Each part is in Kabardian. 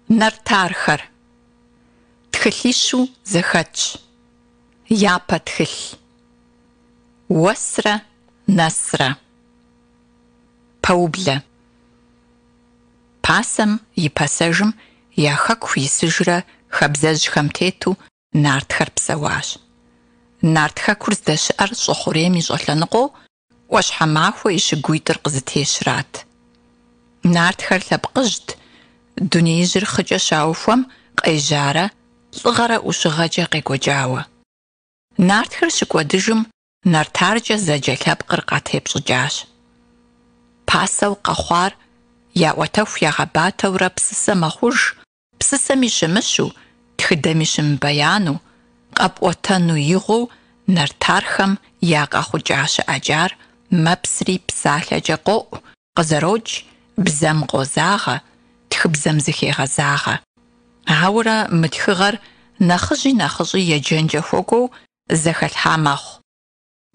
Нартархэр. Тхылъищу зэхэтщ. Япэ тхылъ. Уэсрэ Нэсрэ. Пэублэ. Пасэм и пасэжым я хэку исыжрэ хабзэжьхэм тету нартхэр псэуащ. Нарт хэкур здэщыӏэр щӏы хъурейм и щӏэлъэныкъуэу ӏуащхьэмахуэ и щыгуитӏыр къызытещрат. Нартхэр лъэпкъыжьт, дунеижьыр хъыкӏэ щаухуэм къежьарэ лӏыгъэрэ ӏущыгъэкӏэ къекӏуэкӏауэ. Нартхэр щыкӏуэдыжым Нартаркӏэ зэджэ лъэпкъыр къатепщӏыкӏащ. Пасэу къэхъуар яӏуэтэху ягъэбатэурэ псысэ мэхъуж, псысэми щымыщу, тхыдэми щымыбэяну, къэпӏуэтэну игъуэу нартархэм я къэхъукӏа-щыӏэкӏар мэпсри псалъэкӏэ къоӏу, къызэрокӏ, бзэм къозагъэ, тхыбзэм зыхегъэзагъэ. Ауэрэ мы тхыгъэр нэхъыжьи нэхъыщӏи еджэнкӏэ хуэкӏуэу зэхэлъхьа мэхъу.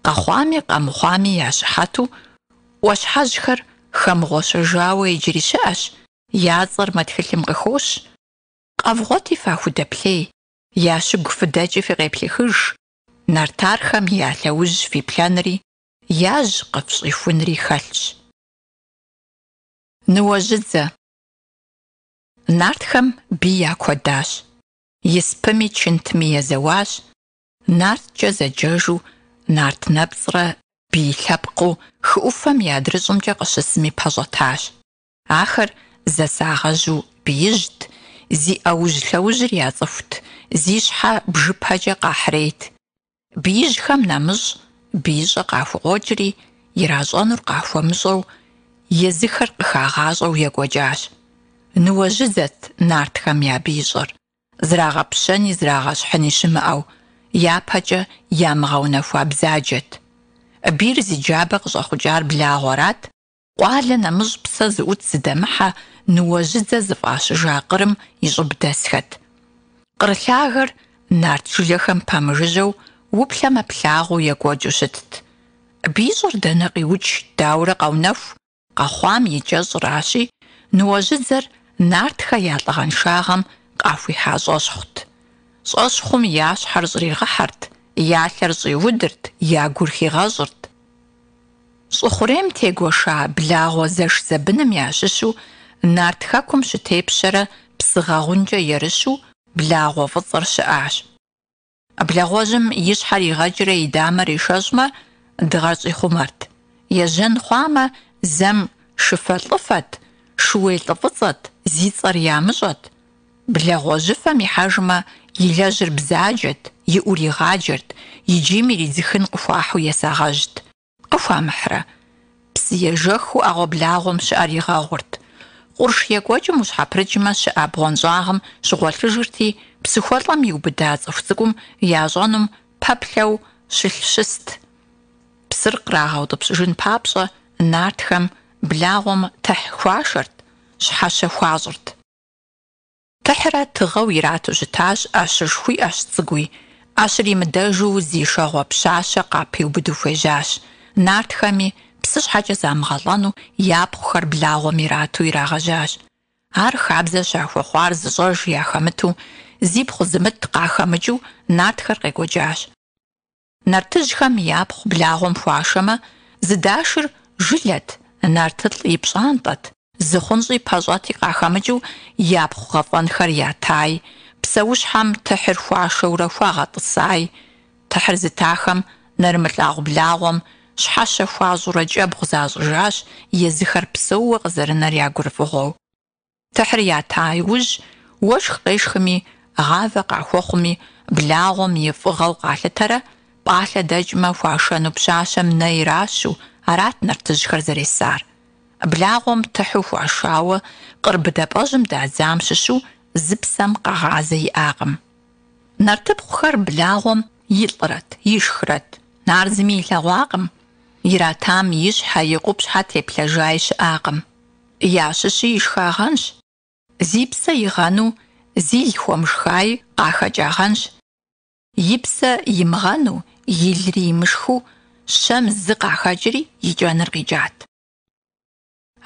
Къэхъуами къэмыхъуами я щыхьэту ӏуащхьэжьхэр хэмыгъуэщэжауэ иджыри щыӏэщ, я цӏэр мы тхылъым къыхощ. Къэвгъуэти фахудэплъей, я щыгу фыдэкӏи фыкъеплъыхыж, нартархэм я лъэужь фиплъэнри, яжь къыфщӏихунри хэлъщ. Ныуэжьыдзэ. Нартхэм бий я куэдащ. Испыми чынтми езэуащ, нарткӏэ зэджэжу нарт нэпцӏрэ бий лъэпкъыу хы ӏуфэм и адрыщӏымкӏэ къыщысми пэщӏэтащ. Ахэр зэсагъэжьу биижьт, зи ӏэужь-лъэужьыр яцӏыхут, зи щхьэ бжыпэкӏэ къахьрейт. Биижьхэм нэмыщӏ биищӏэ къахукъуэкӏри, иращӏэнур къахуэмыщӏэу, езыхэр къыхагъащӏэу екӏуэкӏащ. Ныуэжьыдзэт нартхэм я биищӏэр, зрагъэпщэни зрагъэщхьыни щымыӏэу, япэкӏэ ямыгъэунэхуа бзаджэт. Бийр зи джабэ къыщӏэхъукӏар благъуэрат, къуалэ нэмыщӏ псэ зыӏут зыдэмыхьэ Ныуэжьыдзэ зыфӏащыжа къырым и щӏыб дэсхэт. Къыр лъагэр нарт жылэхэм пэмыжыжьэу уплъэмэ плъагъуу екӏуэкӏыу щытт. Биищӏэр дэнэ къиукӏ, даурэ къэунэху, къэхъуам и кӏэщӏращи, Ныуэжьыдзэр нартхэ я лӏыгъэншагъэм къахуихьа щӏэщхъут. Щӏэщхъум я щхьэр щӏригъыхьэрт, я лъэр щӏиудырт, я гур хигъэщӏырт. Щӏы хъурейм тегуэша благъуэ зэш-зэбыным ящыщу нарт хэкум щытепщэрэ псы гъэгъункӏэ ерыщу благъуэ фӏыцӏэр щыӏащ. Благъуэжьым и щхьэр игъэкӏрэ и дамэр ишэщӏмэ, дыгъэр щӏихъумэрт. Ежьэн хъуамэ, зэм шыфэлӏыфэт, шууей лӏы фӏыцӏэт, зи цӏэр ямыщӏэт. Благъуэжьыфэм ихьэжмэ, илэжьыр бзаджэт, и ӏур игъаджэрт, и джийм иридзыхын къыхуахьу есагъэжьт. Къыхуамыхьрэ? Псыежэхыу ӏэгъуэблагъуэм щыӏэр игъэгъурт. Къурш екӏуэкӏым ущхьэпрыкӏмэ щыӏэ бгъуэнщӏагъым щыгъуэлъыжырти, псыхуэлӏэм иубыда цӏыху цӏыкӏум ящӏэнум пэплъэу щылъ-щыст. Псыр кърагъэутӏыпщыжын папщӏэ нартхэм благъуэм тыхь хуашэрт, щхьэщэ хуащӏырт. Тыхьрэ тыгъэу ирату щытащ ӏэщышхуи ӏэщ цӏыкӏуи. ӏэщыр имыдэжу зи шэгъуэ пщащэ къапиубыду хуежьащ. Нартхэми, псы щхьэкӏэ замыгъэлӏэну, япхъухэр благъуэм ирату ирагъэжьащ. Ар хабзэ щахуэхъуар зыщӏэж яхэмыту, зипхъу зымыт къахэмыкӏыу нартхэр къекӏуэкӏащ. Нартыжьхэм япхъу благъуэм хуашэмэ, зыдашыр жылэт, нартылӏ и пщӏантӏэт, зыхъунщӏи пэщӏэти къахэмыкӏыу япхъу гъэфӏэнхэр ятай, псэущхьэм тыхьыр хуашэурэ хуагъэтӏысай. Тыхьыр зытахэм нэрымылъагъу благъуэм щхьэщэ хуащӏурэ кӏэбгъу защӏыжащ, езыхэр псэууэ къызэрынэр я гурыфӏыгъуэу. Тыхьыр ята иужь, уэшх къешхми, гъавэ къахуэхъуми, благъуэм и фӏыгъэу къалъытэрэ, пӏалъэ дэкӏмэ хуашэну пщащэм нэ иращу, арат нартыжьхэр зэресар. Благъуэм тыхьу хуашауэ къыр быдапӏэжьым дадзам щыщу зы псэм къэгъазэ иӏакъым. Нартыпхъухэр благъуэм илӏрэт, ишхрэт, ар зыми илъэгъуакъым, иратам и щхьэ, и къупщхьэ теплъэжаи щыӏакъым. Ящыщи ишхагъэнщ, зи псэ игъэну зил хуэмышхаи къахэкӏагъэнщ. И псэ имыгъэну, илри имышхыу щэм зы къахэкӏри и кӏэныр къикӏат.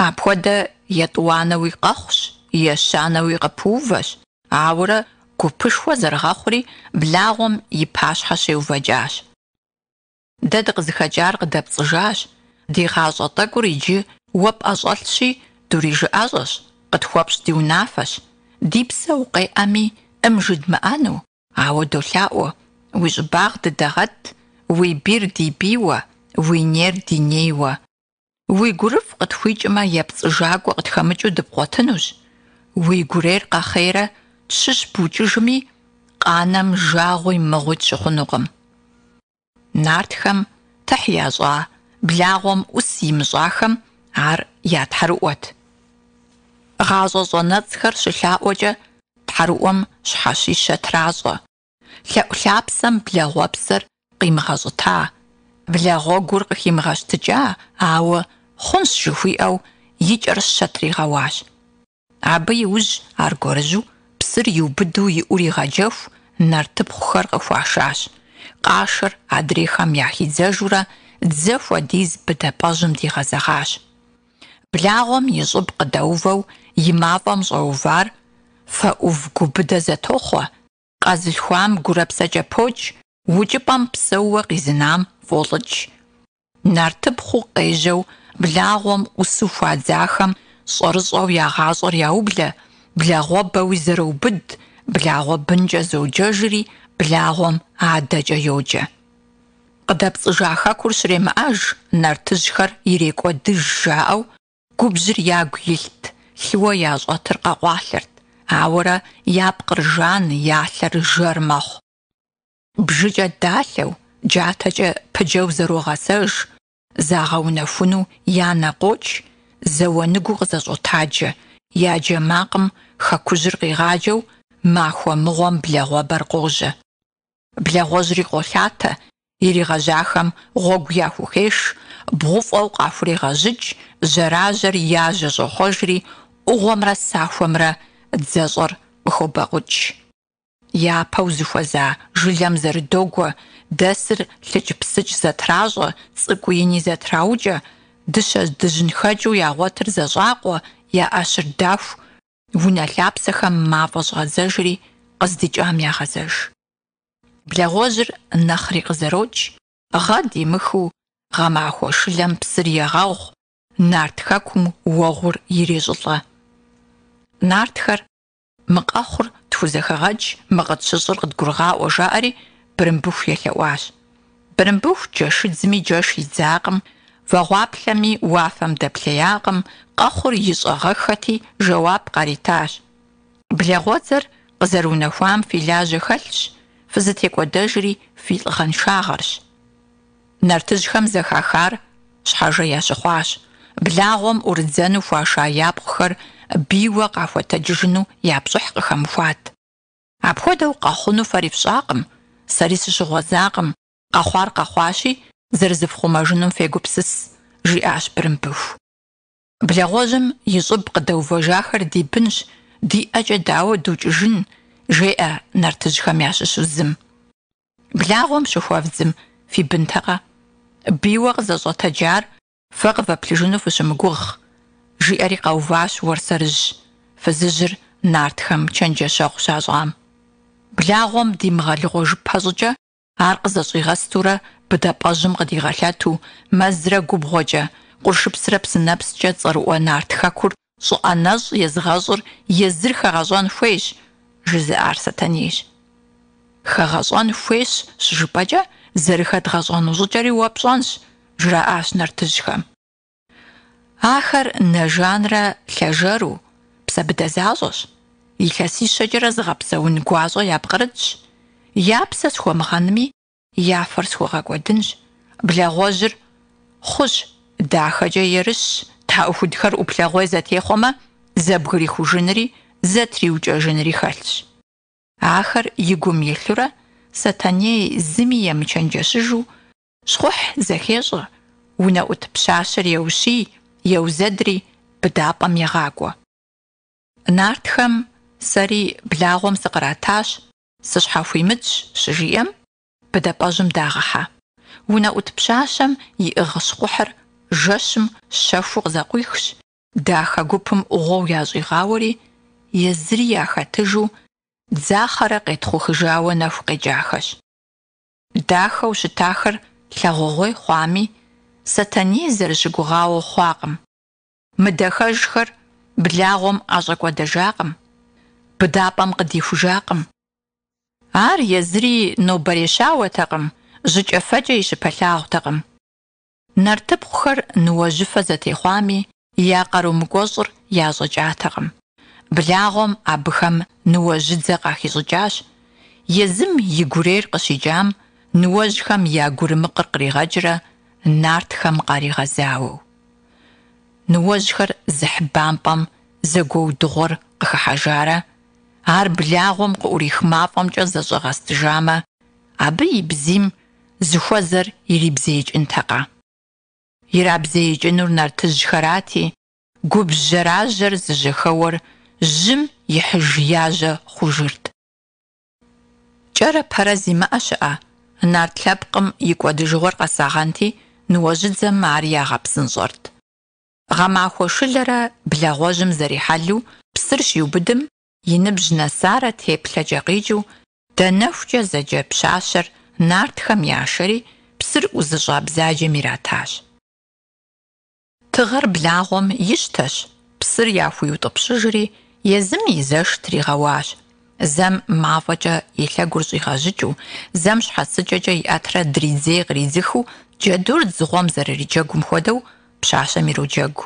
Апхуэдэ етӏуанэуи къэхъущ, ещанэуи къыпыувэщ, ауэрэ гупышхуэ зэрыгъэхъури благъуэм и пащхьэ щеувэкӏащ. Дэ дыкъызыхэкӏар къыдэпцӏыжащ, ди гъащӏэ тӏэкӏур иджы уэ пӏэщӏэлъщи, дурижыӏэщӏэщ, къытхуэпщӏ ди унафэщ. Ди псэ укъеӏэми, ӏым жыдмыӏэну, ауэ долъаӏуэ, уи щӏыбагъ дыдэгъэт, уи бийр ди бийуэ, уи нейр ди нейуэ. Уи гурыфӏ къытхуикӏмэ, епцӏыжакӏуэ къытхэмыкӏыу дыпкъуэтынущ. Уи гурейр къэхъейрэ тщыщ букӏыжми, къанэм жагъуи мыгъуи тщыхъунукъым. Нартхэм тыхь ящӏа, благъуэм ӏус имыщӏахэм ар я тхьэрыӏуэт. Гъащӏэщӏэ нэцӏхэр щылъаӏуэкӏэ тхьэрыӏуэм щхьэщищэ тращӏэ. Лъэӏу лъапсэм благъуэпсэр къимыгъэщӏыта, благъуэгур къыхимыгъэщтыкӏа, ауэ хъунщ жыхуиӏэу и кӏэр щэ тригъэуащ. Абы иужь аргуэрыжьу псыр иубыду и ӏур игъэджэху нартыпхъухэр къыхуашащ. Къашэр адрейхэм яхидзэжурэ дзэ хуэдиз быдапӏэжьым дигъэзэгъащ. Благъуэм и щӏыб къыдэувэу и мафӏэм щӏэувар фэ ӏув гу быдэ зэтохъуэ, къэзылъхуам гурэ псэкӏэ покӏ, укӏыпӏэм псэууэ къизынам фӏолӏыкӏ. Нартыпхъуу къежьэу благъуэм ӏусу хуадзахэм щӏэрыщӏэу я гъащӏэр яублэ, благъуэбэуи зэроубыд, благъуэ бынкӏэ зоджэжри, благъуэм адэкӏэ йоджэ. Къыдэпцӏыжа хэкур щремыӏэж, нартыжьхэр ирекӏуэдыж, жаӏэу губжьыр ягу илът, лъыуэ ящӏэтыр къэкъуалъэрт, ауэрэ я пкъыр жан, я лъэр жэр мэхъу. Бжыкӏэ далъэу, джатэкӏэ пыджэу зэрогъэсэж, загъэунэхуну я нэ къокӏ, зауэныгуу къызэщӏотаджэ, я джэ макъым хэкужьыр къигъаджэу махуэ мыгъуэм благъуэбэр къожьэ. Благъуэжьри къолъатэ, иригъэжьахэм гъуэгу яхухеш, бгъуфӏэу къахурегъэжьыкӏ, жьэражьэр яжьэщӏохъуэжри, ӏугъуэмрэ сахуэмрэ дзэщӏэр къыхобэкъукӏ. Япэу зыхуэза жылэм зэрыдогуэ, дэсыр лъыкӏпсыкӏ зэтращӏэ, цӏыкӏу ини зэтраукӏэ, дыщэ-дыжьынхэкӏыу ягъуэтыр зэщӏакъуэ, я ӏэщыр даху, унэ лъапсэхэм мафӏэ щӏадзэжри, къыздикӏам ягъэзэж. Благъуэжьыр нэхъри къызэрокӏ, гъэ димыхыу гъэмахуэ шылэм псыр егъэгъу, нарт хэкум уэгъур ирещӏылӏэ. Нартхэр Мы къэхъур тхузэхэгъэкӏ, мы къытщыщӏыр къыдгурыгъаӏуэ, жаӏэри Бырымбыху елъэӏуащ. Бырымбыху джэшыдзми джэш идзакъым, вагъуаплъэми уафэм дэплъеякъым, къэхъур ищӏагъэххэти, жэуап къаритащ. Благъуэдзэр къызэрыунэхуам фи лажьэ хэлъщ, фызытекӏуэдэжри фи лӏыгъэншагъэрщ. Нартыжьхэм зэхахар щхьэжэ ящыхъуащ. Благъуэм ӏурыдзэну хуаша япхъухэр бийуэ къахуэтэджыжыну я пщӏыхь къыхэмыхуат. Апхуэдэу къэхъуну фэри фщӏакъым, сэри сыщыгъуэзакъым, къэхъуар къэхъуащи, зэрызыфхъумэжынум фегупсыс, жиӏащ Бырымбыху. Благъуэжьым и щӏыб къыдэувэжахэр ди бынщ, ди ӏэкӏэ дауэ дукӏыжын, жеӏэ нартыжьхэм ящыщу зым. Благъуэм щыхуэвдзым фи бынтэкъэ? Бийуэ къызэщӏэтэджар фэ къывэплъыжыну фыщымыгугъ, жиӏэри къэуващ Уэрсэрыжь, фызыжьыр нартхэм чэнджэщэгъу щащӏам. Благъуэм димыгъэлыгъуэжыпэ щӏыкӏэ ар къызэщӏигъэстурэ быдапӏэжьым къыдигъэлъэту, мэзрэ губгъуэкӏэ, къуршыпсрэ псынэпскӏэ цӏэрыӏуэ нарт хэкур щӏыӏэ нэщӏ езыгъэщӏыр езыр хэгъэщӏэн хуейщ, жызыӏар Сэтэнейщ. Хэгъэщӏэн хуейщ щыжыпӏэкӏэ, зэрыхэдгъэщӏэну щӏыкӏэри уэ пщӏэнщ, жраӏащ нартыжьхэм. Ахэр нэ жанрэ лъэжэру, псэ быдэ защӏэщ, илъэсищэкӏэрэ зыгъэпсэун гуащӏэ япкърытщ, я псэ схуэмыгъэнми, я фэр схуэгъэкӏуэдынщ. Благъуэжьыр хъущ, дахэкӏэ ерыщщ, тхьэӏухудхэр ӏуплъэгъуей зэтехъуэмэ, зэбгрихужынри зэтриукӏэжынри хэлъщ. Ахэр и гум илъурэ, Сэтэней зыми емычэнджэщыжу, щхъухь зэхещӏэ, унэӏут пщащэр еущий, еузэдри, быдапӏэм егъакӏуэ. Нартхэм сэри благъуэм сыкъратащ, сыщхьэхуимытщ, щыжиӏэм, быдапӏэжьым дагъыхьэ. Унэӏут пщащэм иӏыгъ щхъухьыр жэщым щэхуу къызэкъуихщ, дахэ гупым ӏугъуэу ящӏигъауэри, езыри яхэтыжу дзахъэрэ къетхъухыжауэ нэху къекӏахэщ. Дахэу щытахэр лъагъугъуей хъуами, Сэтэней зэрыщыгугъауэ хъуакъым. Мыдахэжхэр благъуэм ӏэщӏэкӏуэдэжакъым, быдапӏэм къыдихужакъым. Ар езыри нобэрей щауэтэкъым, жьыкӏэфэкӏэ и щыпэлъагъутэкъым. Нартыпхъухэр ныуэжьыфэ зэтехъуами, я къару мыкӏуэщӏыр ящӏэкӏатэкъым. Благъуэм абыхэм ныуэжьыдзэ къахищӏыкӏащ. Езым и гурейр къыщикӏам ныуэжьхэм я гурымыкъыр къригъэкӏрэ нартхэм къаригъэзауэу. Ныуэжьхэр зыхь бампӏэм зэгуэудыгъуэр къыхыхьэжарэ, ар благъуэм къыӏурих мафӏэмкӏэ зэщӏэгъэстыжамэ, абы и бзийм зыхуэзэр ирибзеикӏынтэкъэ? Ирабзеикӏынур нартыжьхэрати, губжь жьэражьэр зыжьэхэуэр жьым ихьыж яжьэ хъужырт. Кӏэрэ пэрэ зимыӏэ щыӏэ, нарт лъэпкъым и кӏуэдыжыгъуэр къэсагъэнти, ныуэжьыдзэм ар ягъэпсынщӏэрт. Гъэмахуэ шылэрэ благъуэжьым зэрихьэлу псыр щиубыдым, и ныбжь нэсарэ теплъэкӏэ къикӏыу, Данэхукӏэ зэджэ пщащэр нартхэм яшэри, псыр ӏузыщӏа бзаджэм иратащ. Тыгъэр благъуэм ищтэщ, псыр яхуиутӏыпщыжри, езым и зэш тригъэуащ. Зэм мафӏэкӏэ и лъэгур щӏигъэжьыкӏыу, зэм щхьэцыкӏэкӏэ иӏэтрэ дридзей-къридзыхыу джэдур дзыгъуэм зэрыриджэгум хуэдэу пщащэм ироджэгу.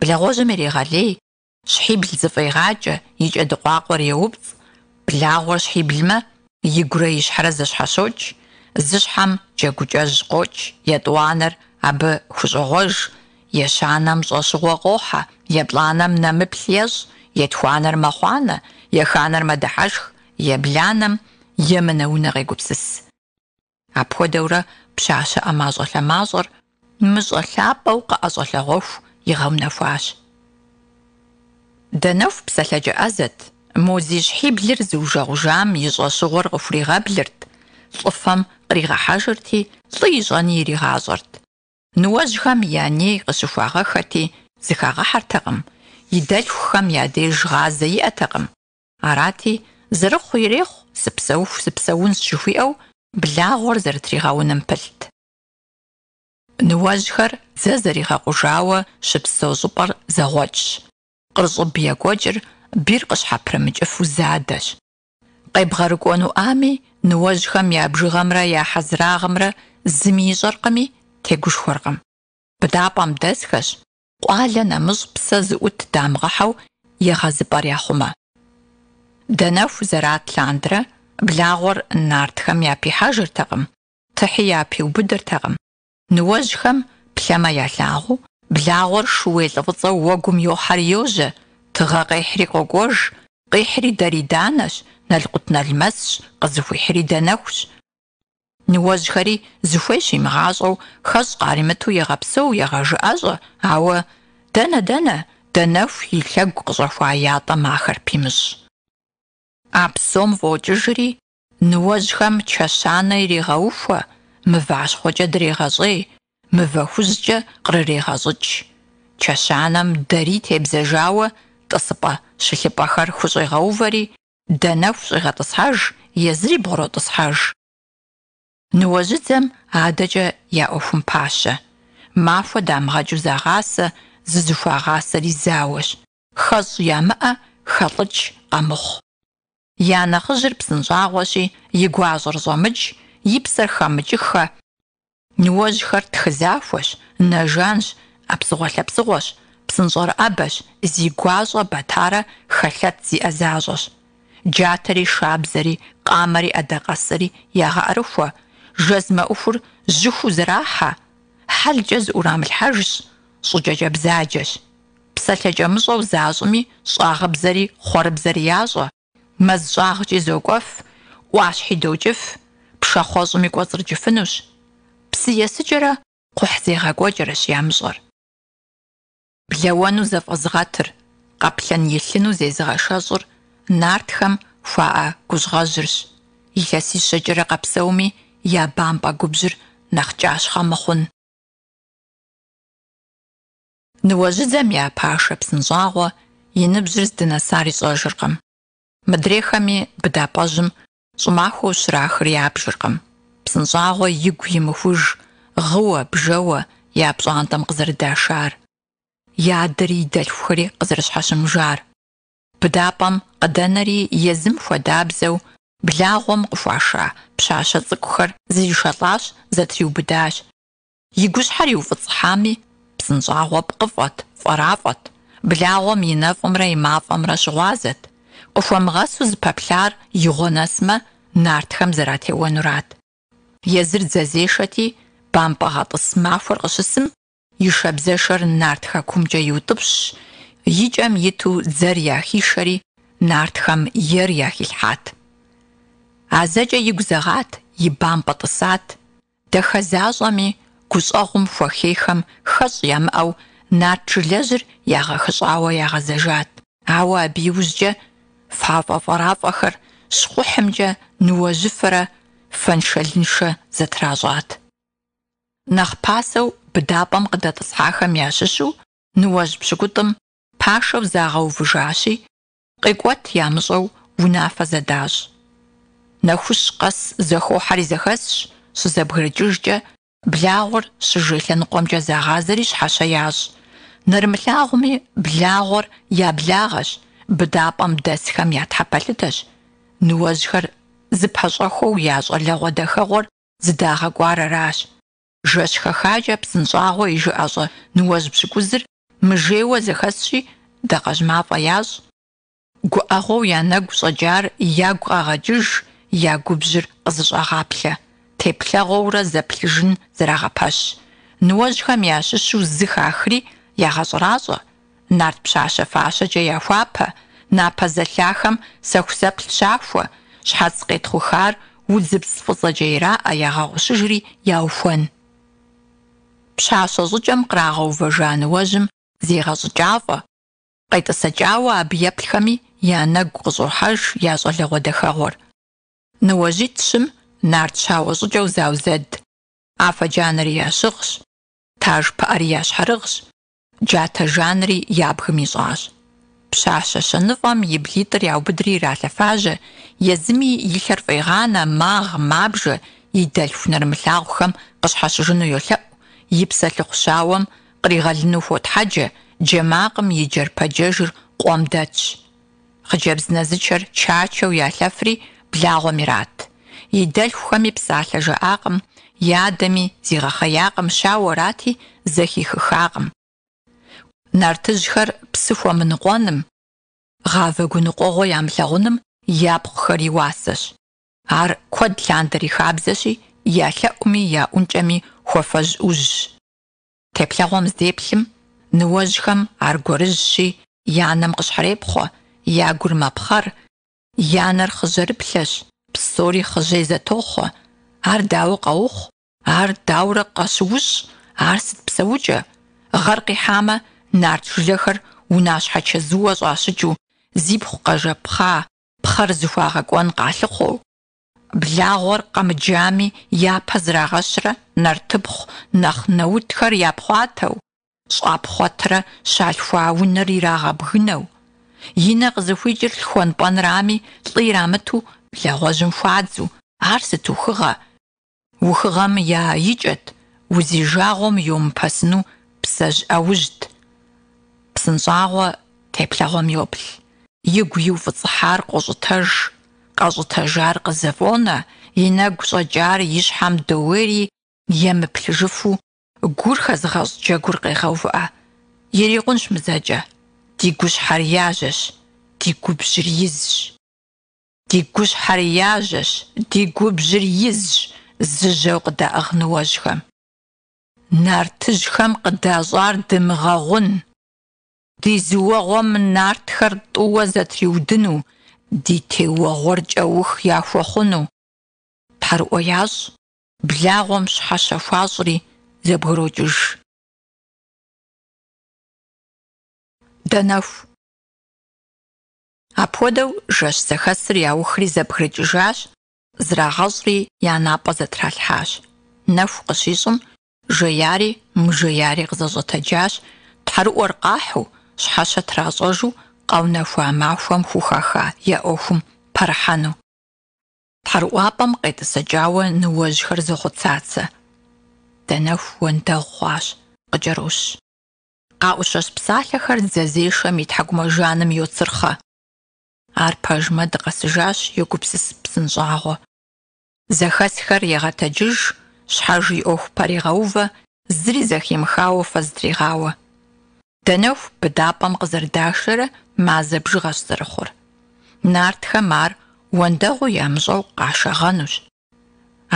Благъуэжьым ирегъэлей, Щхьибл зыфӏегъакӏэ, и кӏэдыкъуакъуэр еупцӏ, благъуэр щхьиблмэ, игурэ и щхьэрэ зэщхьэщокӏ, зы щхьэм джэгукӏэжь къокӏ, етӏуанэр абы хущӏогъуэж, ещанэм щӏэщыгъуэ къохьэ, еплӏанэм нэмыплъ ещӏ, етхуанэр мэхъуанэ, еханэр мэдыхьэшх, ебланэм емынэ унэ къегупсыс. Апхуэдэурэ пщащэ ӏэмащӏэ-лъэмащӏэр мыщӏэ лъапӏэу къыӏэщӏэлъэгъуэху игъэунэхуащ. Данэху псэлъэкӏэ ӏэзэт, мо зи щхьиблыр зыужэгъужам и щӏэщыгъуэр къыхуригъэблырт, лӏыфэм къригъэхьэжырти, лӏы ищӏэни иригъащӏэрт. Ныуэжьхэм я ней къыщыхуагъэххэти, зыхагъэхьэртэкъым, и дэлъхухэм я деж гъазэ иӏэтэкъым. Арати, зэрыхъу ирехъу, сыпсэуху сыпсэунщ жыхуиӏэу, благъуэр зэрытригъэуным пылът. Ныуэжьхэр дзэ зэригъэкъужауэ щыпсэу щӏыпӏэр зэгъуэкӏщ. Къырщӏыб екӏуэкӏыр бийр къыщхьэпрымыкӏыфу задэщ. Къебгъэрыкӏуэнуӏами, ныуэжьхэм я бжыгъэмрэ я хьэзырагъымрэ зыми ищӏэркъыми, тегушхуэркъым. Быдапӏэм дэсхэщ, къуалэ нэмыщӏ псэ зыӏут дамыгъэхьэу егъэзыпӏэр яхъумэ. Данэху зэрат лъандэрэ благъуэр нартхэм япихьэжыртэкъым, тыхьи япиубыдыртэкъым. Ныуэжьхэм плъэмэ ялъагъуу, благъуэр шууей лӏы фӏыцӏэу уэгум йохьэри йожьэ, тыгъэ къехьри къокӏуэж, къихьри дарий данэщ, налкъутналмэсщ, къызыхуихьри Данэхущ. Ныуэжьхэри зыхуей щимыгъащӏэу, хэщӏ къаримыту егъэпсэу, егъэжыӏэщӏэ, ауэ дэнэ-дэнэ, Данэху и лъэгу къыщӏэхуа ятӏэм ахэр пимыщӏ. А псом фӏокӏыжри, ныуэжьхэм чэщанэ ирегъэухуэ, мыващхъуэкӏэ дрегъэщӏей, мывэ хужькӏэ кърырегъэщӏыкӏ. Чэщанэм дарий тебзэжауэ тӏысыпӏэ-щылъыпӏэхэр хущӏегъэувэри, Данэху щӏегъэтӏысхьэж, езыри бгъуротӏысхьэж. Ныуэжьыдзэм адэкӏэ я ӏуэхум пащэ. Махуэ дамыгъэкӏыу загъасэ, зызыхуагъасэри зауэщ. Хэщӏ ямыӏэ, хэлӏыкӏ къэмыхъу. Я нэхъыжьыр псынщӏагъуэщи, и гуащӏэр щӏэмыкӏ, и псэр хэмыкӏыххэ. Ныуэжьхэр тхы захуэщ, нэ жанщ, ӏэпсыгъуэ-лъэпсыгъуэщ, псынщӏэрыӏэбэщ, зи гуащӏэ бэтарэ хэлъэт зиӏэ защӏэщ. Джатэри, шабзэри, къамэри, ӏэдакъэсэри ягъэӏэрыхуэ, жэз мэӏухур жьыхуу зэрахьэ, хьэлкӏэ зыӏурамылъхьэжщ, щӏыкӏэкӏэ бзаджэщ. Псэлъэкӏэмыщӏэу защӏми, щӏагъыбзэри хъуэрыбзэри ящӏэ, мэз щӏагъкӏи зокӏуэф, ӏуащхьи докӏыф, пшахъуэщӏми кӏуэцӏрыкӏыфынущ. Псы есыкӏэрэ кхъухь зегъэкӏуэкӏэрэщ ямыщӏэр. Блэуэну зэфӏэзыгъэтыр, къаплъэн илъыну зезыгъэшэщӏыр нартхэм хуаӏэ гужьгъэжьырщ, илъэсищэкӏэрэ къэпсэуми, я бампӏэ губжьыр нэхъ кӏащхъэ мыхъун. Ныуэжьыдзэм я пашэ Псынщӏагъуэ и ныбжьыр здынэсар ищӏэжыркъым. Мыдрейхэми быдапӏэжьым щӏымахуэу щрахыр ябжыркъым. Псынщӏагъуэ игу имыхуж гъыуэ, бжэуэ я пщӏантӏэм къызэрыдашар, и адэри и дэлъхухэри къызэрыщхьэщымыжар. Быдапӏэм къыдэнэри езым хуэдабзэу благъуэм къыхуаша пщащэ цӏыкӏухэр зришэлӏащ, зэтриубыдащ. И гущхьэр иуфӏыцӏыхьами, псынщӏагъуэ пкъыфӏэт, фӏэрафӏэт, благъуэм и нэфӏымрэ и мафӏэмрэ щыгъуазэт. Къыхуэмыгъэсу зыпэплъар игъуэ нэсмэ, нартхэм зэратеуэнурат. Езыр дзэзешэти, бампӏэгъэтӏыс махуэр къыщысым, и шабзэшэр нарт хэкумкӏэ иутӏыпщщ, и кӏэм иту дзэр яхишэри, нартхэм ер яхилъхьат. А зэкӏэ игу зэгъат, и бампӏэ тӏысат, дахэ защӏэми, гущӏэгъум хуэхейхэм хэщӏ ямыӏэу нарт жылэжьыр ягъэхыщӏауэ ягъэзэжат. Ауэ абы иужькӏэ фафӏэ-фӏэрафӏэхэр щхъухьымкӏэ ныуэжьыфэрэ фэншэлыншэ зэтращӏат. Нэхъ пасэу быдапӏэм къыдэтӏысхьахэм ящыщу ныуэжь пщыкӏутӏым пашэу загъэувыжащи, къикӏуэт ямыщӏэу унафэ зэдащӏ. Нэхущ къэс зэхохьэри зэхэсщ, щызэбгрыкӏыжкӏэ благъуэр щыжей лъэныкъуэмкӏэ загъазэри щхьэщэ ящӏ. Нэрымылъагъуми, благъуэр я благъэщ, быдапӏэм дэсхэм я тхьэпэлъытэщ. Ныуэжьхэр зыпэщӏэхуэу я щӏалэгъуэ дахэгъуэр зыдагъэкӏуар аращ. Жэщ хэхакӏэ псынщӏагъуэ и жыӏэщӏэ ныуэжь пщыкӏузыр мыжейуэ зэхэсщи, дакъэжь мафӏэ ящӏ. Гуӏэгъуэу я нэгу щӏэкӏар ягу къагъэкӏыж, я губжьыр къызэщӏагъаплъэ, теплъэгъуэурэ зэплъыжын зэрагъэпэщ. Ныуэжьхэм ящыщу зы хахри ягъэщӏэращӏэ, нарт пщащэ фащэкӏэ яхуапэ, напэ зэлъахэм сэхусэплъ щахуэ, щхьэц къетхъухар удзыпс фӏыцӏэкӏэ ираӏэ, ягъэгъущыжри яухуэн. Пщащэ щӏыкӏэм кърагъэувэжа ныуэжьым зегъэщӏыкӏафӏэ, къетӏысэкӏауэ абы еплъхэми я нэгу къыщӏохьэж я щӏалэгъуэ дахэгъуэр. Ныуэжьитӏ-щым нарт щауэ щӏыкӏэу заузэд, афэ джанэри ящыгъщ, таж пыӏэри ящхьэрыгъщ, джатэ жанри я бгым ищӏащ. Пщащэ щэныфӏэм и блитӏыр яубыдри иралъэфажьэ, езыми и лъэр фӏегъанэ, магъ, мабжэ, и дэлъху нэрымылъагъухэм къыщхьэщыжыну йолъэӏу, и псэлъыхъу щауэм къригъэлыну хуотхьэджэ, джэ макъым и джэрпэджэжыр къуэм дэтщ. Хъыджэбз нэзычэр чачэу ялъэфри благъуэм ират. И дэлъхухэми псалъэ жаӏакъым, и адэми зигъэхъеякъым, щауэрати, зэхихыхакъым. Нартыжьхэр псы хуэмыныкъуэным, гъавэ гуныкъуэгъуэ ямылъагъуным япхъухэр и уасэщ. Ар куэд лъандэри хабзэщи, я лъэӏуми я ӏункӏэми хуэфэжьӏужьщ. Теплъэгъуэм здеплъым, ныуэжьхэм аргуэрыжьщи, я нэм къыщхьэрепхъуэ, я гур мэпхъэр, я нэр хъыжьэрыплъэщ, псори хъыжьей зэтохъуэ. Ар дауэ къэухъу? Ар даурэ къэщыущ? Ар сыт псэукӏэ? Гъэр къихьамэ, нарт жылэхэр унащхьэ чэзууэ щӏащыкӏыу, зипхъу къэжэпхъа пхъэр зыхуагъэкӏуэн къалъыхъуэу, благъуэр къэмыджами, япэ зрагъэщрэ нартыпхъу нэхъ нэутхэр япхъуатэу, щӏапхъуэтрэ щалъхуа унэр ирагъэбгынэу, и нэ къызыхуикӏыр лъхуэн-пӏэнрами, лӏы ирамыту благъуэжьым хуадзу, ар сыт ухыгъэ? Ухыгъэм я икӏэт, узижагъуэм йомыпэсыну псэжь ӏэужьт. Псынщӏагъуэ теплъэгъуэм йоплъ. Игу иуфӏыцӏыхьар къощӏытэж, къэщӏытэжар къызэфӏонэ, и нэгу щӏэкӏар и щхьэм доуейри, емыплъыжыфу гур хэзыгъэщӏ джэгур къегъэувыӏэ. Ирикъунщ мы зэкӏэ. Ди гущхьэр яжьэщ, ди губжьыр изщ. Ди гущхьэр яжьэщ, ди губжьыр изщ, зыжьэу къыдаӏыгъ ныуэжьхэм. Нартыжьхэм къыдащӏар дымыгъэгъун. Ди зы уэгъуэм нартхэр тӏууэ зэтриудыну, ди теуэгъуэр кӏэух яхуэхъуну. Тхьэрыӏуэ ящӏ, благъуэм щхьэщэ хуащӏри зэбгрокӏыж. Данэху. Апхуэдэу жэщ зэхэсыр яухри зэбгрыкӏыжащ, зрагъэщӏри я напӏэ зэтралъхьащ. Нэху къыщищӏым, жеяри мыжеяри къызэщӏэтэджащ, тхьэрыӏуэр къахьу, щхьэщэ тращӏэжу, къэунэхуа махуэм хухаха я ӏуэхум пэрыхьэну. Тхьэрыӏуапӏэм къетӏысэкӏауэ ныуэжьхэр зохъуцацэ. Данэху уэндэгъу хъуащ, къыкӏэрощ. Къаӏущэщ псалъэхэр дзэзешэм и тхьэкӏумэ жаным йоцырхъэ. Ар пэжмэ, дыкъэсыжащ, йогупсыс Псынщӏагъуэ. Зэхэсхэр егъэтэджыж, щхьэж и ӏуэху пэрегъэувэ, зыри зэхимыхауэ фэ зытрегъауэ. Данэху быдапӏэм къызэрыдашэрэ мазэ бжыгъэщ зэрыхъур. Нартхэм ар уэндэгъуу ямыщӏэу къашагъэнущ.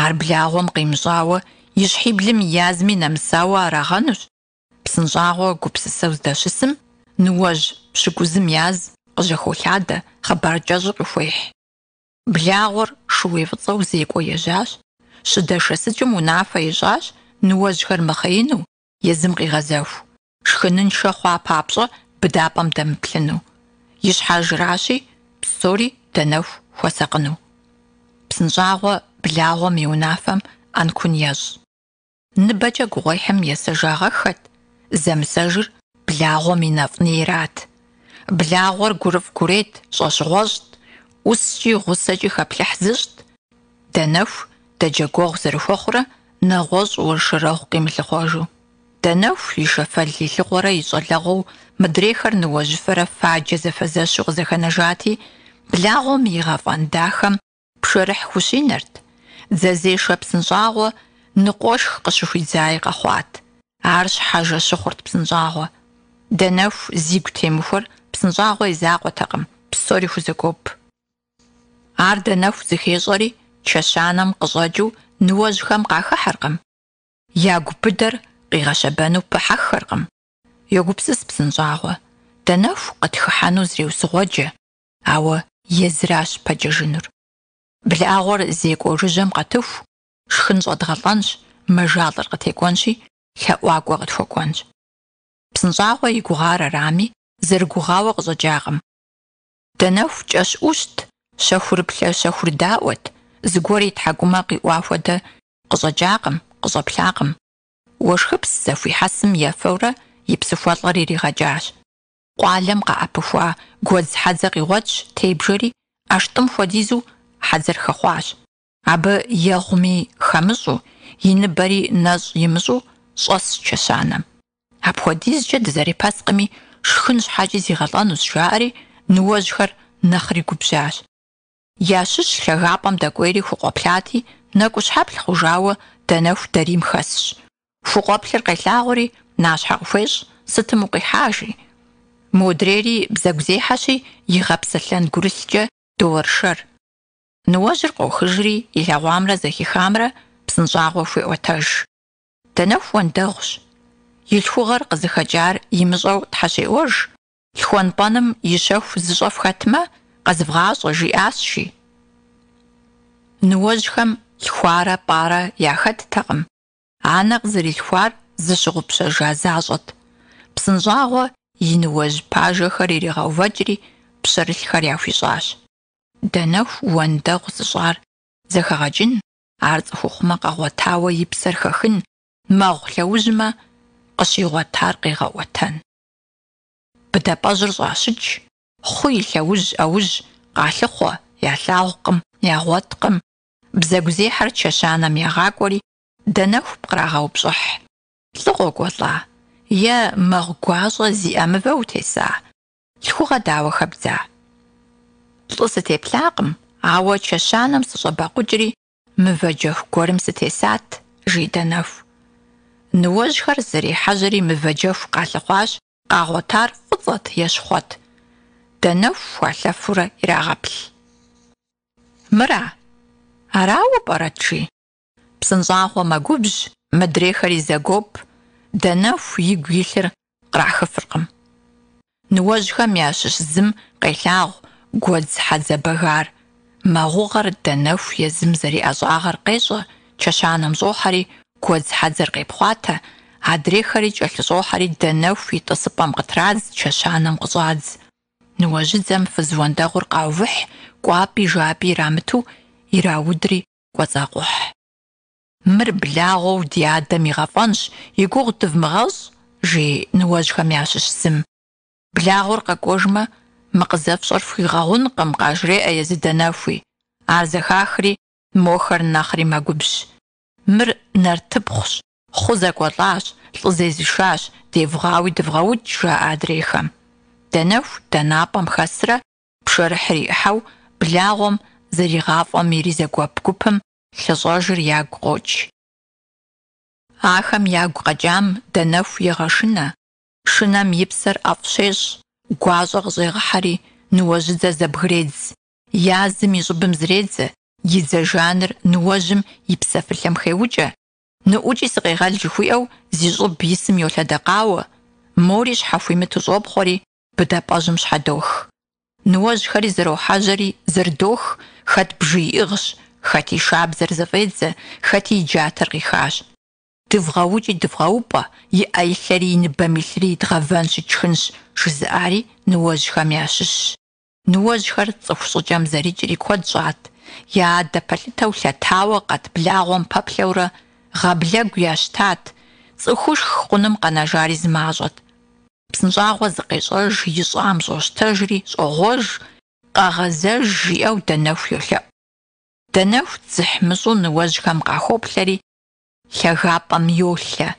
Ар благъуэм къимыщӏауэ, и щхьиблым язми нэмысауэ арагъэнущ. Псынщӏагъуэ гупсысэу здэщысым, ныуэжь пщыкӏузым яз къыжьэхолъадэ, хъыбар кӏэщӏыр къыхуехь. Благъуэр шууей фӏыцӏэу зекӏуэ ежьащ, щыдэшэсыкӏым унафэ ищӏащ ныуэжьхэр мыхъеину, езым къигъэзэху, шхыныншэ хъуа папщӏэ быдапӏэм дэмыплъыну. И щхьэжращи, псори Данэху хуэсакъыну. Псынщӏагъуэ благъуэм и унафэм ӏэнкун ещӏ. Ныбэкӏэ гугъуехьым есэжагъэххэт, зэмысэжыр благъуэм и нэфӏ-нейрат. Благъуэр гурыфӏ-гурейт, щӏэщыгъуэщӏт, ӏускӏи гъусэкӏи хэплъыхь зыщӏт. Данэху дэджэгуэгъу зэрыхуэхъурэ нэгъуэщӏ уэршэрэгъу къимылъыхъуэжу. Данэху и шэфэл илъыгъуэрэ и щӏалэгъуэу мыдрейхэр ныуэжьыфэрэ фаджэ зэфэзэщу къызэхэнэжати, благъуэм и гъэфӏэн дахэм пшэрыхь хущинэрт, дзэзешэ Псынщӏагъуэ ныкъуэшх къыщыхуидзаи къэхъуат. Ар щхьэжэ щыхъурт Псынщӏагъуэ. Данэху зигу темыхуэр Псынщӏагъуэ и закъуэтэкъым, псори хузэгуоп. Ар Данэху зыхещӏэри, чэщанэм къыщӏэкӏыу ныуэжьхэм къахыхьэркъым. Ягу быдэр къигъэщэбэну пыхьэххэркъым. Йогупсыс Псынщӏагъуэ, Данэху къытхыхьэну зреусыгъуэджэ, ауэ езыращ пэджэжынур. Благъуэр зекӏуэ жыжьэм къэтыху, шхын щӏэдгъэлӏэнщ, мэжалӏэр къытекӏуэнщи, лъэӏуакӏуэ къытхуэкӏуэнщ. Псынщӏагъуэ и гугъар арами, зэрыгугъауэ къыщӏэкӏакъым. Данэху кӏэщ ӏущт, щэхурыплъэ-щэхурыдаӏуэт, зыгуэр и тхьэкӏумэ къиӏуа хуэдэ къыщӏэкӏакъым, къыщӏэплъакъым. Уэшхыпс зэхуихьэсым ефэурэ и псыхуэлӏэр иригъэкӏащ. Къуалэм къаӏэпыхуа гуэдз хьэдзэ къигъуэтщ, тебжэри, ӏэштӏым хуэдизу хьэдзэр хэхъуащ. Абы егъуми хэмыщӏу, и ныбэри нэщӏ имыщӏу щӏэсщ чэщанэм. Апхуэдизкӏэ дызэрепэскъыми, шхын щхьэкӏи зигъэлӏэнущ, жаӏэри ныуэжьхэр нэхъри губжьащ. Ящыщ лъагапӏэм дэкӏуейри хукъуэплъати, нэкӏущхьэплъ хъужауэ Данэху дарийм хэсщ. Хукъуэплъыр къелъагъури, нащхьэ къыхуещӏ, сытым укъихьа, жи. Модрейри бзэгузехьэщи, игъэпсэлъэн гурылъкӏэ доуэршэр. Ныуэжьыр къохыжри, илъэгъуамрэ зэхихамрэ Псынщӏагъуэ хуеӏуэтэж. Данэху уэндэгъущ. И лъхугъэр къызыхэкӏар имыщӏэу тхьэ щеӏуэж, лъхуэн-пӏэным и щэху зыщӏэ фхэтмэ, къэзывгъащӏэ, жиӏащ, жи. Ныуэжьхэм лъхуарэ пӏарэ яхэттэкъым, анэ къызэрилъхуар зыщыгъупщэжа защӏэт. Псынщӏагъуэ и ныуэжь пажэхэр иригъэувэкӏри, пщэрылъхэр яхуищӏащ. Данэху уэндэгъу зыщӏар зэхэгъэкӏын, ар цӏыхухъумэ къэгъуэтауэ и псэр хэхын, мэгъу лъэужьмэ, къыщигъуэтар къегъэӏуэтэн. Быдапӏэжьыр щӏащыкӏ, хъу и лъэужь ӏэужь къалъыхъуэ, ялъагъукъым, ягъуэткъым. Бзэгузехьэр чэщанэм ягъакӏуэри, Данэху пкърагъэупщӏыхь. Лӏы къокӏуэлӏа? Е мэгъу гуащӏэ зиӏэ мывэ утеса? Лъхугъэ дауэ хэбдза? Лӏы сытеплъакъым, ауэ чэщанэм сыщӏэбэкъукӏри, мывэ джэху гуэрым сытесат, жи Данэху. Ныуэжьхэр зэрехьэжьэри мывэ джэху къалъыхъуащ, къагъуэтар фӏыцӏэт е щхъуэт. Данэху хуалъэфурэ ирагъэплъ. Мыра? Арауэ пӏэрэт, жи. Псынщӏагъуэ мэгубжь, мыдрейхэри зэгуоп, Данэху игу илъыр кърахыфыркъым. Ныуэжьхэм ящыщ зым къелъагъу гуэдз хьэдзэ бэгар. Мэгъугъэр Данэху езым зэриӏэщӏагъэр къещӏэ, чэщанэм щӏохьэри гуэдз хьэдзэр къепхъуатэ, адрейхэри кӏэлъыщӏохьэри Данэху и тӏысыпӏэм къытрадз, чэщанэм къыщӏадз. Ныуэжьыдзэм фыз уэндэгъур къаувыхь, кӏуапӏи жапӏи ирамыту ираудри кӏуэцӏакъухь. Мыр благъуэу ди адэм и гъэфӏэнщ, и гугъу дывмыгъэщӏ, жи ныуэжьхэм ящыщ зым. Благъуэр къэкӏуэжмэ, мы къызэфщӏэр фхуигъэгъункъым, къажреӏэ езы Данэхуи. Ар зэхахри, мохэр нэхъри мэгубжь. Мыр нартыпхъущ, хъу зэкӏуэлӏащ, лӏы зезышащ, девгъауи дывгъэукӏ, жаӏэ адрейхэм. Данэху данапӏэм хэсрэ пшэрыхьыр и ӏыхьэу благъуэм зэригъафӏэм иризэгуэп гупым лъыщӏэжыр ягу къокӏ. Ахэм ягу къэкӏам Данэху егъэшынэ, шынэм и псэр ӏэфӏ щещӏ, гуащӏэ къыщӏегъыхьэри, ныуэжьыдзэр зэбгредз, я зым и щӏыбым зредзэ, и дзэ жаныр ныуэжьым и псэфылъэм хеукӏэ, ныӏукӏи сыкъегъэл жыхуиӏэу зи щӏыб исым йолъэдэкъауэ, мори щхьэхуимыту щӏопхъуэри, быдапӏэжьым щхьэдох. Ныуэжьхэри зэрохьэжьэри зэрыдох, хэт бжы иӏыгъщ, хэти шабзэр зэфӏедзэ, хэти и джатэр къихащ. Дывгъэукӏи дывгъэупӏэ, и ӏэ-и лъэри и ныбэм илъри дгъэвэнщи тшхынщ, жызыӏари ныуэжьхэм ящыщщ. Ныуэжьхэр цӏыху щӏыкӏэм зэрикӏри куэд щӏат, я адэ пэлъытэу лъэтауэ къэт благъуэм пэплъэурэ гъаблэгу ящтат, цӏыхушх хъуным къэнэжари зымащӏэт. Псынщӏагъуэ зыкъещӏэж, ищӏам щӏощтэжри щӏогъуэж, къэгъэзэж жиӏэу Данэху йолъэӏу. Данэху дзыхьмыщӏу ныуэжьхэм къахоплъэри, лъагапӏэм йолъэ.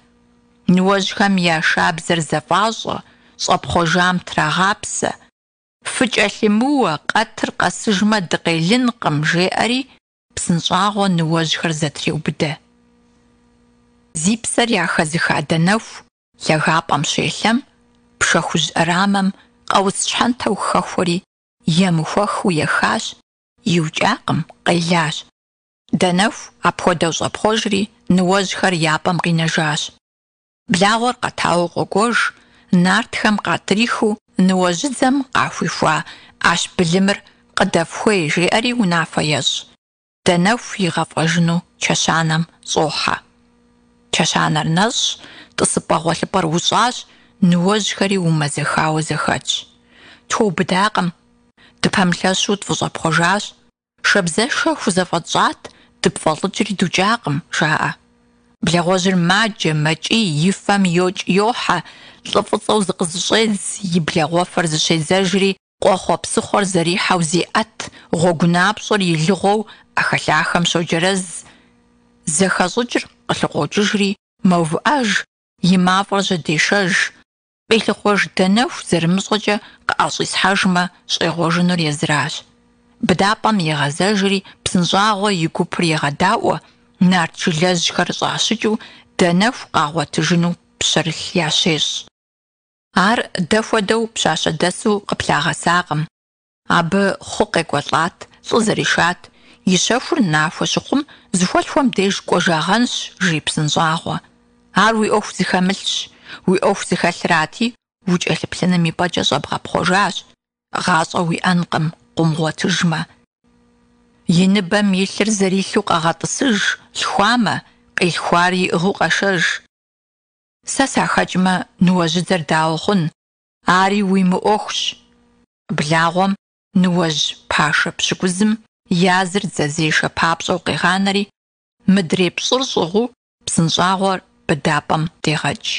Ныуэжьхэм я шабзэр зэфӏащӏэ, щӏэпхъуэжам трагъапсэ. Фыкӏэлъымыуэ, къэтыр къэсыжмэ дыкъелынкъым, жеӏэри, псынщӏагъуэ ныуэжьхэр зэтреубыдэ. Зи псэр яхэзыха Данэху лъагапӏэм щелъэм, пшэ хужь ӏэрамэм къауц щхьэнтэу хэхуэри, емыхуэхыу ехащ, иукӏакъым, къелащ. Данэху апхуэдэу щӏэпхъуэжри, ныуэжьхэр я пӏэм къинэжащ. Благъуэр къэтауэ къокӏуэж, нартхэм къатрихыу ныуэжьыдзэм къахуихуа ӏэщ былымыр къыдэфхуей, жеӏэри унафэ ещӏ. Данэху игъэфӏэжыну чэщанэм щӏохьэ. Чэщанэр нэщӏщ, тӏысыпӏэ-гъуэлъыпӏэр ущӏащ, ныуэжьхэри умэзэхауэ зэхэтщ. Тхуэубыдакъым, дыпэмылъэщу тфӏыщӏэпхъуэжащ. Шабзэшэ хузэфӏэтщӏат, дыпфӏэлӏыкӏри дукӏакъым, жаӏэ. Благъуэжьыр маджэ, мэкӏий, и фэм йокӏ-йохьэ, лӏы фӏыцӏэу зыкъызыщӏедз, и благъуэфэр зыщедзэжри, къуэхъуэпсыхъуэр зэрихьэу зеӏэт, гъуэгунапщӏэр и лыгъуэу ӏэхэлъахэм щоджэрэз. Зэхэщӏыкӏыр къылъыкъуокӏыжри, мэувыӏэж, и мафӏэр жьэдешэж. Къилъыхъуэж Данэху зэрымыщӏэкӏэ къыӏэщӏисхьэжмэ, щӏегъуэжынур езыращ. Быдапӏэм егъэзэжри, псынщӏагъуэ и гупыр егъэдаӏуэ, нарт жылэжьхэр щӏащыкӏыу Данэху къагъуэтыжыну пщэрылъ ящещӏ. Ар дэ хуэдэу пщащэдэсу къыплъагъэсакъым. Абы хъу къекӏуэлӏат, лӏы зэришат, и щэхур нахуэ щыхъум, зыхуэлъхуэм деж кӏуэжагъэнщ, жи Псынщӏагъуэ. Ар уи ӏуэху зыхэмылъщ, уи ӏуэху зыхэлърати, укӏэлъыплъыным и пӏэкӏэ щӏэбгъэпхъуэжащ, гъащӏэ уиӏэнкъым къыумыгъуэтыжмэ. И ныбэм илъыр зэрилъу къэгъэтӏысыж, лъхуамэ, къилъхуар иӏыгъыу къэшэж. Сэ сахэкӏмэ, ныуэжьыдзэр дауэ хъун? Ари уи мыӏуэхущ. Благъуэм ныуэжь пашэ пщыкӏузым я зыр дзэзешэ папщӏэу къегъанэри, мыдрей пщӏыр щӏыгъуу псынщӏагъуэр быдапӏэм дегъэкӏ.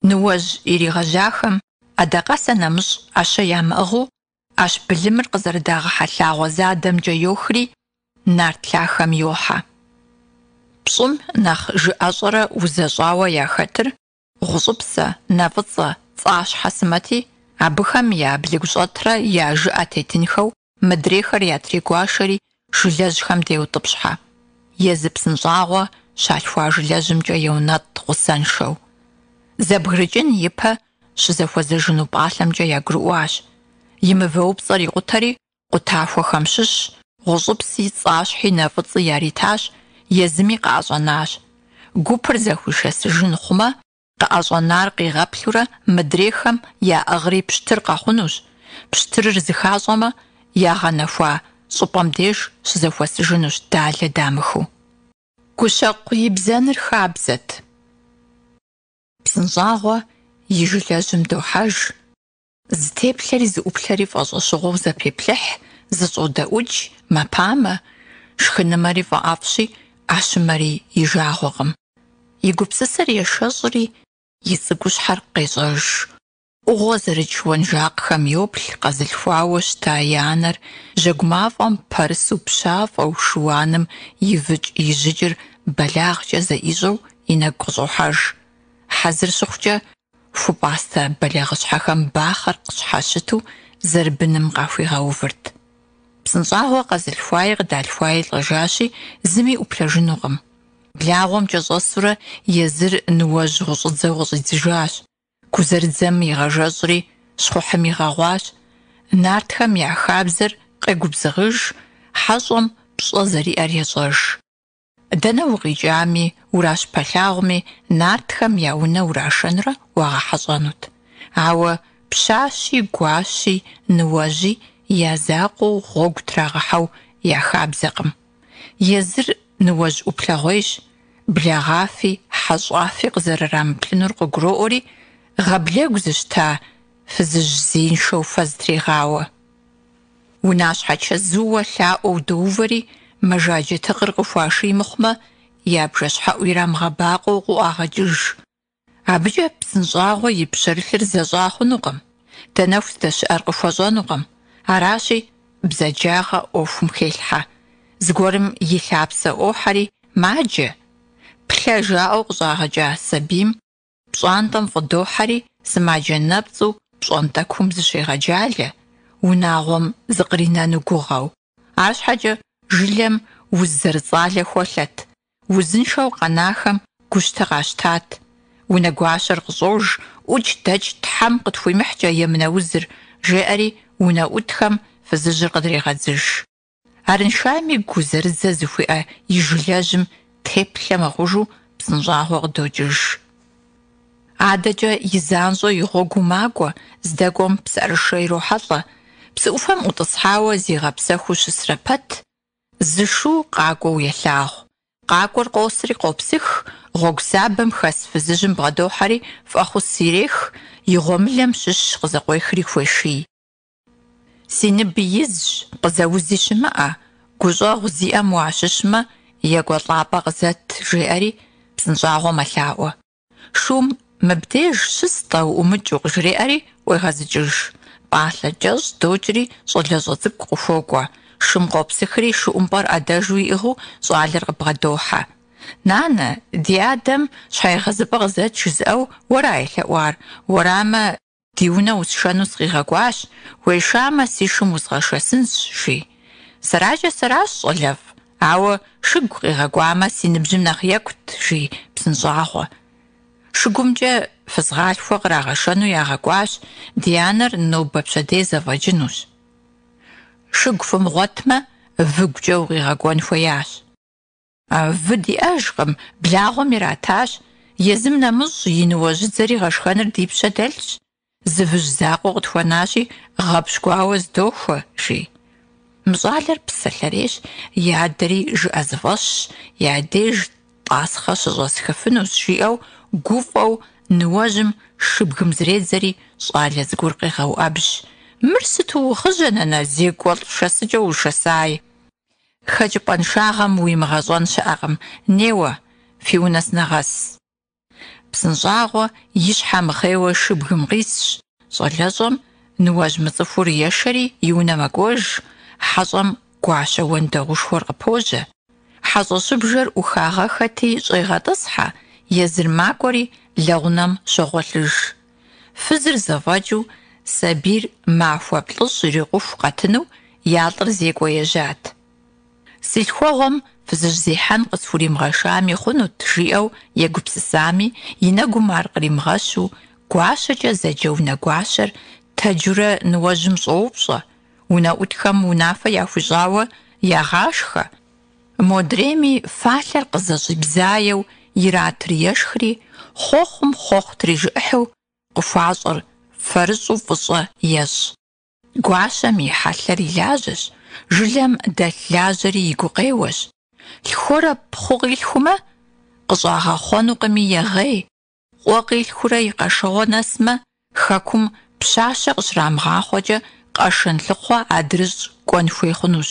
Ныуэжь иригъэжьахэм ӏэдакъэсэ нэмыщӏ ӏэщэ ямыӏыгъыу ӏэщ былымыр къызэрыдагъэхьэ лъагъуэ задэмкӏэ йохри, нарт лъахэм йохьэ. Пщӏым нэхъ жыӏэщӏэрэ узэщӏауэ яхэтыр Гъущӏыпсэ, Нэфӏыцӏэ, Цӏащхьэ сымэти, абыхэм я блыгущӏэтрэ я жыӏэ тетынхэу мыдрейхэр ятрегуашэри жылэжьхэм деутӏыпщхьэ. Езы Псынщӏагъуэ щалъхуа жылэжьымкӏэ еунэтӏ гъусэншэу. Зэбгрыкӏын ипэ щызэхуэзэжыну пӏалъэмкӏэ ягурыӏуащ. И мывэупцӏэр икъутэри, къутахуэхэм щыщ Гъущӏыпси, Цӏащхьи, Нэфӏыцӏи яритащ, езыми къыӏэщӏэнащ. Гупыр зэхуишэсыжын хъумэ, къыӏэщӏэнар къигъэплъурэ мыдрейхэм яӏыгъри пщтыр къэхъунущ, пщтырыр зыхащӏэмэ, ягъэнэхуа щӏыпӏэм деж щызэхуэсыжынущ далэ дамыхыу. Гущэкъу ибзэныр хабзэт. Псынщӏагъуэ и жылэжьым дохьэж. Зытеплъэри зыӏуплъэри фӏэщӏэщыгъуэу зэпеплъыхь, зыщӏодэӏукӏ, мэпамэ, шхынымэри фӏэӏэфӏщи, ӏэщымэри и жагъуэкъым. И гупсысэр ешэщӏри, и цӏыкӏущхьэр къещӏэж. ӏугъуэ зэрыкӏ уэнжакъхэм йоплъ, къэзылъхуауэ щыта и анэр жьэгу мафӏэм пэрысу пщафӏэу, шыуаным ивыкӏ-ижьыкӏыр бэлагъкӏэ зэӏищӏэу и нэгу къыщӏохьэж. Хьэзыр щыхъукӏэ, ху пӏастэ бэлагъыщхьэхэм бахъэр къыщхьэщыту зэрыбыным къахуигъэувырт. Псынщӏагъуэ къэзылъхуаи къыдалъхуаи лӏэжащи, зыми ӏуплъэжынукъым. Благъуэм кӏэщӏэсурэ езыр ныуэжь гъущӏыдзэу къыщӏидзыжащ. Гузэрыдзэм игъэжэщӏри, щхъухьым игъэгъуащ. Нартхэм я хабзэр къегубзыгъыж, хьэщӏэм пщӏэ зэриӏэр ещӏэж. Дэнэ укъикӏами, уращыпэлъагъуми, нартхэм я унэ урашэнурэ уагъэхьэщӏэнут. Ауэ пщащи, гуащи, ныуэжьи я закъуэу гъуэгу трагъэхьэу я хабзэкъым. Езыр ныуэжь ӏуплъэгъуейщ, благъафи хьэщӏафи къызэрырамыплъынур къыгуроӏуэри, гъаблэгу зыщта фызыжь зеиншэу фэ зытрегъауэ. Унащхьэ чэзууэ лъаӏуэу доувэри, мэжаджэ тыкъыр къыхуаший мыхъумэ, я бжэщхьэӏу ирамыгъэбакъуэу къыӏуагъэкӏыж. Абыкӏэ Псынщӏагъуэ и пщэрылъыр зэщӏа хъунукъым, Данэху здэщыӏэр къыхуэщӏэнукъым. Аращи, бзаджагъэ ӏуэхум хелъхьэ. Зыгуэрым и лъапсэ ӏуохьэри маджэ. Плъэ жаӏэу къыщӏагъэкӏа сабийм пщӏантӏэм фӏыдохьэри сымаджэ нэпцӏу пщӏантӏэкум зыщегъэджалэ, унагъуэм зыкъринэну гугъэу. Арщхьэкӏэ жылэм уз зэрыцӏалэ хуэлъэт, узыншэу къэнахэм гущтэ къащтат. Унэгуащэр къыщӏож, ӏукӏ дэкӏ Тхьэм къытхуимыхькӏэ емынэ узыр, жеӏэри унэӏутхэм фызыжьыр къыдрегъэдзыж. Арыншами гузэрыдзэ зыхуиӏэ и жылэжьым теплъэ мыхъужу Псынщӏагъуэ къыдокӏыж. Адэкӏэ и занщӏэу и гъуэгуу макӏуэ, здэкӏуэм псыӏэрышэ ирохьэлӏэ. Псы ӏуфэм ӏутӏысхьауэ зигъэпсэхуу щысрэ пэт, зы шу къакӏуэу елъагъу. Къакӏуэр къосри къопсых, гъуэгу сабэм хэс фызыжьым бгъэдохьэри фӏэхъус ирех, и гъуэмылэм щыщ къызэкъуехри хуеший. Си ныби изщ, къызэузи щымыӏэ, гущӏэгъу зиӏэм уащыщмэ, екӏуэлӏапӏэ къызэт, жеӏэри Псынщӏагъуэ мэлъаӏуэ. Шум мыбдеж щыс-тӏэ уӏумыкӏыу къыжреӏэри ӏуегъэзыкӏыж. Пӏалъэ кӏэщӏ докӏри щӏалэщӏэ цӏыкӏу къыхуокӏуэ. Шым къопсыхри шы ӏумпӏэр ӏэдэжу иӏыгъыу щӏалэр къыбгъэдохьэ. Нанэ, ди адэм щхьэегъэзыпӏэ къызэт жызыӏэу уэра елъэӏуар? Уэрамэ, Ди унэ усшэну сыкъигъэкӏуащ, уешамэ, си шым узгъэшэсынщ, жи. Сэракӏэ сэращ, щӏалэфӏ, ауэ шыгу къигъэкӏуамэ, си ныбжьым нэхъ екӏут, жи Псынщӏагъуэ. Шыгумкӏэ фызгъалъхуэ кърагъэшэну ягъэкӏуащ, ди анэр нобэ-пщэдей зэфӏэкӏынущ. Шыгу фымыгъуэтмэ, выгукӏэ укъигъэкӏуэн хуеящ. Вы диӏэжкъым, благъуэм иратащ, езым нэмыщӏ и ныуэжьыдзэри гъэшхэныр ди пщэ дэлъщ, зы выжь закъуэ къытхуэнащи, гъэпщкӏуауэ здохуэ, жи. Мы щӏалэр псэлъэрейщ, и адэри жыӏэзыфӏэщщ, я деж тӏасхъэ щыщӏэсхыфынущ, жиӏэу гуфӏэу ныуэжьым шыбгым зредзэри щӏалэ цӏыкӏур къегъэуӏэбжь. Мыр сыту ухъыжьэ, нанэ, зекӏуэлӏ шэсыкӏэ ушэсаи. Хэкӏыпӏэншагъэм уимыгъэщӏэн щыӏэкъым, неуэ, фи унэ сынэгъэс. Псынщӏагъуэ и щхьэ мыхъейуэ шыбгым къисщ, щӏалэщӏэм ныуэжь мыцӏыхур ешэри и унэ мэкӏуэж, хьэщӏэм гуащэ уэндэгъушхуэр къыпожьэ. Хьэщӏэщыбжэр ӏухагъэххэти щӏегъэтӏысхьэ, езыр макӏуэри лэгъунэм щогъуэлъыж. Фызыр зэфӏэкӏыу сабийр махуэ плӏыщӏ ирикъуху къэтыну я лӏыр зекӏуэ ежьат. Си лъхуэгъуэм фызыжь зехьэн къысхуримыгъэшами хъунут, жиӏэу егупсысами, и нэгум ар къримыгъэщу, гуащэкӏэ зэджэ унэгуащэр тэджурэ ныуэжьым щӏоупщӏэ, унэӏутхэм унафэ яхуищӏауэ ягъашхэ. Модрейми фалъэр къызэщӏибзаеу иратыр ешхри, хъуэхъум хъуэхъу трижыӏыхьу къыхуащӏэр фэрыщӏу фӏыщӏэ ещӏ. Гуащэм и хьэлъэр и лажьэщ, жылэм дэлъ лажьэри и гукъеуэщ. Лъхуэрэ пхъу къилъхумэ, къыщӏагъэхъуэнукъыми егъей. Къуэ къилъхурэ и къэшэгъуэ нэсмэ, хэкум пщащэ къыщрамыгъахъуэкӏэ къэшэн лъыхъуэ адрыщӏ кӏуэн хуей хъунущ.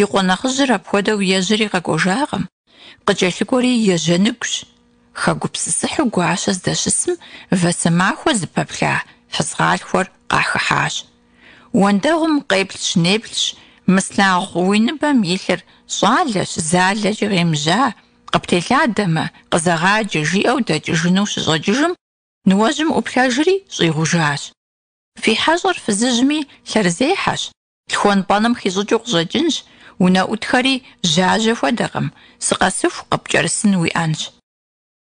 И къуэ нэхъыжьыр апхуэдэу ежьэри къэкӏуэжакъым, къыкӏэлъыкӏуэри ежьэныгущ. Хэгупсысыхьу гуащэ здэщысым, вэсэмахуэ зыпэплъа фызгъалъхуэр къахыхьащ. Уэндэгъум къеплъщ-неплъщ, мы слъагъу уи ныбэм илъыр щӏалэщ, залэкӏи къемыжьа, къыптелъадэмэ, къызэгъаджэ, жиӏэу дэкӏыжыну щыщӏэкӏыжым, ныуэжьым ӏуплъэжри щӏигъужащ. Фи хьэщӏэр фызыжьми лъэрызехьэщ, лъхуэн-пӏэным хищӏыкӏыу къыщӏэкӏынщ, унэӏутхэри жьажьэ хуэдэкъым, сыкъэсыху къыпкӏэрысын уиӏэнщ.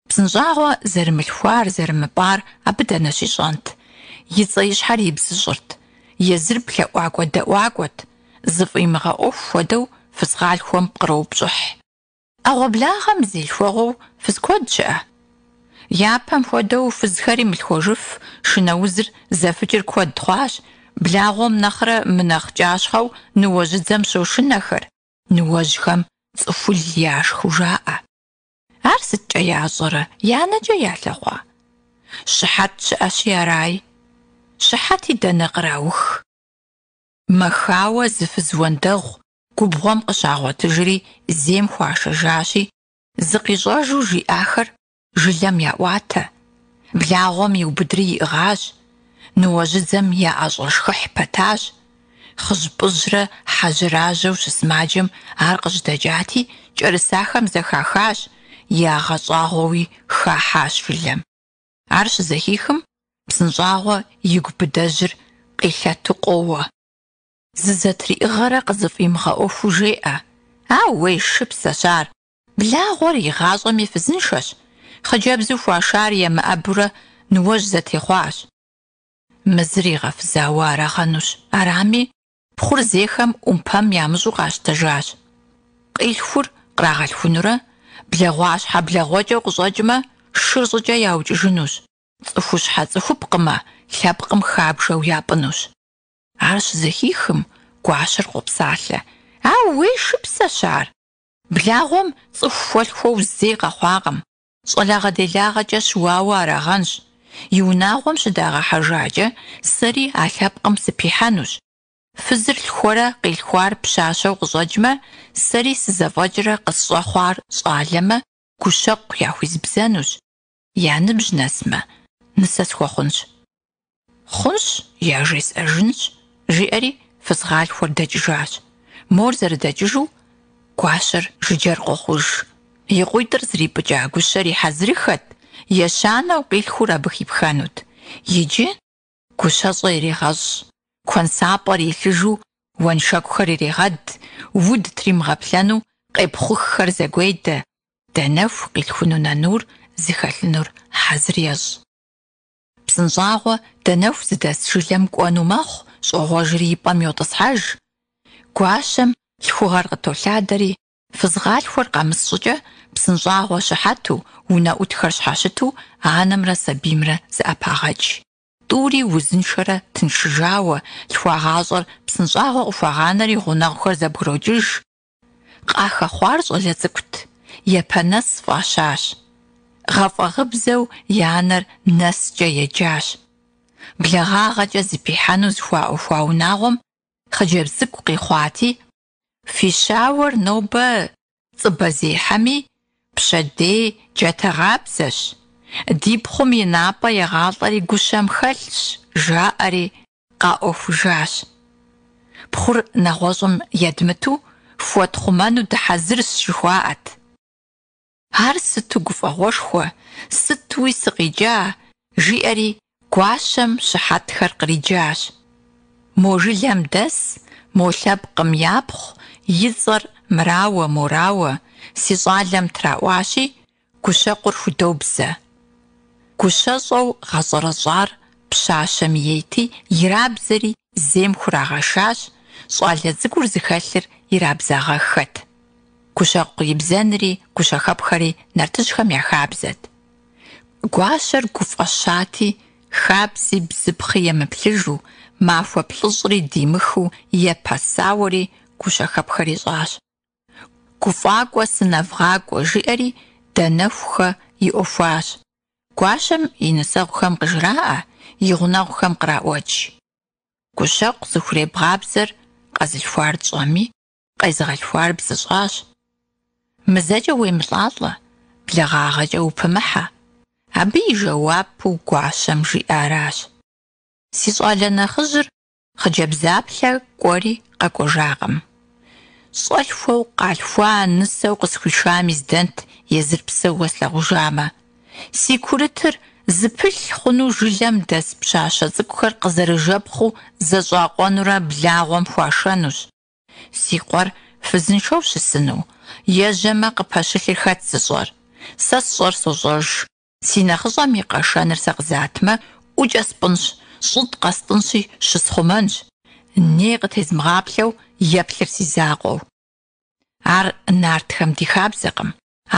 Псынщӏагъуэ зэрымылъхуар, зэрымыпӏар абы дэнэ щищӏэнт? И цӏэ-и щхьэр ибзыщӏырт. Езыр плъэӏуакӏуэ-дэӏуакӏуэт, зыфӏимыгъэӏуэху хуэдэу фызгъалъхуэм пкъроупщӏыхь. ӏэгъуэблагъэм зи лъхуэгъуэу фыз куэд щыӏэ? Япэм хуэдэу фызхэри мылъхуэжыф, шынэ узыр зэфыкӏыр куэд хъуащ, благъуэм нэхърэ мынэхъ кӏащхъэу ныуэжьыдзэм щошынэхэр, ныуэжьхэм цӏыхул яшхыу жаӏэ. Ар сыткӏэ ящӏэрэ, я нэкӏэ ялъэгъуа? Щыхьэт щыӏэщи араи. Щыхьэти дэнэ къраух? Мэхауэ зы фыз уэндэгъу губгъуэм къыщагъуэтыжри зейм хуашэжащи, зыкъищӏэжу жиӏахэр жылэм яӏуатэ. Благъуэм иубыдри иӏыгъащ, ныуэжьыдзэм яӏэщӏэшхыхь пэтащ. Хъыжьпӏыжьрэ хьэжьэражьэу щысымаджэм ар къыжьэдэкӏати, кӏэрысахэм зэхахащ, ягъэщӏагъуэуи хахьащ жылэм. Ар щызэхихым, Псынщӏагъуэ игу быдэжьыр къилъэту къоуэ. Зызэтриӏыгъэрэ къызыфӏимыгъэӏуэхуу жеӏэ, Аууей, шыпсэщ ар! Благъуэр игъащӏэми фызыншэщ, хъыджэбзу хуашар емыӏэбурэ ныуэжь зэтехъуащ. Мы зыр игъэфызауэ арагъэнущ, арами, пхъур зейхэм ӏумпэм ямыщӏу къащтэжащ. Къилъхур кърагъэлъхунурэ, благъуащхьэ благъуэкӏэу къыщӏэкӏмэ, шыр щӏыкӏэ яукӏыжынущ, цӏыхущхьэ цӏыхупкъымэ, лъэпкъым хабжэу япӏынущ. Ар щызэхихым, гуащэр къопсалъэ, Аууей, шыпсэщ ар! Благъуэм цӏыху хуэлъхуэу зэи къэхъуакъым. Щӏалагъэ-делагъэкӏэ щыуауэ арагъэнщ. И унагъуэм щыдагъэхьэжакӏэ, сэри а лъэпкъым сыпихьэнущ. Фызыр лъхуэрэ къилъхуар пщащэу къыщӏэкӏмэ, сэри сызэфӏэкӏрэ къысщӏэхъуар щӏалэмэ, гущэкъу яхуизбзэнущ. Я ныбжь нэсмэ, нысэ схуэхъунщ. Хъунщ, яжесӏэжынщ, жиӏэри фызгъалъхуэр дэкӏыжащ. Мор зэрыдэкӏыжу, гуащэр жыджэр къохъуж. И къуитӏыр зрипӏыкӏа гущэр и хьэзырыххэт, ещанэу къилъхур абы хипхэнут. Иджы гущэщӏэ ирегъэщӏ, куэнсапӏэр илъыжу уэншэкухэр ирегъэд, уд тримыгъэплъэну къепхъуххэр зэгуедэ, Данэху къилъхуну нанур зыхэлъынур хьэзыр ещӏ. Псынщӏагъуэ Данэху зыдэс жылэм кӏуэну мэхъу, щӏогъуэжри и пӏэм йотӏысхьэж. Гуащэм лъхугъэр къытолъадэри, фызгъалъхуэр къэмыс щӏыкӏэ, Псынщӏагъуэ щыхьэту, унэӏутхэр щхьэщыту анэмрэ сабиймрэ зэӏэпагъэкӏ. Тӏури узыншэрэ тыншыжауэ, лъхуагъащӏэр Псынщӏагъуэ къыхуагъанэри гъунэгъухэр зэбгрокӏыж. Къахэхъуар щӏалэ цӏыкӏут, Япэнэс фӏащащ. Гъэфӏэгъыбзэу и анэр Нэскӏэ еджащ. Благъагъэкӏэ зыпихьэну зыхуаӏуэхуа унагъуэм хъыджэбз цӏыкӏу къихъуати, фи щауэр нобэ цӏыбэзехьэми, пщэдей джатэгъабзэщ, ди пхъум и напӏэ егъалӏэри гущэм хэлъщ, жаӏэри къаӏуэхужащ. Пхъур нэгъуэщӏым едмыту фхуэтхъумэну дыхьэзырщ, жыхуаӏэт. Ар сыту гуфӏэгъуэшхуэ, сытуи сыкъикӏа, жиӏэри гуащэм щыхьэтхэр къриджащ. Мо жылэм дэс, мо лъэпкъым япхъу и цӏэр мырауэ-морауэ, си щӏалэм траӏуащи, гущэкъур худобзэ. Гущэщӏэу гъэщӏэрэщӏар пщащэм ейти, ирабзэри зейм хурагъэшащ, щӏалэ цӏыкӏур зыхэлъыр ирабзагъэххэт. Гущэкъу ибзэнри гущэхэпхэри нартыжьхэм я хабзэт. Гуащэр гуфӏэщати, хабзи бзыпхъи емыплъыжу, махуэ плӏыщӏри димыхыу епэсауэри гущэхэпхэр ищӏащ. Гуфӏакӏуэ сынэвгъакӏуэ, жиӏэри Данэхухэ иӏуэхуащ. Гуащэм и нысэгъухэм къыжраӏэ, и гъунэгъухэм къраӏуэкӏ. Гущэкъу зыхуребгъабзэр къэзылъхуар тщӏэми, къезыгъэлъхуар бзыщӏащ. Мызэкӏэ уемылӏалӏэ, благъагъэкӏэ упымыхьэ. Абы и жэуапу гуащэм жиӏаращ. Си щӏалэ нэхъыжьыр хъыджэбзаплъэ кӏуэри къэкӏуэжакъым. Щӏэлъхуэу къалъхуа нысэу къысхуишами здэнт езыр псэууэ слъагъужамэ. Си курытыр зыпылъ хъуну жылэм дэс пщащэ цӏыкӏухэр къызэрыжэпхъыу зэщӏакъуэнурэ благъуэм хуашэнущ. Си къуэр фызыншэу щысыну? Ежьэмэ, къыпэщылъыр хэт зыщӏэр? Сэ сщӏэр сощӏэж. Си нэхъыщӏэм и къэшэныр сэ къызатмэ, ӏукӏэ спӏынщ, щӏытӏ къэстӏынщи, щысхъумэнщ. Ней къытезмыгъаплъэу, еплъыр си закъуэу. Ар нартхэм ди хабзэкъым,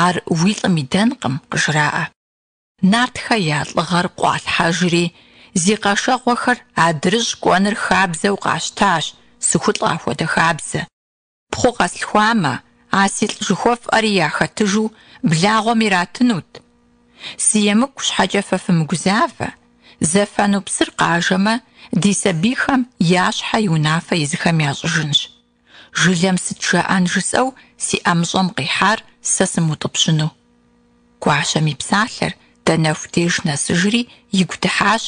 ар уи лӏым идэнкъым, къыжраӏэ. Нартхэ я лӏыгъэр къуалъхьэжри, зи къэшэгъуэхэр адрыщӏ кӏуэныр хабзэу къащтащ, сыхулӏэ апхуэдэ хабзэ. Пхъу къэслъхуамэ, а силӏ жыхуэфӏэри яхэтыжу благъуэм иратынут. Си емыкӏу щхьэкӏэ фэ фымыгузавэ, зэфэну псыр къажэмэ, ди сабийхэм я щхьэ и унафэ езыхэм ящӏыжынщ. Жылэм сыт жаӏэн жысӏэу си ӏэмыщӏэм къихьар сэ сымыутӏыпщыну. Гуащэм и псалъэр Данэху деж нэсыжри игу дыхьащ,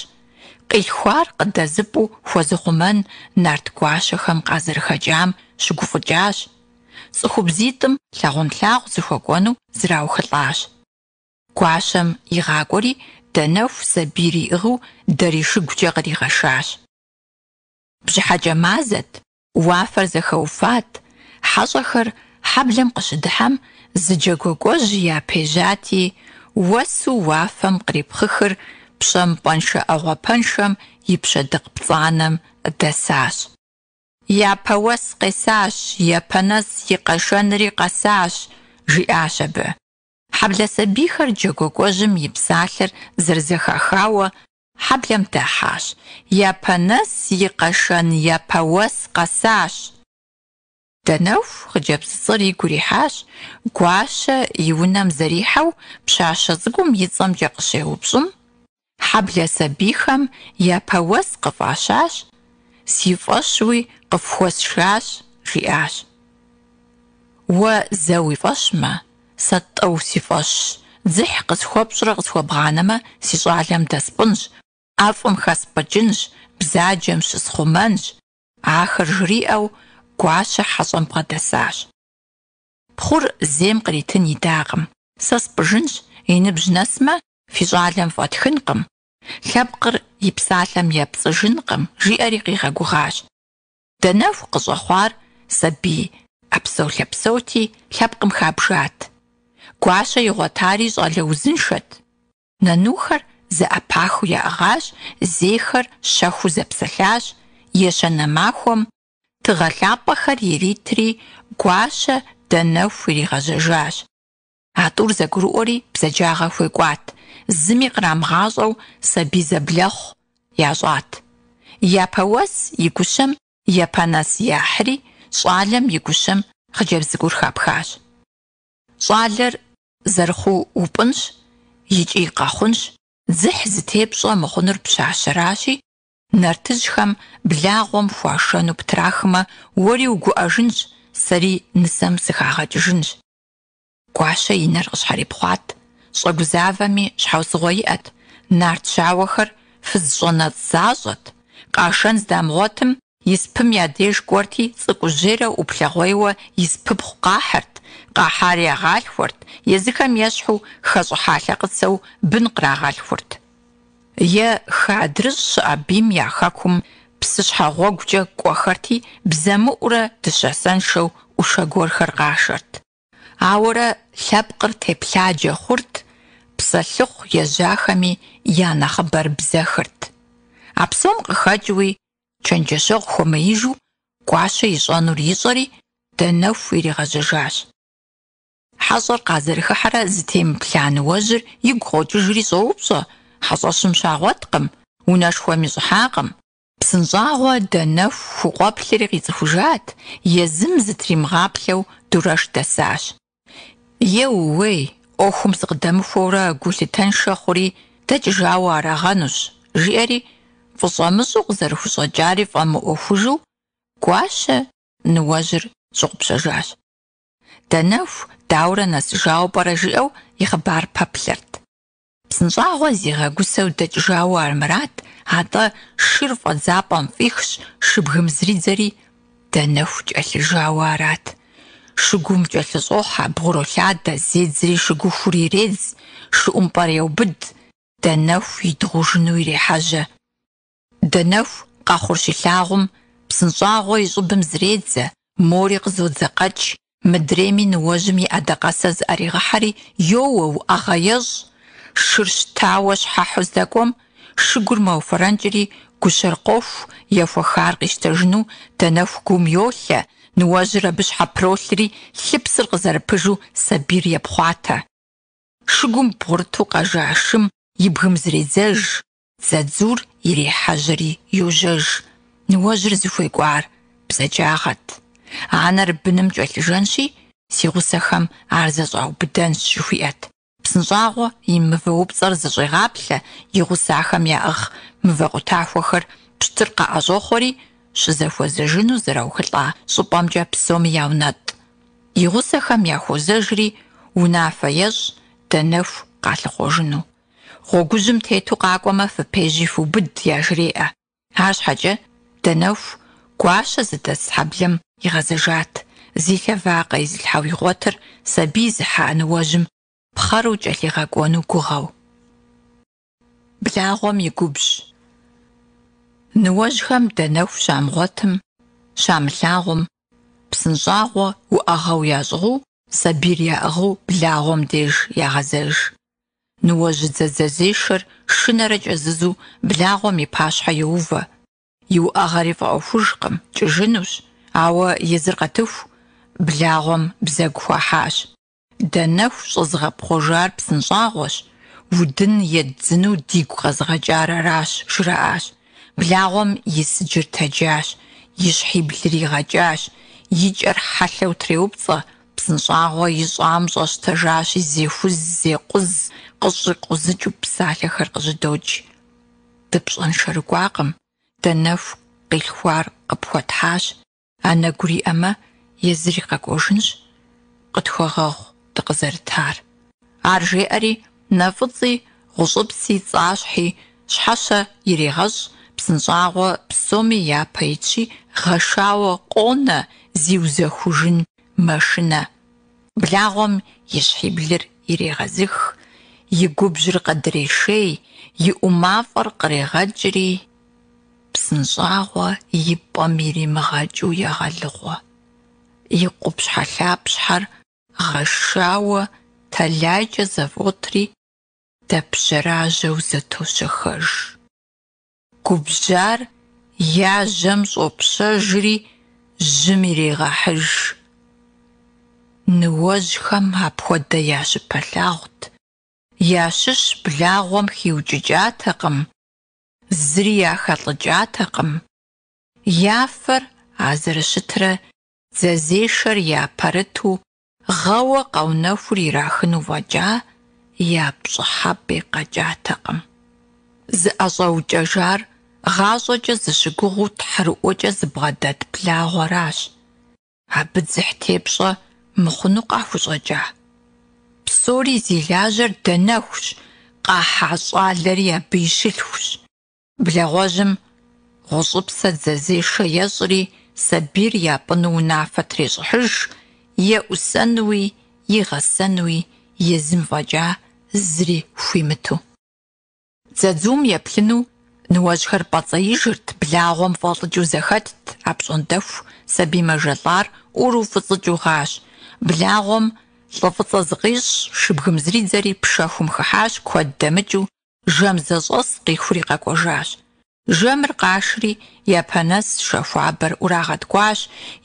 къилъхуар къыдэзыпӏу хуэзыхъумэн нарт гуащэхэм къазэрыхэкӏам щыгуфӏыкӏащ. Цӏыхубзитӏым лъагъунлъагъу зыхуэкӏуэну зраухылӏащ. Гуащэм игъакӏуэри Данэху сабийр иӏыгъыу дарий шыгукӏэ къригъэшащ. Бжьыхьэкӏэ мазэт, уафэр зэхэуфат, хьэщӏэхэр хьэблэм къыщыдыхьэм зы джэгуакӏуэжь япежьати, уэсу уафэм кърипхъыхыр пщампӏэншэ ӏэгъуапэншэм и пщэдыкъ пцӏанэм дэсащ. Япэ уэс къесащ, Япэнэс и къэшэнри къэсащ, жиӏащ абы. Хьэблэ сабийхэр джэгуакӏуэжьым и псалъэр зэрызэхахауэ хьэблэм дахьащ. Япэнэс и къэшэн япэ уэс къэсащ. Данэху хъыджэбз цӏэр игу ирихьащ, Гуащэ и унэм зэрихьэу пщащэ цӏыкӏум и цӏэмкӏэ къыщеупщӏым, хьэблэ сабийхэм япэ уэс къыфӏащащ, си фӏэщуи къыфхуэсшащ, жиӏащ. Уэ зэ уи фӏэщмэ, сэ тӏэу си фӏэщщ, дзыхь къысхуэпщӏрэ къысхуэбгъанэмэ, си щӏалэм дэспӏынщ, ӏэфӏым хэспӏыкӏынщ, бзаджэм щысхъумэнщ. Ахэр жриӏэу Гуащэ хьэщӏэм бгъэдэсащ. Пхъур зейм къритын идакъым. Сэ спӏыжынщ, и ныбжь нэсмэ, фи щӏалэм фӏэтхынкъым, лъэпкъыр и псалъэм епцӏыжынкъым, жиӏэри къигъэгугъащ. Данэху къыщӏэхъуар сабий ӏэпсэу-лъэпсэути, лъэпкъым хабжат. Гуащэ игъуэтари щӏалэ узыншэт. Нанухэр зэӏэпахыу яӏыгъащ, зейхэр щэхуу зэпсэлъащ. Ещанэ махуэм тыгъэ лъапӏэхэр иритри, Гуащэ Данэху иригъэжьэжащ. А тӏур зэгурыӏуэри бзаджагъэ хуекӏуат, зыми кърамыгъащӏэу сабий зэблэхъу ящӏат. Япэуэс и гущэм Япэнэс яхьри, щӏалэм и гущэм хъыджэбз цӏыкӏур хапхащ. Щӏалэр зэрыхъуу упӏынщ икӏи къэхъунщ, дзыхь зытепщӏэ мыхъунур пщащэращи, нартыжьхэм благъуэм хуашэну птрахмэ, уэри угуӏэжынщ, сэри нысэм сыхагъэкӏыжынщ. Гуащэ и нэр къыщхьэрипхъуат, щӏэгузавэми щхьэусыгъуэ иӏэт, нарт щауэхэр фыз щӏэнэцӏ защӏэт, къашэн здамыгъуэтым испым я деж кӏуэрти, цӏыкӏужьейрэ ӏуплъэгъуейуэ испыпхъу къахьырт, къахьар ягъалъхуэрт, езыхэм ещхьу хэщӏыхьа лъэкъыцэу бын кърагъэлъхурт. Е хы адрыщӏ щыӏэ бийм я хэкум псыщхьэ гъуэгукӏэ кӏуэхэрти, бзэмыӏурэ дыщэсэншэу ӏушэ гуэрхэр къашэрт. Ауэрэ лъэпкъыр теплъаджэ хъурт, псэлъыхъу ежьахэми я нэхъыбэр бзэхырт. А псом къыхэкӏыуи, чэнджэщэгъу хуэмеижу, Гуащэ ищӏэнур ищӏэри, Данэху иригъэжьэжащ. Хьэщӏэр къазэрыхыхьэрэ зытемыплъа ныуэжьыр игу къокӏыжри щӏоупщӏэ, хьэщӏэщым щагъуэткъым, унэшхуэми щӏыхьакъым. Псынщӏагъуэ Данэху хукъуэплъри къицӏыхужат, езым зытримыгъаплъэу дурэш дэсащ. Еууей, ӏуэхум сыкъыдэмыхуэурэ гулъытэншэ хъури дэкӏыжауэ арагъэнущ, жиӏэри, фӏыщӏэмыщӏу къызэрыхущӏэкӏари фӏэмыӏуэхужу, Гуащэ ныуэжьыр щыгъупщэжащ. Данэху дауэрэ нэсыжауэ пӏэрэ жиӏэу и хъыбар пэплъэрт. Псынщӏагъуэ зигъэгусэу дэкӏыжауэ армырат, атӏэ шыр фӏэдзапӏэм фӏихщ, шыбгым зридзэри, Данэху кӏэлъыжауэ арат. Шыгум кӏэлъыщӏохьэ, бгъуролъадэ, зедзри шыгухур иредз, шы ӏумпӏэр еубыд, Данэху идыгъужыну ирехьэжьэ. Данэху къэхъур щилъагъум, Псынщӏагъуэ и щӏыбым зредзэ, мори къызодзэкъэкӏ, мыдрейми ныуэжьым и ӏэдакъэсэ зыӏэригъыхьэри, йоуэ, уӏэгъэ ещӏ. Шыр щтауэ щхьэхьу здэкӏуэм, шыгур мэуфэрэнкӏри, гущэр къоху, ехуэхар къищтэжыну Данэху гум йолъэ, ныуэжьыр абы щхьэпролъри, лъыпсыр къызэрыпыжу сабийр епхъуатэ. Шыгум бгъурыту къэжа шым и бгым зредзэж, дзадзур ирехьэжьэри йожьэж. Ныуэжьыр зыхуекӏуар бзаджагъэт. Анэр быным кӏэлъыжэнщи, си гъусэхэм ар зэщӏаубыдэнщ, жыхуиӏэт. Псынщӏагъуэ и мывэупцӏэр зэщӏегъаплъэ, и гъусахэм яӏыгъ мывэ къутахуэхэр пщтыр къаӏэщӏохъуэри, щызэхуэзэжыну зэраухылӏа щӏыпӏэмкӏэ псоми яунэтӏ. И гъусэхэм яхуозэжри, унафэ ещӏ Данэху къалъыхъуэжыну. Гъуэгужьым тету къакӏуэмэ, фыпежьи фыубыд, яжреӏэ. Арщхьэкӏэ Данэху Гуащэ зыдэс хьэблэм игъэзэжат, зи лъэ вакъэ изылъхьэу игъуэтыр сабий зыхьа ныуэжьым пхъэру кӏэлъигъэкӏуэну гугъэу. Благъуэм и губжь. Ныуэжьхэм Данэху щамыгъуэтым, щамылъагъум, Псынщӏагъуэ уӏэгъэу ящӏыгъуу, сабийр яӏыгъыу благъуэм деж ягъэзэж. Ныуэжьыдзэ дзэзешэр шынэрэ кӏэзызу благъуэм и пащхьэ йоувэ. И уӏэгъэри фӏэӏуэхужкъым, кӏыжынущ, ауэ езыр къэтыху, благъуэм бзэгу хуахьащ. Данэху щӏэзыгъэпхъуэжар псынщӏагъуэщ, удын еддзыну дигу къэзыгъэкӏар аращ, жраӏащ. Благъуэм и сыджыр тэджащ, и щхьиблыр игъэкӏащ, и кӏэр хьэлъэу треупцӏэ, псынщӏагъуэ ищӏам щӏэщтэжащи, зехуз, зекъуз, къыщӏикъузыкӏыу псалъэхэр къыжьэдокӏ. Дыпщӏэншэрыкӏуакъым, Данэху къилъхуар къыпхуэтхьащ, Анэгур иӏэмэ, езыри къэкӏуэжынщ, къытхуэгъэгъу дыкъызэрытар. Ар жеӏэри, Нэфӏыцӏи, Гъущӏыпси, Цӏащхьи щхьэщэ ирегъэщӏ, Псынщӏагъуэ псоми япэ итщи, гъэшауэ къонэ, зиузэхужын мэшынэ. Благъуэм и щхьиблыр ирегъэзых, и губжьыр къыдрешей, и ӏумафӏэр кърегъэкӏри, Псынщӏагъуэ и пӏэм иримыгъэкӏыу егъэлыгъуэ. И къупщхьэлъапщхьэр гъэшауэ тэлайкӏэ зэфӏотри, дэп жьэражьэу зэтощэхэж. Губжьар яжьэм щӏопщэжри, жьым ирегъэхьыж. Ныуэжьхэм апхуэдэ я щыпэлъагъут, ящыщ благъуэм хиукӏыкӏатэкъым, зыри яхэлӏыкӏатэкъым. Я фэр а зэрыщытрэ дзэзешэр я пэрыту гъэуэ къэунэхур ирахыну фӏэкӏа, я пщӏыхьэпӏи къэкӏатэкъым. Зыӏэщӏэукӏэжар гъащӏэкӏэ зыщыгугъыу тхьэрыӏуэкӏэ зыбгъэдэт благъуэращ. Абы дзыхь тепщӏэ мыхъуну къахущӏэкӏа? Псори зи лажьэр Данэхущ, къахьа щӏалэри абы и щылъхущ. Благъуэжьым Гъущӏыпсэ дзэзешэ ещӏри, сабийр япӏыну унафэ трещӏыхьыж, еӏусэнуи, игъэсэнуи езым фӏэкӏа зыри хуимыту. Дзадзум еплъыну ныуэжьхэр пӏэцӏеижырт, благъуэм фӏэлӏыкӏыу зэхэтт, апщӏондэху сабий мэжэлӏар ӏурыуфӏыцӏыкӏыу гъащ. Благъуэм лӏы фӏыцӏэ зыкъищӏщ, шыбгым зридзэри пшэхум хыхьащ, куэд дэмыкӏыу жэм зэщӏэс къихури къэкӏуэжащ. Жэмыр къашри, Япэнэс шэ хуабэр ӏурагъэткӏуащ,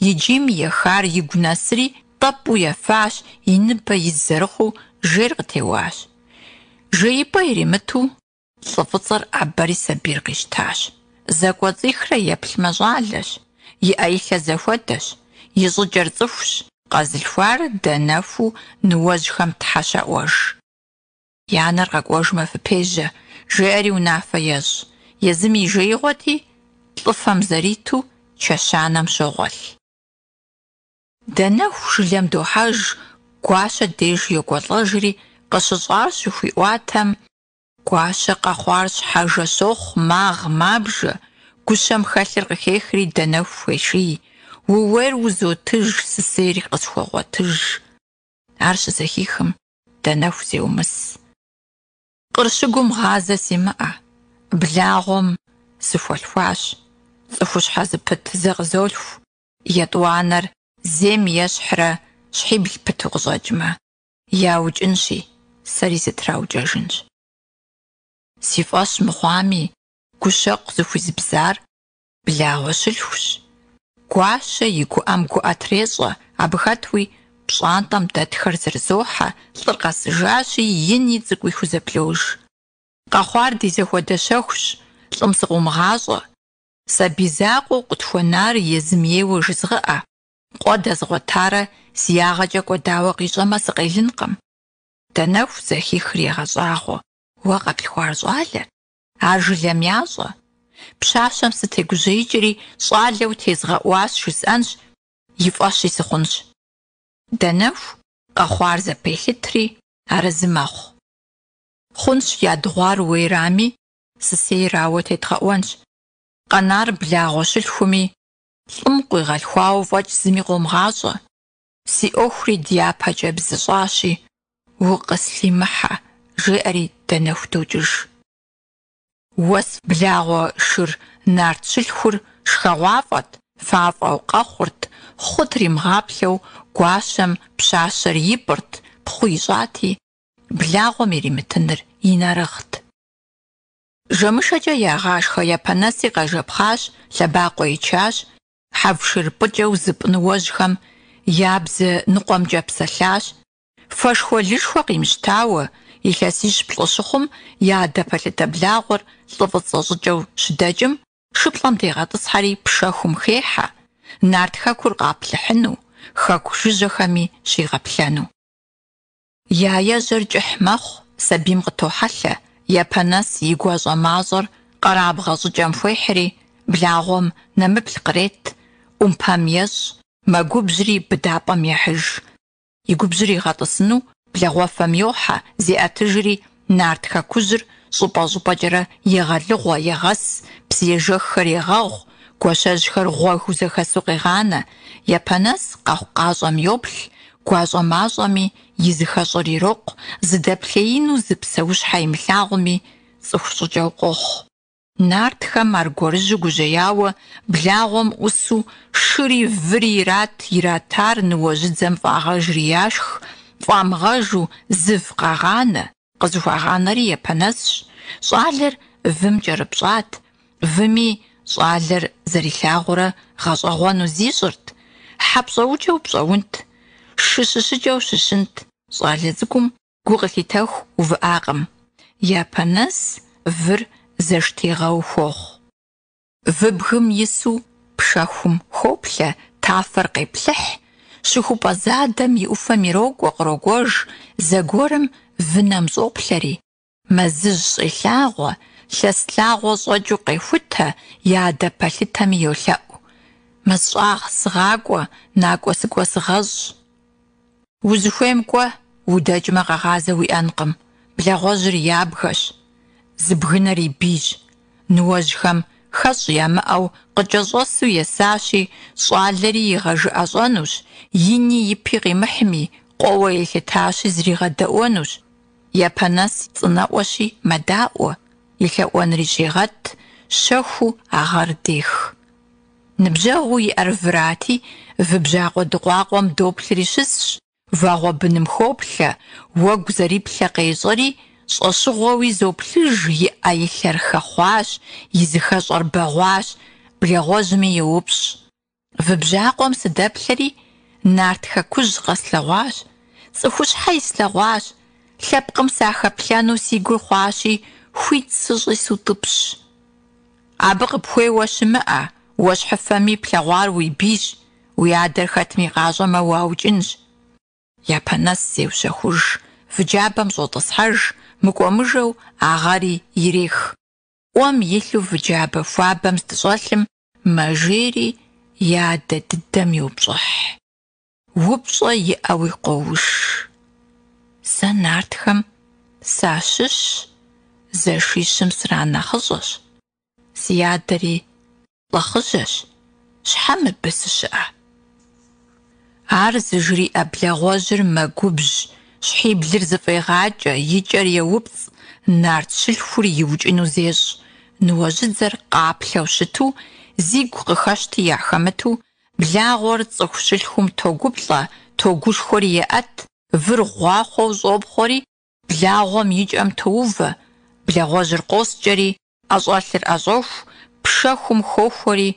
и джийм ехар игу нэсри, тӏэпӏу ефащ, и ныбэ из зэрыхъуу, жейр къытеуащ. Жеипӏэ иримыту, лӏы фӏыцӏэр ӏэбэри сабийр къищтащ. Зэкӏуэцӏихрэ еплъмэ щӏалэщ, и ӏэ-и лъэ зэхуэдэщ, и щӏыкӏэр цӏыхущ, къэзылъхуар Данэхуу ныуэжьхэм тхьэ щаӏуэж. И анэр къэкӏуэжмэ фыпежьэ, жеӏэри унафэ ещӏ. Езым и жеигъуэти, лӏыфэм зэриту чэщанэм щогъуэлъ. Данэху жылэм дохьэж, Гуащэ деж йокӏуэлӏэжри, къыщыщӏар щыхуиӏуатэм. Гуащэ къэхъуар щхьэжэ щохъу, магъ, мабжэ, гущэм хэлъыр къыхехри Данэху хуеший: Ууейр узотыж, сысейри къысхуэгъуэтыж. Ар щызэхихым, Данэху зеумыс. Къыр щыгум гъазэ симыӏэ, благъуэм сыхуэлъхуащ, цӏыхущхьэ зыпыт зэ къызолъху, етӏуанэр зейм ещхьрэ щхьибл пыту къыщӏэкӏмэ, яукӏынщи, сэри сытраукӏэжынщ. Си фӏэщ мыхъуами, гущэкъу зыхуизбзар благъуэ щылъхущ. Гуащэ и гуӏэм гуӏэ трещӏэ, абы хэтуи пщӏантӏэм дэтхэр зэрызохьэ, лӏыр къэсыжащи, ини цӏыкӏуи хузэблож. Къэхъуар ди зэхуэдэ щэхущ, лӏым сыкъыумыгъащӏэ. Сабий закъуэу къытхуэнар езым ейуэ жызгъыӏэ, къуэ дэзгъуэтарэ си ягъэкӏэ кӏуэдауэ къищӏэмэ, сыкъелынкъым. Данэху зэхихыр егъэщӏагъуэ. Уэ къэплъхуар щӏалэт? Ар жылэм ящӏэ. Пщащэм сытегужьеикӏри, щӏалэу тезгъэӏуащ жысӏэнщ, и фӏэщи сыхъунщ. Данэху къэхъуар зэпелъытри, арэзы мэхъу. Хъунщ, ядыгъуар уейрами, сысейрауэ тедгъэӏуэнщ. Къэнар благъуэ щылъхуми, лӏым къуигъэлъхуауэ фӏэкӏ зыми къомыгъащӏэ. Си ӏуэхури дяпэкӏэ бзыщӏащи, укъыслъимыхьэ, жеӏэри Данэху докӏыж. Уэс благъуэ шыр нарт щылъхур шхэгъуафӏэт, фафӏэу къэхъурт, хъу тримыгъаплъэу гуащэм пщащэр ипӏырт, пхъу ищӏати, благъуэм иримытыныр и нэрыгът. Жэмышэкӏэ ягъашхэ Япэнэси къэжэпхъащ, лъэбакъуэ ичащ, хьэвшыр пӏыкӏэу зыпӏ ныуэжьхэм я бзэ ныкъуэмкӏэ псэлъащ. Фэшхуэ-лышхуэ къимыщтауэ, илъэсищ-плӏы щыхъум, я адэ пэлъытэ благъуэр лӏы фӏыцӏэ щӏыкӏэу щыдэкӏым, шыплӏэм дегъэтӏысхьэри пшэхум хехьэ, нарт хэкур къаплъыхьыну, хэку жыжьэхэми щигъэплъэну. Я ежьэр кӏыхь мэхъу, сабийм къытохьэлъэ, Япэнэс и гуащӏэмащӏэр къэрабгъэ щӏыкӏэм хуехьри, благъуэм нэмыплъ кърет, ӏумпэм ещӏ, мэгубжьри быдапӏэм ехьыж. И губжьыр игъэтӏысыну благъуэфэм йохьэ, зеӏэтыжри, нарт хэкужьыр щӏыпӏэ-щӏыпӏэкӏэрэ егъэлыгъуэ, егъэс, псыежэххэр егъэгъу, гуащэжьхэр гъуэгыу зэхэсу къегъанэ. Япэнэс къэхъукъащӏэм йоплъ, гуащӏэмащӏэми и зыхэщӏэр ирокъу, зыдэплъеину зы псэущхьэ имылъагъуми, цӏыху щӏыкӏэу къохъу. Нартхэм аргуэрыжьу гужьеяуэ, благъуэм ӏусу шыри выри ират, иратар ныуэжьыдзэм фӏагъэжри яшх, фӏамыгъэжу зыв къагъанэ, къызыхуагъанэри Япэнэсщ. Щӏалэр вым кӏэрыпщӏат, выми щӏалэр зэрилъагъурэ гъэщӏэгъуэну зищӏырт, хьэ пщӏэукӏэу пщӏэунт, шы щыщыкӏэу щыщынт. Щӏалэ цӏыкӏум Гу къылъитэху увыӏакъым. Япэнэс выр зэштегъэу хуохъу. Выбгым ису пшэхум хоплъэ, тафэр къеплъыхь, щыхупӏэ задэм и ӏуфэм ирокӏуэ-кърокӏуэж, зэгуэрым вынэм щӏоплъэри, мэзыжь щӏелъагъуэ, лъэс лъагъуэ щӏэкӏыу къехутэ, и адэ пэлъытэми йолъэӏу. Мэзщӏагъ сыгъакӏуэ, накӏуэ-сыкӏуэ сыгъэщӏ. Узыхуейм кӏуэ, удэкӏмэ къэгъазэ уиӏэнкъым, благъуэжьыр ябгэщ, зыбгынэр и бийщ. Ныуэжьхэм хэщӏ ямыӏэу къыкӏэщӏэсу есащи, щӏалэри игъэжыӏэщӏэнущ, и ни и пи къимыхьми, къуэуэ елъытащи зригъэдэӏуэнущ. Япэнэс цӏынэӏуэщи мэдаӏуэ, и лъэӏуэнри щегъэт, щэхуу а гъэр дех. Ныбжьэгъуу иӏэр вырати, вы бжьакъуэ дыкъуакъуэм доплъри щысщ, вагъуэ быным хоплъэ, уэгу зэриплъэ къещӏэри, щӏэщыгъуэуи зоплъыж, и ӏэ-и лъэр хэхъуащ, и зыхэщӏэр бэгъуащ, благъуэжьми йоупщӏ. Вы бжьакъуэм сыдэплъэри, нарт хэкужь къэслъэгъуащ, цӏыхущхьэ ислъэгъуащ, лъэпкъым сахэплъэну си гур хъуащи, хуит сыщӏи сутӏыпщ. Абы къыпхуеуэ щымыӏэ, уэщхьыфэми плъэгъуар уи бийщ, уи адэр хэтми къащӏэмэ уаукӏынщ. Япэнэс зеущэхуж, вы джабэм щӏотӏысхьэж, мыкӏуэмыжэу а гъэри ирех. ӏуэм илъу вы джабэ хуабэм здыщӏэлъым мэжейри и адэ дыдэм йопщӏыхь. Упщӏэ иӏэуи къоуш. Сэ нартхэм сащыщщ. зэшищым сранэхъыщӏэщ, си адэри лӏы хъыжьэщ, щхьэ мыбы сыщыӏэ? Ар зыжриӏэ благъуэжьыр мэгубжь, щхьиблыр зыфӏегъакӏэ, и кӏэр еупцӏ, нарт щылъхур иукӏыну зещӏ. Ныуэжьыдзэр къаплъэу щыту, зигу къыхэщти яхэмыту, благъуэр цӏыху щылъхум тогуплӏэ, тогушхуэри еӏэт, выр гъуахъуэу щӏопхъуэри, благъуэм и кӏэм тоувэ, благъуэжьыр къоскӏэри, ӏэщӏэлъыр ӏэщӏоху, пшэхум хохуэри,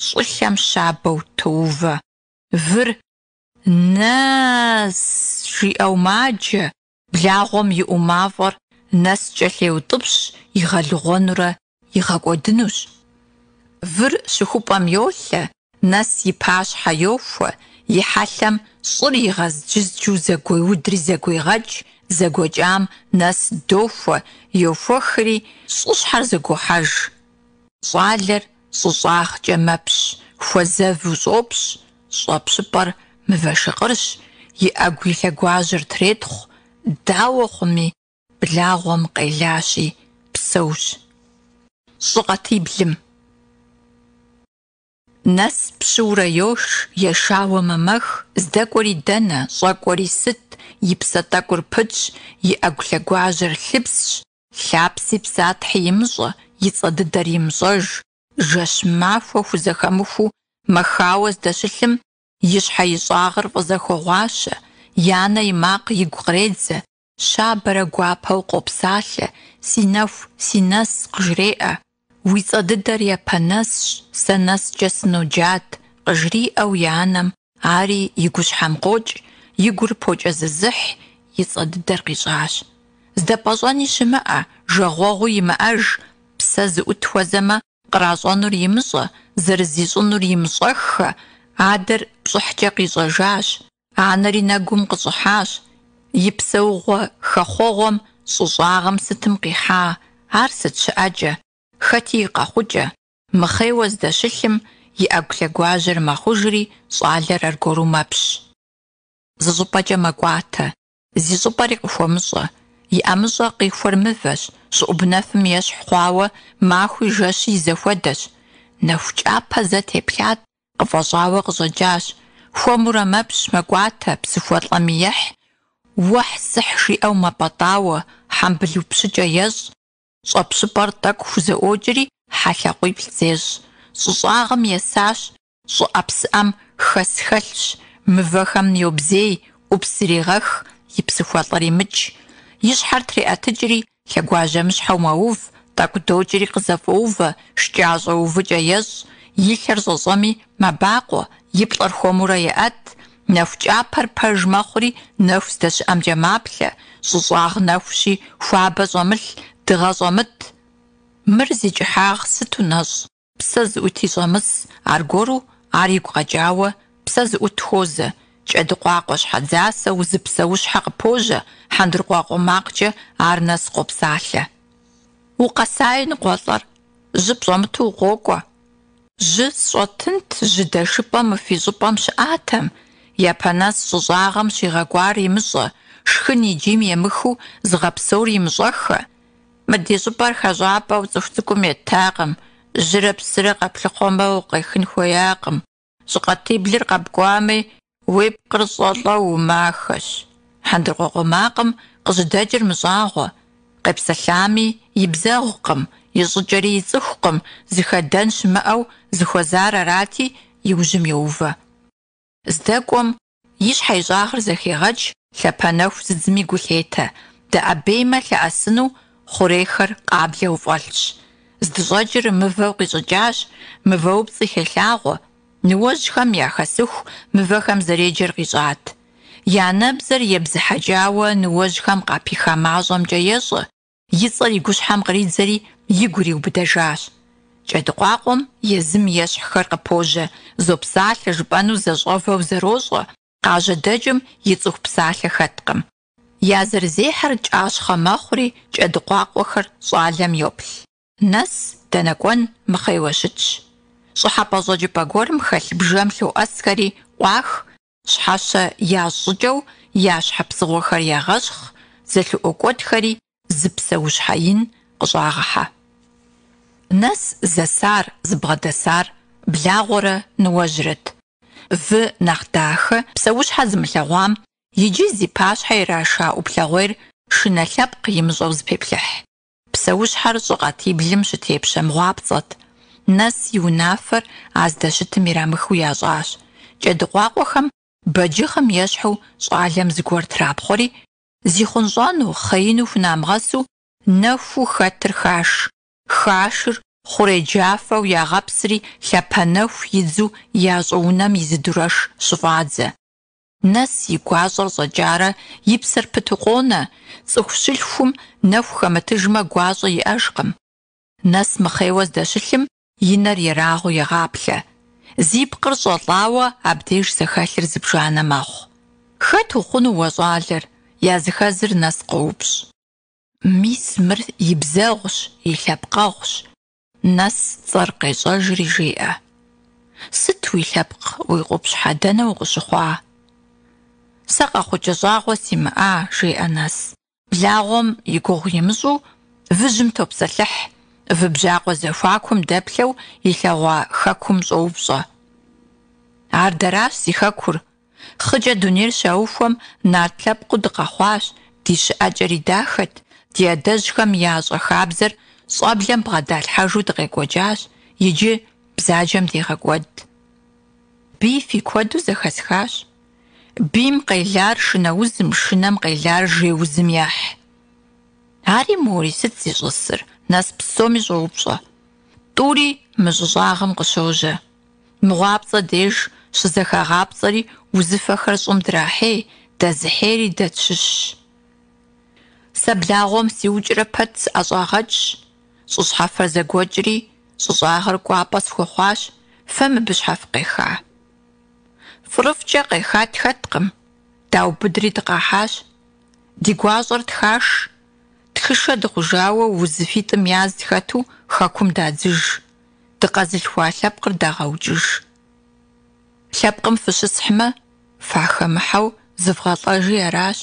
щӏылъэм щабэу тоувэ. Выр Нэс! жиӏэу маджэ, благъуэм и ӏу мафӏэр Нэс кӏэлъеутӏыпщ, игъэлыгъуэнурэ игъэкӏуэдынущ. Выр щыхупӏэм йолъэ, Нэс и пащхьэ йохуэ, и хьэлъэм щӏыр игъэзджызджу зэгуеудри зэгуегъэкӏ, зэгуэкӏам Нэс дохуэ, йохуэхри, щӏыщхьэр зэгуохьэж. Щӏалэр щӏы щӏагъкӏэ мэпщ, хуэзэву щӏопщ, щӏэпщыпӏэр мывэ шыкъырщ, и ӏэгу и лъэгуажьэр третхъу, дауэ хъуми, благъуэм къелащи, псэущ. Щӏы къатиблым. Нэс пщыурэ йош, ешауэ мэмэх, здэкӏуэри дэнэ, щӏэкӏуэри сыт, и псэ тӏэкӏур пытщ, и ӏэгу лъэгуажьэр лъыпсщ, лъапси псатхьи имыщӏэ, и цӏэ дыдэр имыщӏэж, жэщ-махуэ хузэхэмыхуу мэхауэ здэщылъым, и щхьэ и щӏагъыр фӏызэхогъуащэ, и анэ и макъ игу къредзэ, щабэрэ гуапэу къопсалъэ, си нэху, си нэс къыжреӏэ. Уи цӏэ дыдэр Япэнэсщ, сэ Нэскӏэ сыноджат, къыжриӏэу и анэм, ари и гущхьэм къокӏ, и гур покӏэзэзыхь, и цӏэ дыдэр къищӏащ. Здэпӏэщӏэни щымыӏэ, жагъуэгъуи имыӏэж, псэ зыӏут хуэзэмэ, къращӏэнур имыщӏэ, зэрызищӏынур имыщӏэххэ, адэр пщӏыхькӏэ къищӏэжащ, анэри нэгум къыщӏыхьащ. И псэугъуэ хэхъуэгъуэм щӏы щӏагъым сытым къихьа, ар сыт щыӏэкӏэ, хэти и къэхъукӏэ, мыхъейуэ здэщылъым и ӏэгу лъэгуажьэр мэхъужри, щӏалэр аргуэру мэпщ. Зы щӏыпӏэкӏэ мэкӏуатэ, зи щӏыпӏэри къыхуэмыщӏэ, и ӏэмыщӏэ къихуэр мывэщ, щӏыӏуб нэфым ещхь хъуауэ махуи жэщи и зэхуэдэщ. Нэху кӏапэ зэ теплъат, къыфӏэщӏауэ къыщӏэкӏащ. Хуэмурэ мэпщ, мэкӏуатэ, псыхуэлӏэми ехь, уэхь-сыхь жиӏэу мэпӏэтӏауэ, хьэмбылу пщыкӏэ ещӏ, щӏэпщыпӏэр тӏэкӏу хузэӏуокӏри, хьэ лъакъуиплӏ зещӏ. Щӏы щӏагъым есащ, щӏыӏэ-псыӏэм хэс-хэлъщ, мывэхэм йобзей, ӏупс ирегъэх, и псыхуэлӏэр имыкӏ. И щхьэр треӏэтыкӏри, лъэгуажьэмыщхьэу мэув, тӏэкӏу докӏри къызэфӏоувэ, шкӏащӏэ увыкӏэ ещӏ, и лъэр щӏэщӏэми мэбакъуэ, и плӏэр хуэмурэ еӏэт, нэху кӏапэр пэж мэхъури, нэху здэщыӏэмкӏэ маплъэ, щӏы щӏагъ нэхущи, хуабэ щӏэмылъ, дыгъэ щӏэмыт. Мыр зи кӏыхьагъ сыту нэщӏ, псэ зыӏути щӏэмыс, аргуэру ар игу къэкӏауэ, псэ зыӏут хуозэ, кӏэдыкъуакъуэ щхьэдзасэу зы псэущхьэ къыпожьэ, хьэндыркъуакъуэ макъкӏэ ар Нэс къопсалъэ. Укъэсаи, ныкъуэлӏэр, жьы пщӏэмыту укъокӏуэ. Жьы сщӏэтынт, жьы дэшыпӏэ мы фи щӏыпӏэм щыӏатэм, Япэнэс щӏы щӏагъым щигъэкӏуар имыщӏэ, шхын и джийм емыхыу зыгъэпсэур имыщӏэххэ. Мы ди щӏыпӏэр хэщӏапӏэу цӏыху цӏыкӏум еттакъым, жьырэ псырэ къэплъыхъуэмэ укъехын хуеякъым. Щӏыкъатиблыр къэпкӏуами, уи пкъыр щӏэлӏэу умахэщ. Хьэндыркъуакъуэ макъым къыжьэдэкӏыр мыщӏагъуэ, къепсэлъами и бзэгъукъым, и щӏыкӏэри ицӏыхукъым, зыхэдэн щымыӏэу зыхуэзар арати, и ужьым йоувэ. Здэкӏуэм, и щхьэ и щӏагъыр зэхегъэкӏ, лъапэнэху зыдзми гу лъетэ, дэӏэбеймэ лъэӏэсыну хъурейхэр къаблэу фӏэлъщ. Здыщӏэкӏыр мывэу къищӏыкӏащ, мывэупцӏи хелъагъуэ, ныуэжьхэм яхэсыху мывэхэм зэреджэр къищӏат. И анэбзэр ебзыхьэкӏауэ ныуэжьхэм къапиха мащӏэмкӏэ ещӏэ, и цӏэр и гущхьэм къридзэри игу ириубыдэжащ. Кӏэдыкъуакъуэм езым ещхьхэр къыпожьэ, зопсалъэ жыпӏэну зэщӏэвэу зэрощӏэ, къажьэдэкӏым и цӏыху псалъэ хэткъым. Я зэрызехьэр кӏащхъэ мэхъури, кӏэдыкъуакъуэхэр щӏалэм йоплъ. Нэс дэнэ кӏуэн, мыхъейуэ щытщ. Щӏыхьэпӏэ-щӏэкӏыпӏэ гуэрым хэлъ бжэм лъоӏэсхэри ӏуах, щхьэщэ ящӏ щӏыкӏэу я щхьэ псыгъуэхэр ягъэщхъ, зэлъыӏуокӏуэтхэри зы псэущхьэ ин къыщӏагъэхьэ. Нэс зэсар, зыбгъэдэсар благъуэрэ ныуэжьрэт. Вы нэхъ дахэ, псэущхьэ зымылъэгъуам, иджы зи пащхьэ ираша ӏуплъэгъуейр шынэ лъэпкъ имыщӏэу зэпеплъыхь. Псэущхьэр щӏыкъатиблым щытепщэ мыгъуапцӏэт. Нэс и унафэр а здэщытым ирамыхыу ящӏащ. Кӏэдыкъуакъуэхэм бэджыхъым ещхьу щӏалэм зыгуэр трапхъуэри, зихъунщӏэну, хъеину хунамыгъэсу нэхуу хэтыр хаш. Хашыр хъурей джафэу ягъэпсри лъапэнэху идзу я щӏыунэм и зы дурэш щыфӏадзэ. Нэс и гуащӏэр щӏэкӏарэ и псэр пыту къонэ, цӏыху щылъхум нэху хэмытыжмэ гуащӏэ иӏэжкъым. Нэс мыхъейуэ здэщылъым и нэр ерагъыу егъаплъэ. Зи пкъыр щӏэлӏауэ абдеж зэхэлъыр зыбжанэ мэхъу. Хэт ухъуну уэ щӏалэр? Языхэзыр Нэс къоупщӏ. Мис мыр и бзэгъущ, и лъэпкъэгъущ. Нэс цӏэр къещӏэжри жеӏэ. Сыт уи лъэпкъ, уи къупщхьэ, дэнэ укъыщыхъуа? Сэ къэхъукӏэ щӏагъуэ симыӏа, жеӏэ Нэс. Благъуэм и гугъу имыщӏу, выжьым топсэлъыхь, вы бжьакъуэ зэхуакум дэплъэу илъэгъуа хэкум щӏоупщӏэ. Ар дэращ зи хэкур. Хъыкӏэ дунейр щаухуэм нарт лъэпкъыу дыкъэхъуащ, ди щыӏэкӏэри дахэт, ди адэжьхэм ящӏэ хабзэр щӏэблэм бгъэдалъхьэжу дыкъекӏуэкӏащ, иджы бзаджэм дегъэкӏуэд. Бий фи куэду зэхэсхащ. Бийм къелар шынэ узым, шынэм къелар жей узым ехь. Ари мори сыт зищӏысыр? Нэс псоми щӏоупщӏэ. Тӏури мы щӏы щӏагъым къыщожьэ. Мыгъуапцӏэ деж щызэхагъапцӏэри узыфэхэр щӏым драхьей, дэзыхьейри дэ тщыщщ. Сэ благъуэм сиукӏрэ пэт сыӏэщӏагъэкӏщ, щӏы щхьэфэр зэгуэкӏри, щӏы щӏагъыр кӏуапӏэ схуэхъуащ, фэ мыбы щхьэ фыкъеха? Фӏырыфӏкӏэ къеха тхэткъым, даубыдри дыкъахьащ. Ди гуащӏэр тхаш, тхышэ дыхъужауэ узыфитӏым яз тхэту хэкум дадзыж. Дыкъэзылъхуа лъэпкъыр дагъэукӏыж. Лъэпкъым фыщысхьмэ, фахэмыхьэу зывгъэлӏэжи аращ.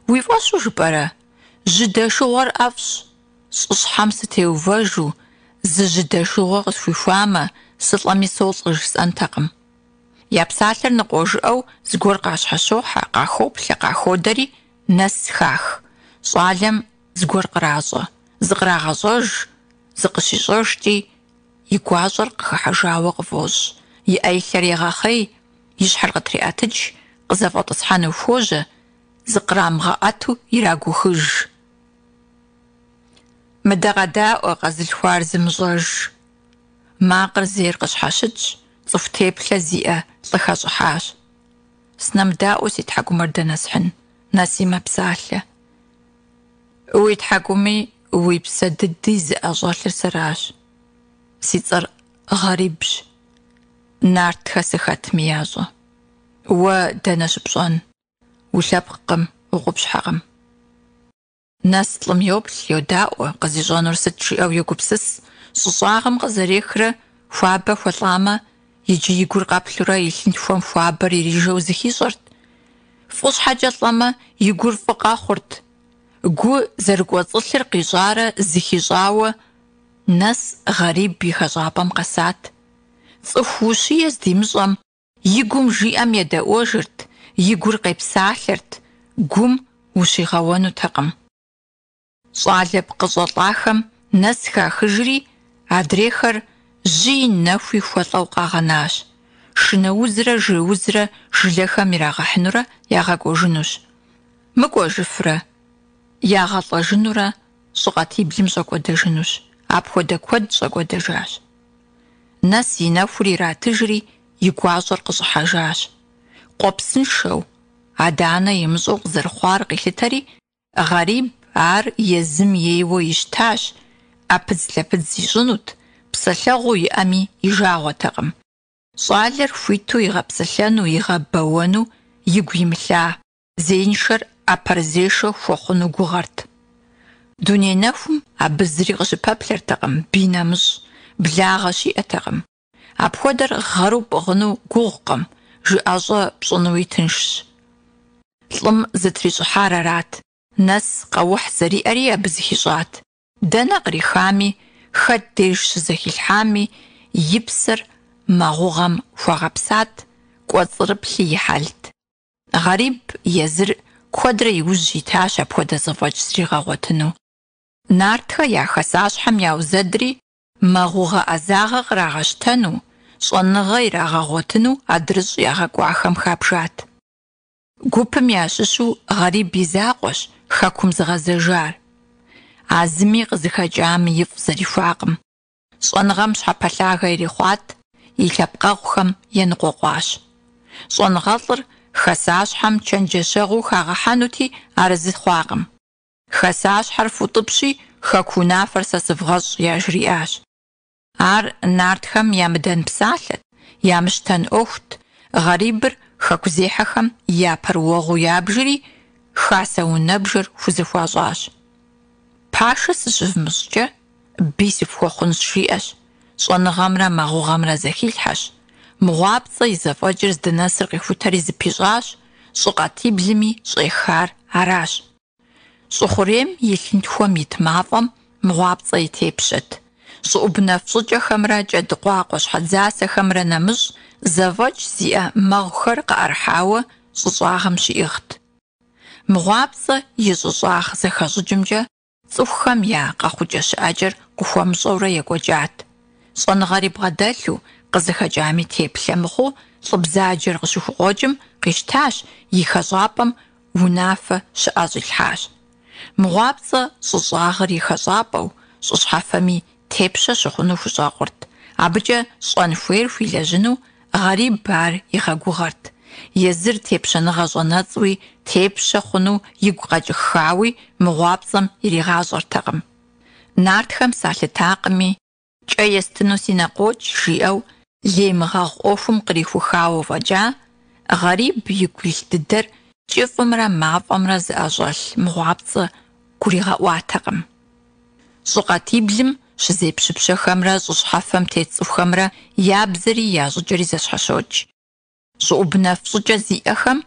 Уи фӏэщу жыпӏэрэ? Жьы дэшыгъуэр ӏэфӏщ. Щӏы щхьэм сытеувэжу, зы жьы дэшыгъуэ къысхуихуамэ, сылӏэми солӏэ жысӏэнтэкъым. Я псалъэр ныкъуэжыӏэу зыгуэр къащхьэщохьэ, къахоплъэ, къаходэри, Нэс хах. Щӏалэм зыгуэр къращӏэ, зыкърагъэщӏэж, зыкъыщищӏэжкӏи, и гуащӏэр къыхыхьэжауэ къыфӏощӏ, и ӏэ и лъэр егъэхъей, и щхьэр къытреӏэтыкӏ, къызэфӏэтӏысхьэну хуожьэ, зыкърамыгъэӏэту ирагухыж. Мыдэ къэдаӏуэ, къэзылъхуар зымыщӏэж. Макъыр зейр къыщхьэщытщ, цӏыху теплъэ зиӏэ лӏы хэщӏыхьащ. Сынэмыдаӏуэу си тхьэкӏумэр дэнэ схьын, Нэси мэпсалъэ. Уи тхьэкӏуми уи псэ дыди зыӏэщӏэлъыр сэращ. Си цӏэр Гъэрибщ. Нартхэ сыхэтми ящӏэ. Уэ дэнэ щыпщӏэн? Улъэпкъкъым, укъупщхьэкъым. Нэс лӏым йоплъ, йодаӏуэ, къызищӏэнур сыт жиӏэу йогупсыс, щӏы щӏагъым къызэрехрэ хуабэ хуэлӏамэ, иджы и гур къэплъурэ и лъынтхуэм хуабэр ирижэу зыхищӏэрт. Фӏы щхьэкӏэ лӏэмэ, и гур фӏы къэхъурт. Гу зэрыкӏуэцӏылъыр къищӏарэ зыхищӏауэ Нэс Гъэриб и хэщӏапӏэм къэсат. Цӏыху ущие здимыщӏэм, И гум жиӏэм едэӏуэжырт, и гур къепсалъэрт, гум ущигъэуэнутэкъым. Щӏалэ пкъыщӏэлӏахэм Нэс хахыжри, адрейхэр жьыи нэхуи хуэлӏэу къагъэнащ. Шынэ узрэ жей узрэ жылэхэм ирагъэхьынурэ ягъэкӏуэжынущ. Мыкӏуэжыфрэ? Ягъэлӏэжынурэ щӏыкъатиблым щӏэкӏуэдэжынущ. Апхуэдэ куэд щӏэкӏуэдэжащ. Нэс и нэхур иратыжри, и гуащӏэр къыщӏыхьэжащ. Къуэпсыншэу, адэ-анэ имыщӏэу къызэрыхъуар къилъытэри, Гъэриб ар езым ейуэ ищтащ, ӏэпыдзлъэпыдз ищӏынут, псэлъэгъуу иӏэми и жагъуэтэкъым. Щӏалэр хуиту игъэпсэлъэну, игъэбэуэну игу имылъа. Зеиншэр ӏэпэрызешэ хуэхъуну гугъэрт. Дуней нэхум абы зыри къыщыпэплъэртэкъым, бий нэмыщӏ, благъэ щиӏэтэкъым. Апхуэдэр гъэру пӏыгъыну гугъукъым, жыӏэщӏэ пщӏынуи тыншщ. Лӏым зытрищӏыхьар арат, Нэс къэухь зэриӏэри абы зыхищӏат. Дэнэ кърихами, хэт деж щызэхилъхьами, и псэр мэгъугъэм хуэгъэпсат, кӏуэцӏрыплъи и хьэлт. Гъэриб езыр куэдрэ иужь итащ апхуэдэ зэфӏэкӏ зригъэгъуэтыну. Нартхэ я хасащхьэм яузэдри, мэгъугъэ ӏэзагъэ кърагъэщтэну, щӏэныгъэ ирагъэгъуэтыну адрыщӏ ягъэкӏуахэм хабжат. Гупым ящыщу Гъэриб и закъуэщ хэкум зыгъэзэжар. А зыми къызыхэкӏам ифӏ зэрихуакъым. Щӏэныгъэм щхьэпэлъагэ ирихъуат, и лъэпкъэгъухэм еныкъуэкъуащ. Щӏэныгъэлӏыр хасащхьэм чэнджэщэгъуу хагъэхьэнути, арэзы хъуакъым. Хасащхьэр футӏыпщи, хэку унафэр сэ сывгъэщӏ, яжриӏащ. Ар нартхэм ямыдэн псалъэт, ямыщтэн ӏуэхут, Гъэрибыр хэкузехьэхэм я пэрыуэгъуу ябжри, хасэ унэбжэр хузэхуащӏащ. Пашэ сыщывмыщӏкӏэ, бий сыфхуэхъунщ, жиӏэщ, щӏэныгъэмрэ мэгъугъэмрэ зэхилъхьэщ, Мыгъуапцӏэ и зэфӏэкӏыр здынэсыр къихутэри зыпищӏащ, щӏы къатиблми щӏехар аращ. Щӏы хъурейм и лъынтхуэм ит мафӏэм Мыгъуапцӏэ и тепщэт. Щӏыӏуб нэф щӏыкӏэхэмрэ кӏэдыкъуакъуэ щхьэдзасэхэмрэ нэмыщӏ, зэфӏэкӏ зиӏэ мэгъухэр къыӏэрыхьауэ щӏы щӏагъым щиӏыгът. Мыгъуапцӏэ и щӏы щӏагъ зэхэщӏыкӏымкӏэ цӏыхухэм я къэхъукӏэ-щыӏэкӏэр къыхуэмыщӏэурэ екӏуэкӏат. Щӏэныгъэри бгъэдэлъу, къызыхэкӏами теплъэ мыхъуу, лӏы бзаджэр къыщыхукъуэкӏым къищтащ, и хэщӏапӏэм унафэ щыӏэщӏилъхьащ. Мыгъуапцӏэ щӏы щӏагъыр и хэщӏапӏэу, щӏы щхьэфэми тепщэ щыхъуну хущӏэкъурт. Абыкӏэ щӏэн хуейр хуилэжьыну Гъэриб ар игъэгугъэрт. Езыр тепщэныгъэ щӏэнэцӏуи, тепщэ хъуну игу къэкӏыххауи Мыгъуапцӏэм иригъащӏэртэкъым. Нартхэм салъытакъыми, кӏэ естыну си нэ къокӏ, жиӏэу леймыгъэгъу ӏуэхум кърихухауэ фӏэкӏа, Гъэриб игу илъ дыдэр кӏыфӏымрэ мафӏэмрэ зыӏэщӏэлъ Мыгъуапцӏэ гуригъэӏуатэкъым. Щӏы къатиблым щызепщыпщэхэмрэ щӏы щхьэфэм тет цӏыхухэмрэ я бзэри я щӏыкӏэри зэщхьэщокӏ. Щӏыӏуб нэф щӏыкӏэ зиӏэхэм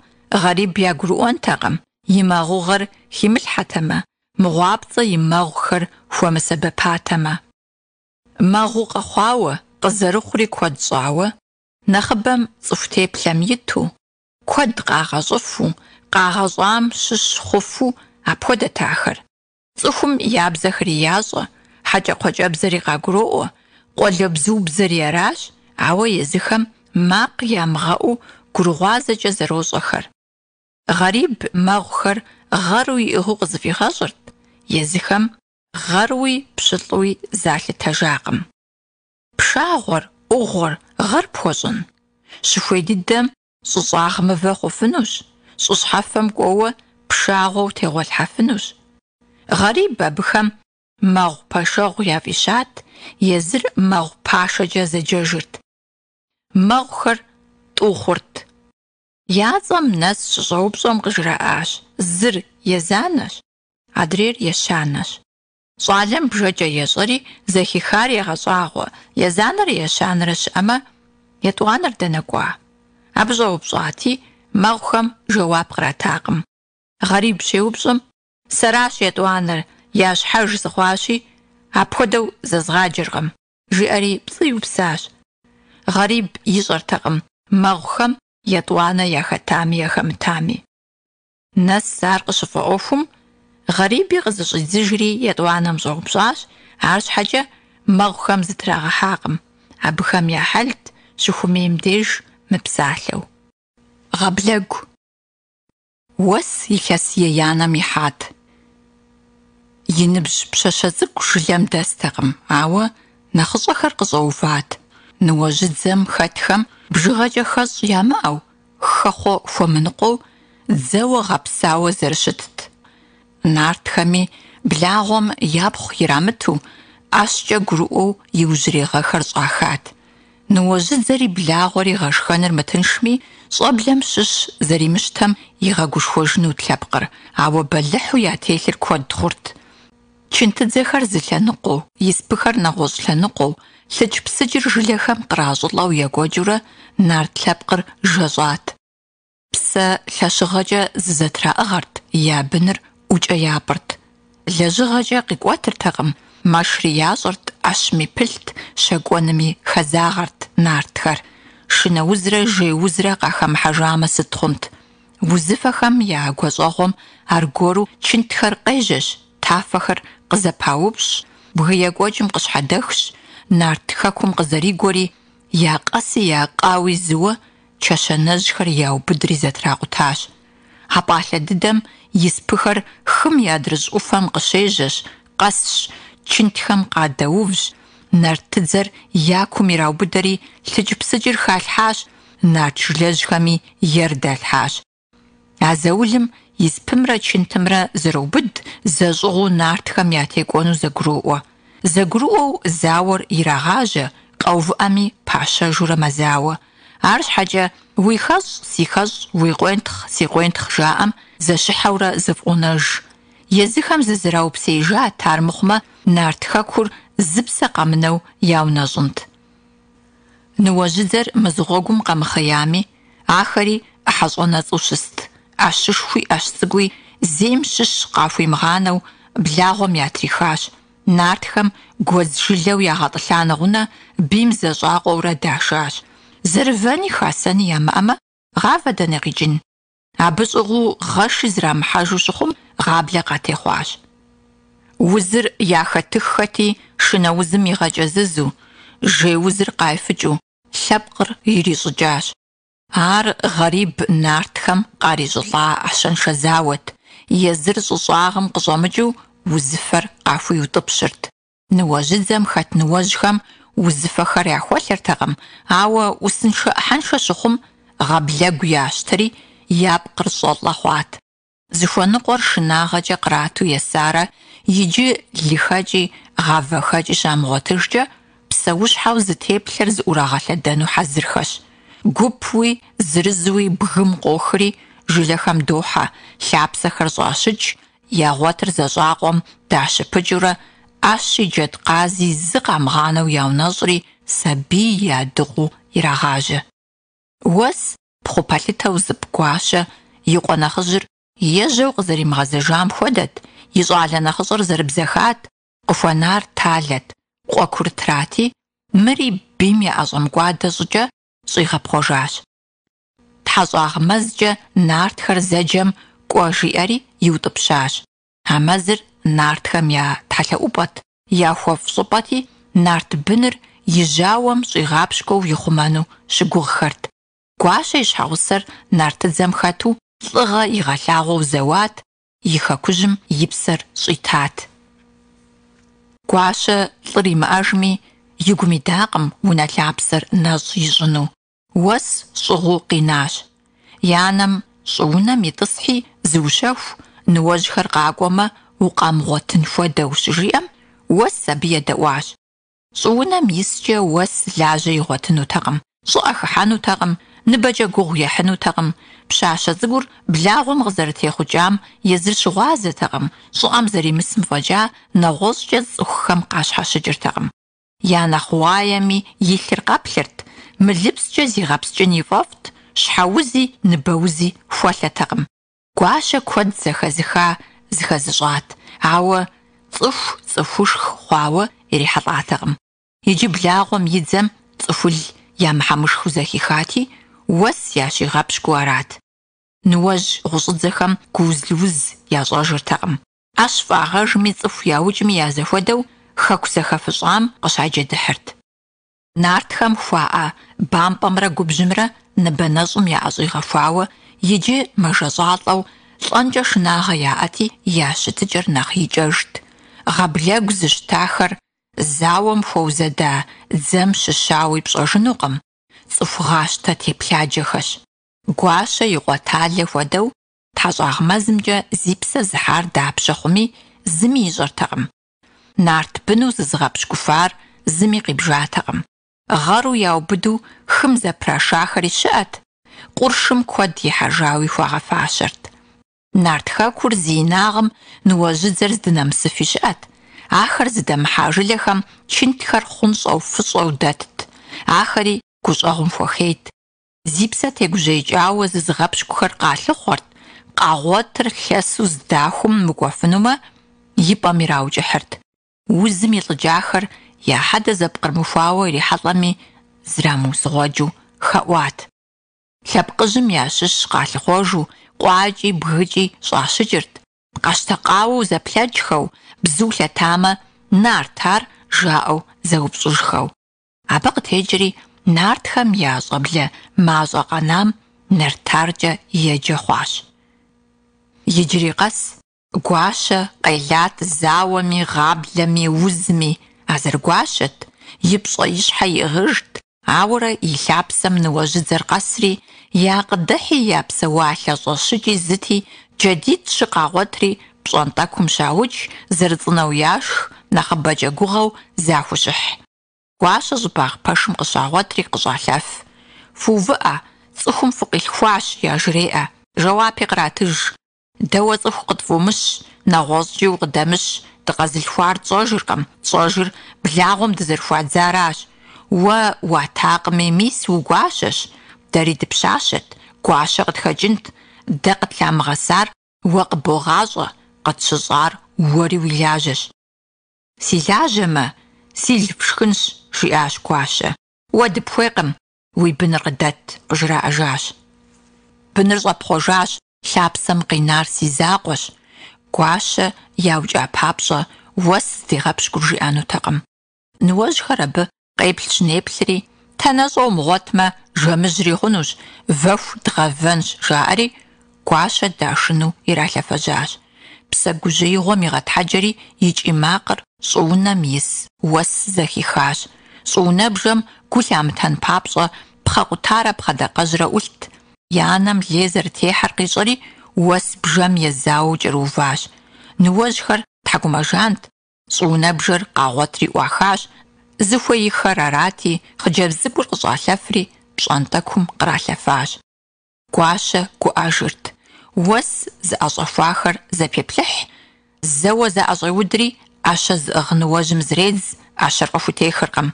Гъэриб ягурыӏуэнтэкъым, и мэгъугъэр химылъхьэтэмэ, Мыгъуапцӏэ и мэгъухэр хуэмысэбэпатэмэ. Мэгъуу къэхъуауэ, къызэрыхъури куэд щӏауэ, нэхъыбэм цӏыху теплъэм иту, куэд къагъэщӏыфу, къагъэщӏам щыщ хъуфу апхуэдэт ахэр. Цӏыхум я бзэхэри ящӏэ, хьэкӏэкхъуэкӏэбзэри къагуроӏуэ, къуалэбзуубзэри аращ, ауэ езыхэм макъ ямыгъэӏуу гурыгъуазэкӏэ зэрощӏэхэр. Гъэриб мэгъухэр гъэру иӏыгъыу къызыфӏигъэщӏырт, езыхэм гъэруи пщылӏуи залъытэжакъым. Пшагъуэр, ӏугъуэр гъэр пхуэщӏын? Щыхуей дыдэм щӏы щӏагъ мывэ хъуфынущ, щӏы щхьэфэм кӏуэуэ пшагъуэу тегъуэлъхьэфынущ. Гъэриб абыхэм мэгъу пэшэгъу яфӏищат, езыр мэгъу пашэкӏэ зэджэжырт. Мэгъухэр тӏу хъурт. Я цӏэм нэс щыщӏэупщӏэм къыжраӏащ, зыр езанэщ, адрейр ещанэщ. Щӏалэм бжэкӏэ ещӏэри, зэхихар егъэщӏагъуэ, езанэрэ ещанэрэ щыӏэмэ, етӏуанэр дэнэ кӏуа? Абы щӏэупщӏати, мэгъухэм жэуап къратакъым. Гъэриб щеупщӏым, сэращ етӏуанэр, я щхьэж сыхъуащи, апхуэдэу зэзгъаджэркъым, жиӏэри пцӏы иупсащ. Гъэриб ищӏэртэкъым мэгъухэм етӏуанэ яхэтами яхэмытами. Нэс ар къыщыфӏэӏуэхум, Гъэриби къызыщӏидзыжри етӏуанэм щӏэупщӏащ, арщхьэкӏэ мэгъухэм зытрагъэхьакъым, абыхэм я хьэлт щыхуэмейм деж мыпсалъэу. Гъаблэгу. Уэс илъэс еянэм ихьат. И ныбжь пщащэ цӏыкӏу жылэм дэстэкъым, ауэ нэхъыщӏэхэр къыщӏэуват. Ныуэжьыдзэм хэтхэм бжыгъэкӏэ хэщӏ ямыӏэу, хэхъуэ хуэмыныкъуэу дзэуэ гъэпсауэ зэрыщытт. Нартхэми благъуэм япхъу ирамыту, ӏэщкӏэ гурыӏуэу иужьрей гъэхэр щӏахат. Ныуэжьыдзэри благъуэри гъэшхэныр мытыншми, щӏэблэм щыщ зэримыщтэм игъэгушхуэжынут лъэпкъыр, ауэ бэлыхьу ятелъыр куэд хъурт. Чынтыдзэхэр зы лъэныкъуэу, испыхэр нэгъуэщӏ лъэныкъуэу, лъыкӏпсыкӏыр жылэхэм къращӏылӏэу екӏуэкӏыурэ нарт лъэпкъыр жэщӏат. Псэ лъэщыгъэкӏэ зызэтраӏыгъэрт, я быныр ӏукӏэ япӏырт. Лэжьыгъэкӏэ къикӏуэтыртэкъым. Мэшри ящӏэрт, ӏэщми пылът, щэкӏуэнми хэзагъэрт нартхэр. Шынэ узрэ жей узрэ къахэмыхьэжамэ сыт хъунт? Узыфэхэм я гуащӏэгъуэм аргуэру чынтхэр къежьэщ, тафэхэр къызэпаупщӏщ, бгы екӏуэкӏым къыщхьэдэхщ, нарт хэкум къызэригуэри, я къэси я къауи зыуэ чэщанэжьхэр яубыдри зэтракъутащ. А пӏалъэ дыдэм испыхэр хым и адрыщӏ ӏуфэм къыщежьэщ, къэсщ, чынтхэм къадэувщ, нартыдзэр я кум ираубыдэри лъыкӏпсыкӏыр халъхьащ, нарт жылэжьхэми ер далъхьащ. А заулым испымрэ чынтымрэ зэроубыд, зэщӏыгъуу нартхэм ятекӏуэну зэгуроӏуэ. Зэгурыӏуэу зауэр ирагъажьэ, къэувыӏэми пащэжурэ мэзауэ. Арщхьэкӏэ уи хэщӏ, си хэщӏ, уи къуентхъ, си къуентхъ жаӏэм зэщыхьэурэ зэфӏонэж. Езыхэм зызэраупсеижат, армыхъумэ нарт хэкур зы псэ къэмынэу яунэщӏынт. Ныуэжьыдзэр мызыгъуэгум къэмыхъеями, ахэри ӏыхьэщӏэнэцӏу щыст, ӏэщышхуи ӏэщ цӏыкӏуи зейм щыщ къахуимыгъанэу благъуэм ятрихащ. Нартхэм гуэдз жылэу ягъэтӏылъа нэгъунэ бийм зэщӏакъуэурэ дашащ. Зэрывэни хасэни ямыӏэмэ, гъавэ дэнэ къикӏын? Абы щӏыгъуу гъэши зрамыхьэжу щыхъум, гъаблэ къатехъуащ. Узыр яхэтыххэти, шынэ узым игъэкӏэзызу, жей узыр къайфыкӏыу, лъэпкъыр ирищӏыкӏащ. Ар Гъэриб нартхэм къарищӏылӏа ӏэщэншэ зауэт, езыр щӏы щӏагъым къыщӏэмыкӏыу узыфэр къахуиутӏыпщырт. Ныуэжьыдзэм хэт ныуэжьхэм узыфэхэр яхуэлъэртэкъым, ауэ ӏусыншэ-ӏыхьэншэ щыхъум, гъаблэгу ящтэри, я пкъыр щӏэлӏэ хъуат. Зыхуэныкъуэр шынагъэкӏэ кърату есарэ иджы лыхэкӏи гъавэхэкӏи щамыгъуэтыжкӏэ, псэущхьэу зытеплъэр зыӏурагъэлъэдэну хьэзырхэщ. Гупуи зырызуи бгым къохри, жылэхэм дохьэ, лъапсэхэр щӏащыкӏ, ягъуэтыр зэщӏакъуэм дащыпыкӏыурэ, ӏэщи джэдкъази зы къамыгъанэу яунэщӏри, сабий ядыгъуу ирагъажьэ. Уэс пхъу пэлъытэу зыпӏ Гуащэ и къуэ нэхъыжьыр ежьэу къызэримыгъэзэжам хуэдэт, и щӏалэ нэхъыщӏэр зэрыбзэхат, къыхуэнар Талэт, къуэ курытрати, мыри бийм яӏэщӏэмыкӏуадэ щӏыкӏэ щӏигъэпхъуэжащ. Тхьэщӏагъ мэзкӏэ нартхэр зэджэм кӏуэ жиӏэри иутӏыпщащ. А мэзыр нартхэм я тхьэлъэӏупӏэт, яхуэфӏ щӏыпӏэти, нарт быныр и жьауэм щӏигъапщкӏуэу ихъумэну щыгугъхэрт. Гуащэ и щхьэгъусэр нартыдзэм хэту лӏыгъэ игъэлъагъуэу зэуат, и хэкужьым и псэр щӏитат. Гуащэ лӏыр имыӏэжми, и гум идакъым унэ лъапсэр нэщӏ ищӏыну. Уэс щӏыгъуу къинащ. И анэм щӏыунэм итӏысхьи зыущэху, ныуэжьхэр къакӏуэмэ, укъамыгъуэтын хуэдэу щыжиӏэм, Уэс абы едэӏуащ. Щӏыунэм искӏэ Уэс лажьэ игъуэтынутэкъым, щӏыӏэ хыхьэнутэкъым, ныбэкӏэ гугъу ехьынутэкъым, пщащэ цӏыкӏур благъуэм къызэрытехъукӏам езыр щыгъуазэтэкъым, щӏыӏэм зэримысым фӏэкӏа нэгъуэщӏкӏэ цӏыхухэм къащхьэщыкӏыртэкъым. Я нэхъ уаеми и лъыр къэплъырт, мылыпскӏэ зигъэпскӏын ифӏэфӏт, щхьэузи ныбэузи хуэлъэтэкъым. Гуащэ куэд зэхэзыха зыхэзыщӏат, ауэ цӏыху цӏыхушх хъуауэ ирихьэлӏатэкъым. Иджы благъуэм и дзэм цӏыхул я мыхьэмышхыу зэхихати, Уэс ящигъэпщкӏуу арат. Ныуэжь гъущӏыдзэхэм гууз-лыуз ящӏэжыртэкъым. ӏэщ фӏагъэжми цӏыху яукӏми я зэхуэдэу хэку зэхэфыщӏам къыщаджэдыхьырт. Нартхэм хуаӏэ бампӏэмрэ губжьымрэ ныбэ нэщӏым яӏэщӏигъэхуауэ, иджы мэжэщӏалӏэу лӏэнкӏэ шынагъэ яӏэти, я щытыкӏэр нэхъ икӏэжт. Гъаблэгу зыщтахэр зауэм хуэузэда дзэм щыщауи пщӏэжынукъым, цӏыху гъащтэ теплъаджэхэщ. Гуащэ и къуэ Талэ хуэдэу Тхьэщӏагъ мэзымкӏэ зи псэ зыхьар дапщэ хъуми, зыми ищӏэртэкъым. Нарт быну зызыгъэпщкӏуфар зыми къибжатэкъым. Гъэру яубыду хым зэпрашахэри щыӏэт, къуршым куэд ихьэжауи хуагъэфащэрт. Нарт хэкур зи инагъым ныуэжьыдзэр здынэмысыфи щыӏэт, ахэр зыдэмыхьа жылэхэм чынтхэр хъунщӏэу, фыщӏэу дэтт, ахэри гущӏэгъум хуэхейт. Зи псэ тегужьеикӏауэ зызыгъэпщкӏухэр къалъыхъуэрт, къагъуэтыр лъэсу здахум мыкӏуэфынумэ, и пӏэм ираукӏыхьырт. Узым илӏыкӏахэр я хьэдэ зэпкърымыхуауэ ирихьэлӏэми, зрамыусыгъуэджу хэӏуат. Лъэпкъыжьым ящыщ къалъыхъуэжу, къуакӏи бгыкӏи щӏащыкӏырт, къэщтэкъауэу зэплъэкӏхэу, бзу лъэтамэ, нарт ар жаӏэу зэупщӏыжхэу. Абы къытекӏри, нартхэм я щӏэблэ мащӏэ къэнам Нартаркӏэ еджэ хъуащ. Иджыри къэс Гуащэ къелат зауэми, гъаблэми, узми, а зэрыгуащэт, и пщӏэ и щхьэ иӏыгъыжт, ауэрэ и лъапсэм ныуэжьыдзэр къэсри, я къыдыхьи я псэуалъэ щӏэщыкӏи зыти, джэдитӏ-щы къагъуэтри, пщӏантӏэкум щаукӏ, зэрыцӏынэу яшх, нэхъыбэкӏэ гугъэу захущыхь. Гуащэ щӏыбагъ пэшым къыщагъуэтри къыщӏалъэф. Фыувыӏэ, цӏыхум фыкъилъхуащ, яжреӏэ. Жэуапи къратыж. Дэ уэ цӏыху къытфӏумыщ, нэгъуэщӏкӏи укъыдэмыщ, дыкъэзылъхуар тщӏэжыркъым, тщӏэжыр благъуэм дызэрыхуадзаращ. Уэ уатакъыми, мис угуащэщ, дэри дыпщащэт, гуащэ къытхэкӏынт, дэ къытлъамыгъэсар уэ къыбогъащӏэ, къытщыщӏар уэри уи лажьэщ. Си лажьэмэ, сил фшхынщ, жиӏащ Гуащэ. Уэ дыпхуейкъым, уи быныр къыдэт, къыжраӏэжащ. Быныр щӏэпхъуэжащ, лъапсэм къинар си закъуэщ. Гуащэ яукӏа папщӏэ Уэс здигъэпщкӏур жиӏэнутэкъым. Ныуэжьхэр абы къеплъщ-неплъри, Танэщӏэ умыгъуэтмэ, жэмыжьри хъунущ, вэху дгъэвэнщ, жаӏэри, Гуащэ дашыну иралъэфэжьащ. Псэ гужьеигъуэм игъэтхьэджэри и кӏий макъыр щӏыунэм ис Уэс зэхихащ. Щӏыунэбжэм гу лъамытэн папщӏэ пхъэ къутарэ пхъэ дакъэжьрэ ӏулът. И анэм лей зэрытехьэр къищӏэри, Уэс бжэм езауэу кӏэрыуващ. Ныуэжьхэр тхьэкӏумэжант, Щӏыунэбжэр къагъуэтри ӏуахащ, зыхуеиххэр арати, хъыджэбз цӏыкӏур къыщӏалъэфри пщӏантӏэкум къралъэфащ. Гуащэ гуӏэжырт. Уэс зыӏэщӏэхуахэр зэпеплъыхь, зэуэ заӏэщӏеудри, ӏэщэ зыӏыгъ ныуэжьым зредз, ӏэщэр къыхутехыркъым.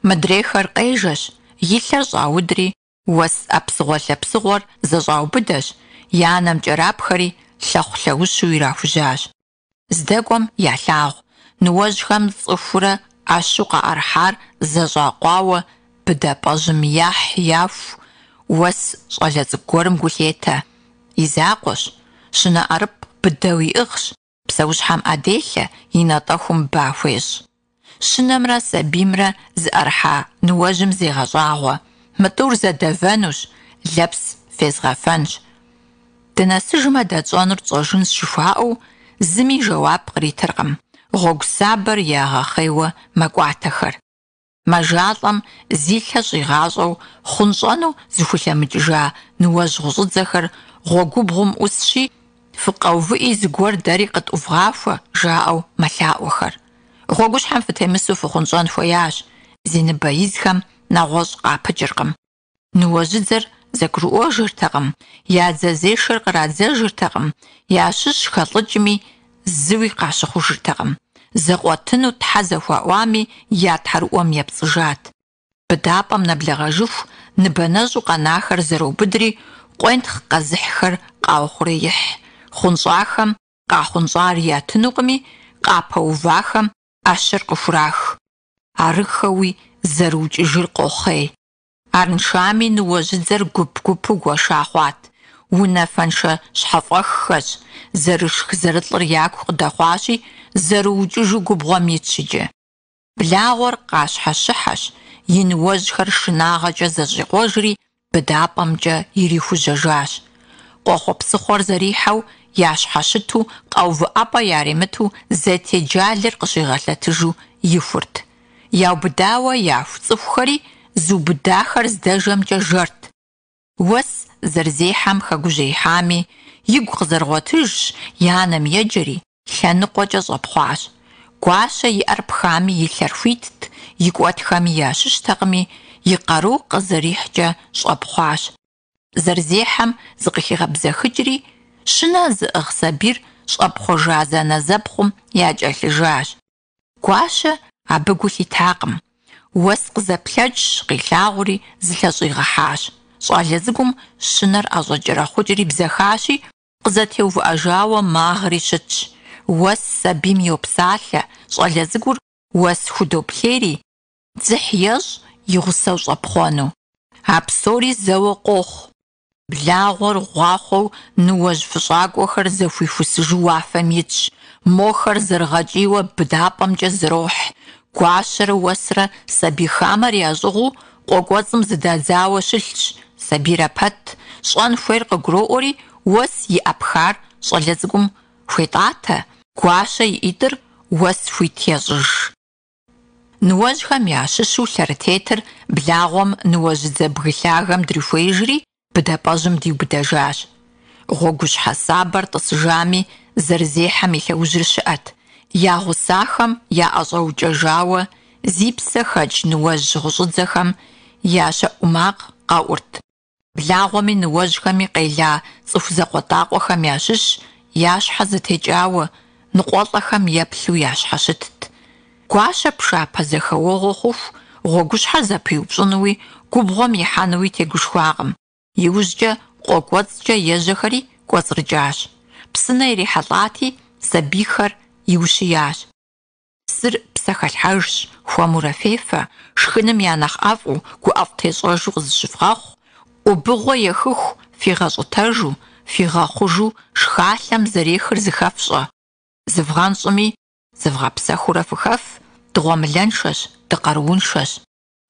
Мыдрейхэр къежэщ, и лъэр щӏаудри, Уэс ӏэпсыгъуэ-лъэпсыгъуэр зэщӏаубыдэщ, и анэм кӏэрапхэри лъэхъу-лъэущу ирахужьащ. Здэкӏуэм ялъагъу, ныуэжьхэм цӏыхурэ ӏэщу къаӏэрыхьар зэщӏакъуауэ быдапӏэжьым яхь-яху, Уэс щӏалэ цӏыкӏу гуэрым гу лъетэ. И закъуэщ, щынэ ӏэрыпӏ быдэу иӏыгъщ, псэущхьэм ӏэ делъэ, и натӏэхум ба хуещӏ. Щынэмрэ сабиймрэ зыӏэрыхьа ныуэжьым зегъэщӏагъуэ, Мы тӏур зэдэвэнущ, лэпс фезгъэфэнщ. Дынэсыжмэ, дэ тщӏэнур тщӏэжынщ жыхуаӏэу, зыми жэуап къритыркъым, гъуэгу сабэр ягъэхъейуэ мэкӏуатэхэр. Мэжалӏэм зи лъэ щӏигъащӏэу хъунщӏэну зыхулъэмыкӏыжа ныуэжь гъущӏыдзэхэр гъуэгубгъум ӏусщи, фыкъэувыӏи зыгуэр дэри къытӏувгъахуэ, жаӏэу мэлъаӏуэхэр. Гъуэгущхьэм фытемысу фыхъунщӏэн хуеящ, зи ныбэ изхэм нэгъуэщӏ къапыкӏыркъым. Ныуэжьыдзэр зэгурыӏуэжыртэкъым, я дзэзешэр кърадзэжыртэкъым, ящыщ хэлӏыкӏми, зыуи къащыхъужыртэкъым. Зэкъуэтыну тхьэ зэхуаӏуами, я тхьэрыӏуэм епцӏыжат. Быдапӏэм нэблэгъэжыху ныбэнэщӏу къэнахэр зэроубыдри, къуентхъ къэзыхьхэр къаухъуреихь. Хъунщӏахэм къахъунщӏар ятынукъыми, къапэувахэм ӏэщэр къыхурах. Арыххэуи зэрыукӏыжыр къохъей. Арыншами ныуэжьыдзэр гуп-гупу гуэша хъуат. Унафэншэ щхьэфӏэххэщ, зэрышх-зэрылӏыр яку къыдэхъуащи, зэрыукӏыжу губгъуэм итщ иджы. Благъуэр къащхьэщыхьэщ, и ныуэжьхэр шынагъэкӏэ зэщӏикъуэжри, быдапӏэмкӏэ ирихужьэжащ. Къуэхъуэпсыхъуэр зэрихьэу, ящхьэщыту, къэувыӏэпӏэ яримыту зэтеджалэр къыщигъэлъэтыжу ихурт. Яубыдауэ яху цӏыхухэри зыубыдахэр здэжэмкӏэ жэрт. Уэс зэрызехьэм хэгужьеихьами, игу къызэрыгъуэтыжщ, и анэм еджэри, лъэныкъуэкӏэ щӏэпхъуащ. Гуащэ и ӏэр пхами и лъэр хуитт, икӏуэтхэми ящыщтэкъыми, и къару къызэрихькӏэ щӏэпхъуащ. Зэрызехьэм зыкъыхигъэбзэхыкӏри, щынэ зыӏыгъ сабийр щӏэпхъуэжа зэанэзэпхъум якӏэлъыжащ. Гуащэ абы гу лъитакъым. Уэс къызэплъэкӏщ, къилъагъури, зылъэщӏигъэхьащ. Щӏалэ цӏыкӏум щынэр ӏэщӏэкӏэрэхъукӏри бзэхащи, къызэтеувыӏэжауэ магъри щытщ. Уэс сабийм йопсалъэ, щӏалэ цӏыкӏур Уэс худоплъейри, дзыхь ещӏ и гъусэу щӏэпхъуэну. А псори зэуэ къохъу. Благъуэр гъуахъуэу ныуэжь фыщӏакӏуэхэр зэхуихусыжу уафэм итщ. Мохэр зэрыгъэкӏийуэ быдапӏэмкӏэ зэрохь. Гуащэрэ Уэсрэ сабий хамэр ящӏыгъуу къуэ кӏуэцӏым зыдадзауэ щылъщ. Сабийр апэт, щӏэн хуейр къыгуроӏуэри, Уэс и ӏэ пхар щӏалэ цӏыкӏум хуетӏатэ, Гуащэ и ӏитӏыр Уэс хуит ещӏыж. Ныуэжьхэм ящыщу лъэрытетыр благъуэм ныуэжьыдзэ бгы лъагэм дрихуеижри, быдапӏэжьым диубыдэжащ. Гъуэгущхьэ сабэр тӏысыжами, зэрызехьэм и лъэужьыр щыӏэт. Я гъусахэм яӏэщӏэукӏэжауэ зи псэ хэкӏ ныуэжь гъущӏыдзэхэм я щэӏу макъ къэӏурт. Благъуэми ныуэжьхэми къела цӏыху закъуэтӏакъуэхэм ящыщ я щхьэ зэтекӏауэ, ныкъуэлӏэхэм еплъу ящхьэщытт. Гуащэ пшапэ зэхэуэгъуэ хъуху гъуэгущхьэр зэпиупщӏынуи губгъуэм ихьэнуи тегушхуакъым. Иужькӏэ къуэ кӏуэцӏкӏэ ежьэхэри кӏуэцӏрыкӏащ. Псынэ ирихьэлӏати, сабийхэр иущиящ. Псыр псэхэлъхьэжщ, хуэмурэ фефэ, шхыным я нэхъ ӏэфӏу, гуӏэфӏтещӏэжу къызыщывгъэхъу, ӏубыгъуэ ехыху фигъэщӏытэжу, фигъэхъужу шхалъэм зэрехыр зыхэфщӏэ. Зывгъэнщӏми, зывгъэпсэхуурэ фыхэф, дыгъуэмылэншэщ, дыкъарууншэщ.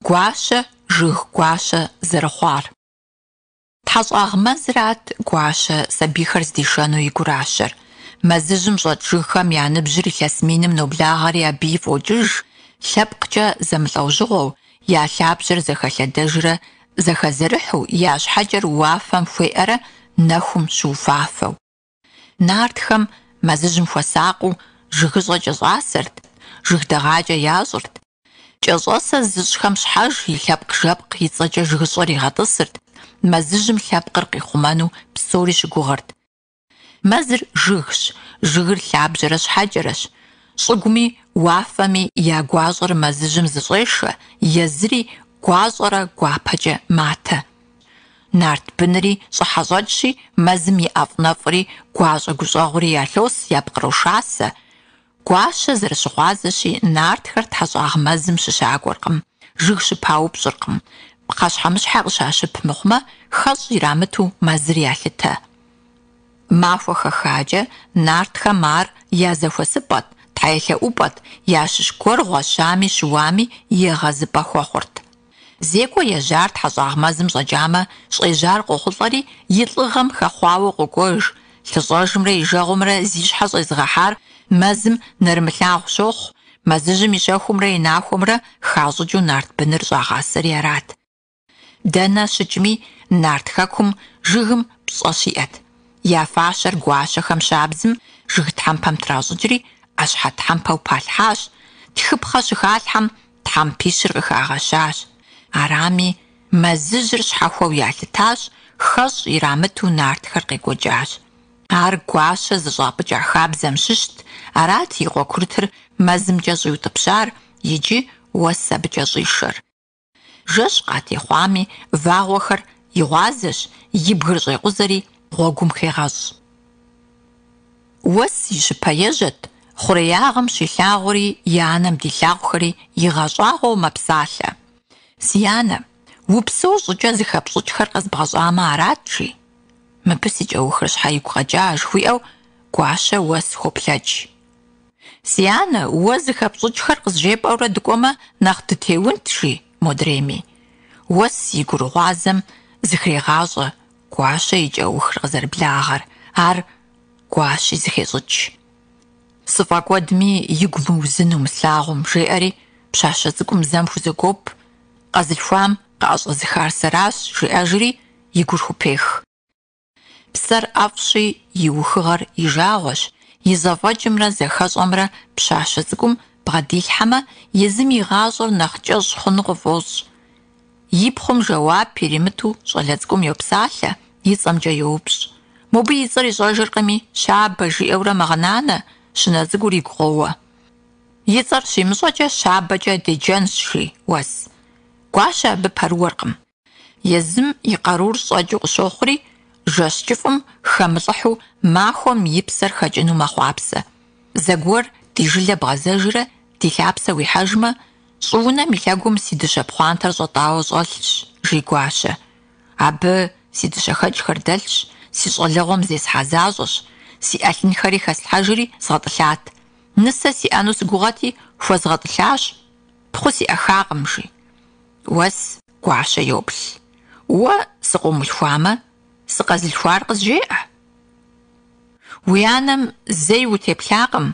Гуащэ жыг гуащэ зэрыхъуар. Тхьэщӏагъ мэзрат Гуащэ сабийхэр здишэну и гуращэр. Мэзыжьым щӏэт жыгхэм я ныбжьыр илъэс миным ноблагъэри абыи фӏокӏыж, лъэпкъкӏэ зэмылӏэужьыгъуэу, я лъабжьэр зэхэлъэдэжрэ зэхэзэрыхьу, я щхьэкӏэр уафэм хуеӏэрэ нэхум щыуфафэу. Нартхэм мэзыжьым хуэсакъыу жыгыщӏэ кӏэщӏасэрт, жыг дэгъакӏэ ящӏырт. Кӏэщӏэсэ зыщӏхэм щхьэж и лъэпкъ жэпкъ и цӏэкӏэ жыгыщӏэр игъэтӏысырт, мэзыжьым лъэпкъыр къихъумэну псори щыгугъырт. Мэзыр жыгщ, жыгыр лъабжьэрэ щхьэкӏэрэщ. Щӏыгуми уафэми я гуащӏэр мэзыжьым зыщӏешэ, езыри гуащӏэрэ гуапэкӏэ матэ. Нарт бынри щӏыхьэщӏэкӏщи, мэзым и ӏэфӏ-нэфӏри гуащӏэ гущӏэгъури ялъос, япкърошасэ. Гуащэ зэрыщыгъуазэщи, нартхэр тхьэщӏагъ мэзым щыщакӏуэркъым, жыг щыпаупщӏыркъым, пхъэщхьэмыщхьэ къыщащып мыхъумэ, хэщӏ ирамыту мэзыр ялъытэ. Махуэ хэхакӏэ нартхэм ар я зэхуэсыпӏэт, тхьэелъэӏупӏэт, ящыщ гуэр гъуэщами щыуами егъэзыпӏэ хуэхъурт. Зекӏуэ ежьар тхьэщӏагъ мэзым щӏэкӏамэ, щӏежьар къохъулӏэри, и лӏыгъэм хэхъуауэ къокӏуэж, лъыщӏэжымрэ ижэгъумрэ зи щхьэ щӏезыгъэхьар мэзым нэрымылъагъу щохъу, мэзыжьым и щэхумрэ и нахуэмрэ хащӏыкӏыу нарт быныр щӏагъасэри арат. Дэнэ щыкӏми, нарт хэкум жыгым пщӏэ щиӏэт. Я фащэр гуащэхэм щабзым жыг тхьэмпэм тращӏыкӏри, ӏэщхьэ тхьэмпэу палъхьащ, тхыпхъэ щыхалъхьэм тхьэмпищыр къыхагъэщащ. Арами, мэзыжьыр щхьэхуэу ялъытащ, хэщӏ ирамыту нартхэр къекӏуэкӏащ. Ар гуащэ зыщӏапӏыкӏа хабзэм щыщт, арат и къуэ курытыр мэзымкӏэ щӏиутӏыпщар, иджы Уэс абыкӏэ щӏишэр. Жэщ къатехъуами, вагъуэхэр и гъуазэщ, и бгыр щӏекъузэри гъуэгум хегъэщӏ. Уэс и щыпэ ежьэт, хъуреягъым щилъагъури и анэм дилъагъухэри игъэщӏагъуэу мэпсалъэ. Си анэ, упсэу щӏыкӏэ зыхэпщӏыкӏхэр къэзбгъэщӏамэ арат, жи. Мыбы си кӏэухыр щхьэ игу къэкӏа, жыхуиӏэу Гуащэ Уэс хуоплъэкӏ. Си анэ, уэ зыхэпщӏыкӏхэр къызжепӏэурэ дыкӏуэмэ, нэхъ дытеунт, жи модрейми. Уэс и гурыгъуазэм зыхрегъащӏэ Гуащэ и кӏэухыр къызэрыблагъэр, ар Гуащи зыхещӏыкӏ. Сыфӏэкӏуэдми, игу мыузыну мы слъагъум, жеӏэри пщащэ цӏыкӏум зэм хузэгуоп, къэзылъхуам къыӏэщӏэзыхар сэращ, жеӏэжри и гур хупех. Псэр ӏэфӏщи, и ухыгъэр и жагъуэщ, и зэфӏэкӏымрэ зэхэщӏэмрэ пщащэ цӏыкӏум бгъэдилъхьэмэ, езым и гъащӏэр нэхъ кӏэщӏ хъуну къыфӏощӏ. И пхъум жэуап иримыту щӏалэ цӏыкӏум йопсалъэ, и цӏэмкӏэ йоупщӏ. Мобы и цӏэр ищӏэжыркъыми, Щабэ жиӏэурэ мэгъынанэ, щынэ цӏыкӏур игу къоуэ. И цӏэр щимыщӏэкӏэ Щабэкӏэ деджэнщ, жи Уэс. Гуащэ абы пэрыуэркъым. Езым и къарур щӏэкӏыу къыщохъури, жэщ кӏыфӏым хэмылӏыхьу махуэм и псэр хэкӏыну мэхъуапсэ. Зэгуэр ди жылэ бгъэзэжрэ ди лъапсэ уихьэжмэ, щӏыунэм и лъэгум си дыщэ пхъуантэр щӏэтӏауэ щӏэлъщ, жи Гуащэ. Абы си дыщэхэкӏхэр дэлъщ, си щӏалэгъуэм зесхьа защӏэщ, си ӏэлъынхэри хэслъхьэжри згъэтӏылъат. Нысэ сиӏэну сыгугъэти, хуэзгъэтӏылъащ, пхъу сиӏэхакъым, жи. Уэс Гуащэ йоплъ. Уэ сыкъыумылъхуамэ, сыкъэзылъхуар къызжеӏэ. Уи анэм зэи утеплъакъым,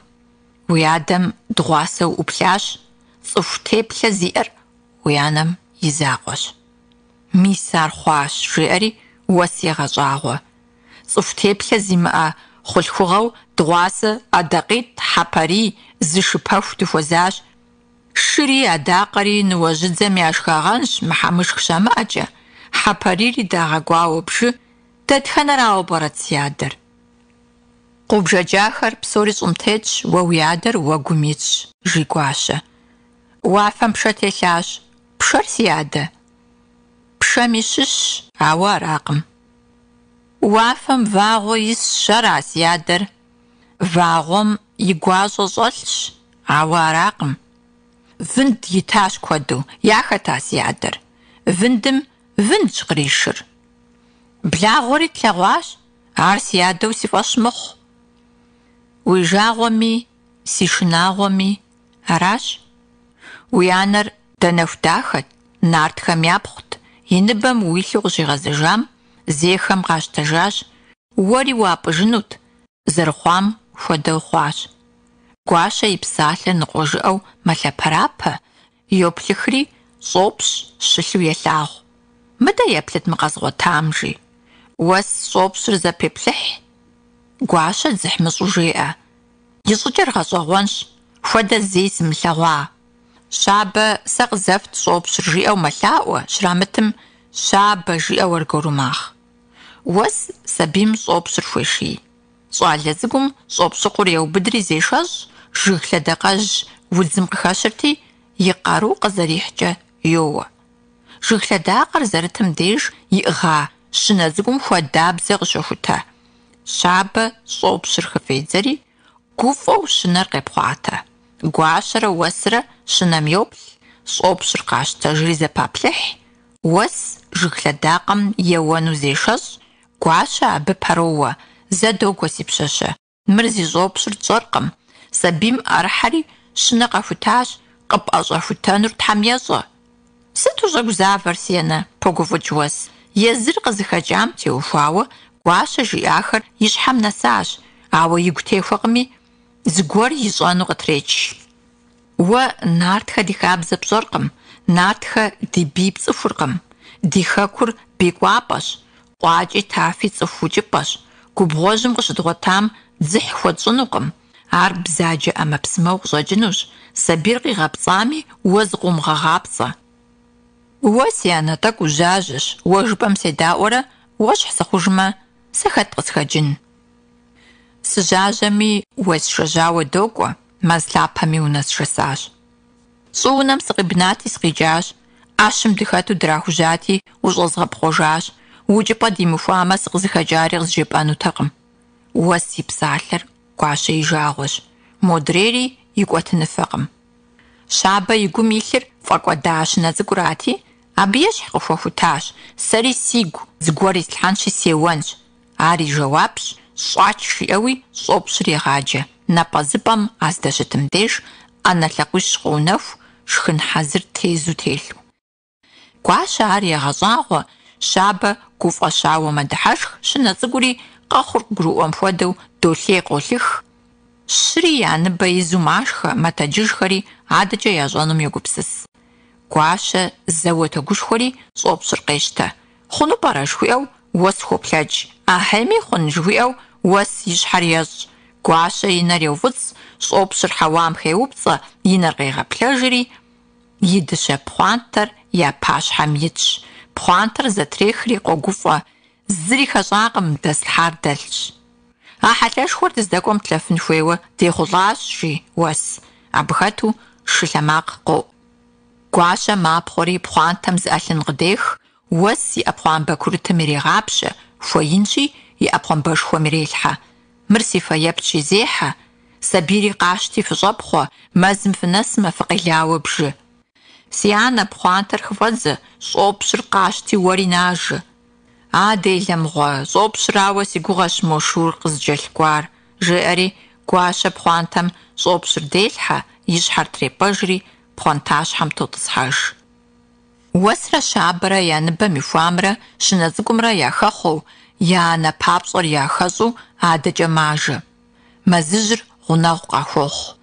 уи адэм дыгъуасэ уӏуплъащ, цӏыху теплъэ зиӏэр уи анэм и закъуэщ. Мис ар хъуащ, жеӏэри Уэс егъэщӏагъуэ. Цӏыху теплъэ зимыӏэ хъулъхугъэу дыгъуасэ адакъитӏ, Хьэпэрий, зы шы пэху дыхуэзащ. Шыри адакъэри ныуэжьыдзэм яшхагъэнщ мыхьэмышх щамыӏэкӏэ, Хьэпэрийри дагъэкӏуауэ бжы, дэтхэнэрауэ пӏэрэт си адэр? Къыубжэкӏахэр псори щӏым тетщ, уэ уи адэр уэгум итщ, жи Гуащэ. Уафэм пшэ телъащ. Пшэр си адэ? Пшэми щыщщ, ауэ аракъым. Уафэм вагъуэ исщ, ара си адэр? Вагъуэм и гуащӏэ щӏэлъщ, ауэ аракъым. Вынд итащ куэду, яхэта си адэр? Вындым вындщ къришыр. Благъуэри тлъэгъуащ, ар си адэу си фӏэщ мыхъу. Уи жагъуэми, си шынагъуэми, аращ. Уи анэр Данэху дахэт, нартхэм япхъут, и ныбэм уилъу къыщигъэзэжам, зейхэм къащтэжащ, уэри уапӏыжынут, зэрыхъуам хуэдэу хъуащ. Гуащэ и псалъэр ныкъуэжыӏэу мэлъэпэрапэ, йоплъыхри щӏопщ щылъу елъагъу. Мыдэ еплъыт мы къэзгъуэтам, жи. Уэс щӏопщыр зэпеплъыхь. Гуащэ дзыхьмыщӏу жеӏэ. И щӏыкӏэр гъэщӏэгъуэнщ, хуэдэ зэи сымылъэгъуа. Щабэ сэ къызэфт щӏопщыр жиӏэу мэлъаӏуэ, щрамытым щабэ жиӏэу аргуэру магъ. Уэс сабийм щӏопщыр хуеший. Щӏалэ цӏыкӏум щӏопщыкъур еубыдри зешэщӏ, жыг лъэдакъэжь удзым къыхэщырти, и къару къызэрихькӏэ йоуэ. Жыг лъэдакъэр зэрытым деж иӏыгъа щынэ цӏыкӏум хуэдабзэ къыщохутэ. Щабэ щӏопщыр хыфӏедзэри, гуфӏэу щынэр къепхъуатэ. Гуащэрэ Уэсрэ щынэм йоплъ, щӏопщыр къащтэжри зэпаплъыхь, Уэс жыг лъэдакъэм еуэну зешэщӏ, Гуащэ абы пэроуэ, зэ догуэ, си пщащэ, мыр зи щӏопщыр тщӏэркъым, сабийм ӏэрыхьэри щынэ къэхутащ, къыпӏэщӏэхутэнур Тхьэм ещӏэ. Сыт ущӏэгузавэр, си анэ, погуфӏыкӏ Уэс. Езыр къызыхэкӏам теухуауэ Гуащэ жиӏахэр и щхьэм нэсащ, ауэ игу техуэкъыми, зыгуэр ищӏэну къытреч. Уэ нартхэ ди хабзэ пщӏэркъым, нартхэ ди бий пцӏыхуркъым. Ди хэкур бий кӏуапӏэщ, къуакӏи тафи цӏыху укӏыпӏэщ. Губгъуэжьым къыщыдгъуэтам дзыхь хуэтщӏынукъым. Ар бзаджэ ӏэмэпсымэу къыщӏэкӏынущ, сабийр къигъэпцӏами, уэ зыкъыумыгъэгъапцӏэ. Уэ, си анэ, тӏэкӏу ужьажьэщ, уэ жыпӏэм седаӏуэрэ уэщхь сыхъужмэ, сэ хэт къысхэкӏын? Сыжьажьэми, уесшэжьауэ докӏуэ, мэз лъапэми унэсшэсащ. Щӏыунэм сыкъибнати, сыкъикӏащ, ӏэщым дыхэту драхужьати, ущӏэзгъэпхъуэжащ, укӏыпӏэ димыхуамэ, сыкъызыхэкӏари къызжепӏэнутэкъым. Уэс и псалъэр Гуащэ и жагъуэщ, модрейри икӏуэтыныфэкъым. Щабэ и гум илъыр фӏэкӏуэда щынэ цӏыкӏурати, абы ещхь къыхуэхутащ, сэри сигу зыгуэр ислъхьэнщи сеуэнщ. Ар и жэуапщ, щӏач жиӏэуи щӏопщыр егъаджэ. Напӏэзыпӏэм а здэщытым деж ӏэнэ лъакъуищ къоунэху, шхын хьэзыр тезу телъу. Гуащэ ар егъэщӏагъуэ, Щабэ гуфӏэщауэ мэдыхьэшх, щынэ цӏыкӏури къэхъур къыгурыӏуэм хуэдэу долъей-къолъых. Щыри я ныбэ изу машхэ, мэтэджыжхэри адэкӏэ ящӏэнум йогупсыс. Гуащэ зэуэ тогушхуэри щӏопщыр къещтэ. Хъуну пӏэрэ жыхуиӏэу Уэс хуоплъэкӏ. Ахьейми хъун жыхуиӏэу Уэс и щхьэр ещӏ. Гуащэ и нэр еуфӏыцӏ, щӏопщыр хьэуам хеупцӏэ, и нэр къегъэплъэжри, и дыщэ пхъуантэр я пащхьэм итщ. Пхъуантэр зэтрехри къогуфӏэ, зыри хэщӏакъым, дэслъхьар дэлъщ. А хьэлъэшхуэр дыздэкӏуэм тлъэфын хуейуэ дехъулӏащ, жи Уэс. Абы хэту шы лъэмакъ къоӏу. Гуащэ мапхъуэри пхъуантэм зы ӏэлъын къыдех, Уэс и ӏэпхъуамбэ курытым ирегъапщэ, хуэинщи, и ӏэпхъуамбэшхуэм ирелъхьэ. Мыр си фэеплъщи, зехьэ. Сабийри къащти фыщӏэпхъуэ, мэзым фынэсмэ, фыкъелауэ бжы. Си анэ, пхъуантэр хыфӏэдзэ, щӏопщыр къащти уэри нажэ. А делэ мыгъуэ, щӏопщырауэ си гугъэщ мо шур къызыкӏэлъыкӏуар, жеӏэри Гуащэ пхъуантэм щӏопщыр делъхьэ, и щхьэр трепӏэжри, пхъуантащхьэм тотӏысхьэж. Уэсрэ Щабэрэ я ныбэм ихуамрэ щынэ цӏыкӏумрэ яхэхъуэу, я анэ папщӏэр яхэщӏу адэкӏэ мажэ. Мэзыжьыр гъунэгъу къахуохъу.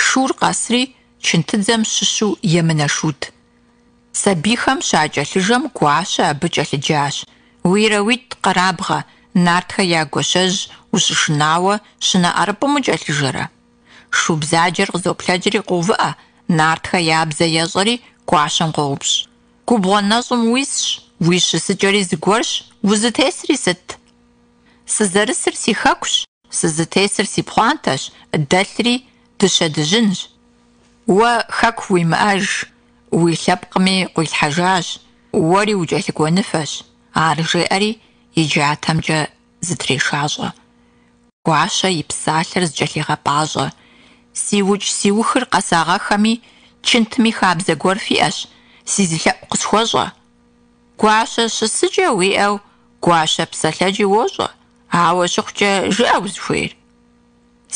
Шур къэсри, чынтыдзэм щыщу емынэ шут. Сабийхэм щакӏэлъыжэм Гуащэ абы кӏэлъыджащ. Уирэ-уитӏ къэрабгъэ, нартхэ я гуащэжь ущышынауэ щынэ ӏэрыпӏым укӏэлъыжэрэ? Шу бзаджэр къызоплъэкӏри къоувыӏэ, нартхэ я бзэ ещӏэри гуащэм къоупщӏ. Губгъуэ нэщӏым уисщ, уи щысыкӏэри зыгуэрщ, узытесри сыт? Сызэрысыр си хэкущ, сызытесыр си пхъуантэщ, дэлъри дыщэ-дыжьынщ. Уэ хэку уимыӏэж, уи лъэпкъми къуилъхьэжащ, уэри укӏэлъыкӏуэныфэщ, ар жеӏэри и джатэмкӏэ зытрешащӏэ. Гуащэ и псалъэр зыкӏэлъегъэпӏащӏэ. Си укӏ-си ухыр къэсагъэххэми, чынтми хабзэ гуэр фиӏэщ, си зы лъэӏу къысхуэщӏэ. Гуащэ щысыкӏэ уиӏэу, гуащэ псэлъэкӏи уощӏэ, ауэ щыхъукӏэ жыӏэ узыхуейр.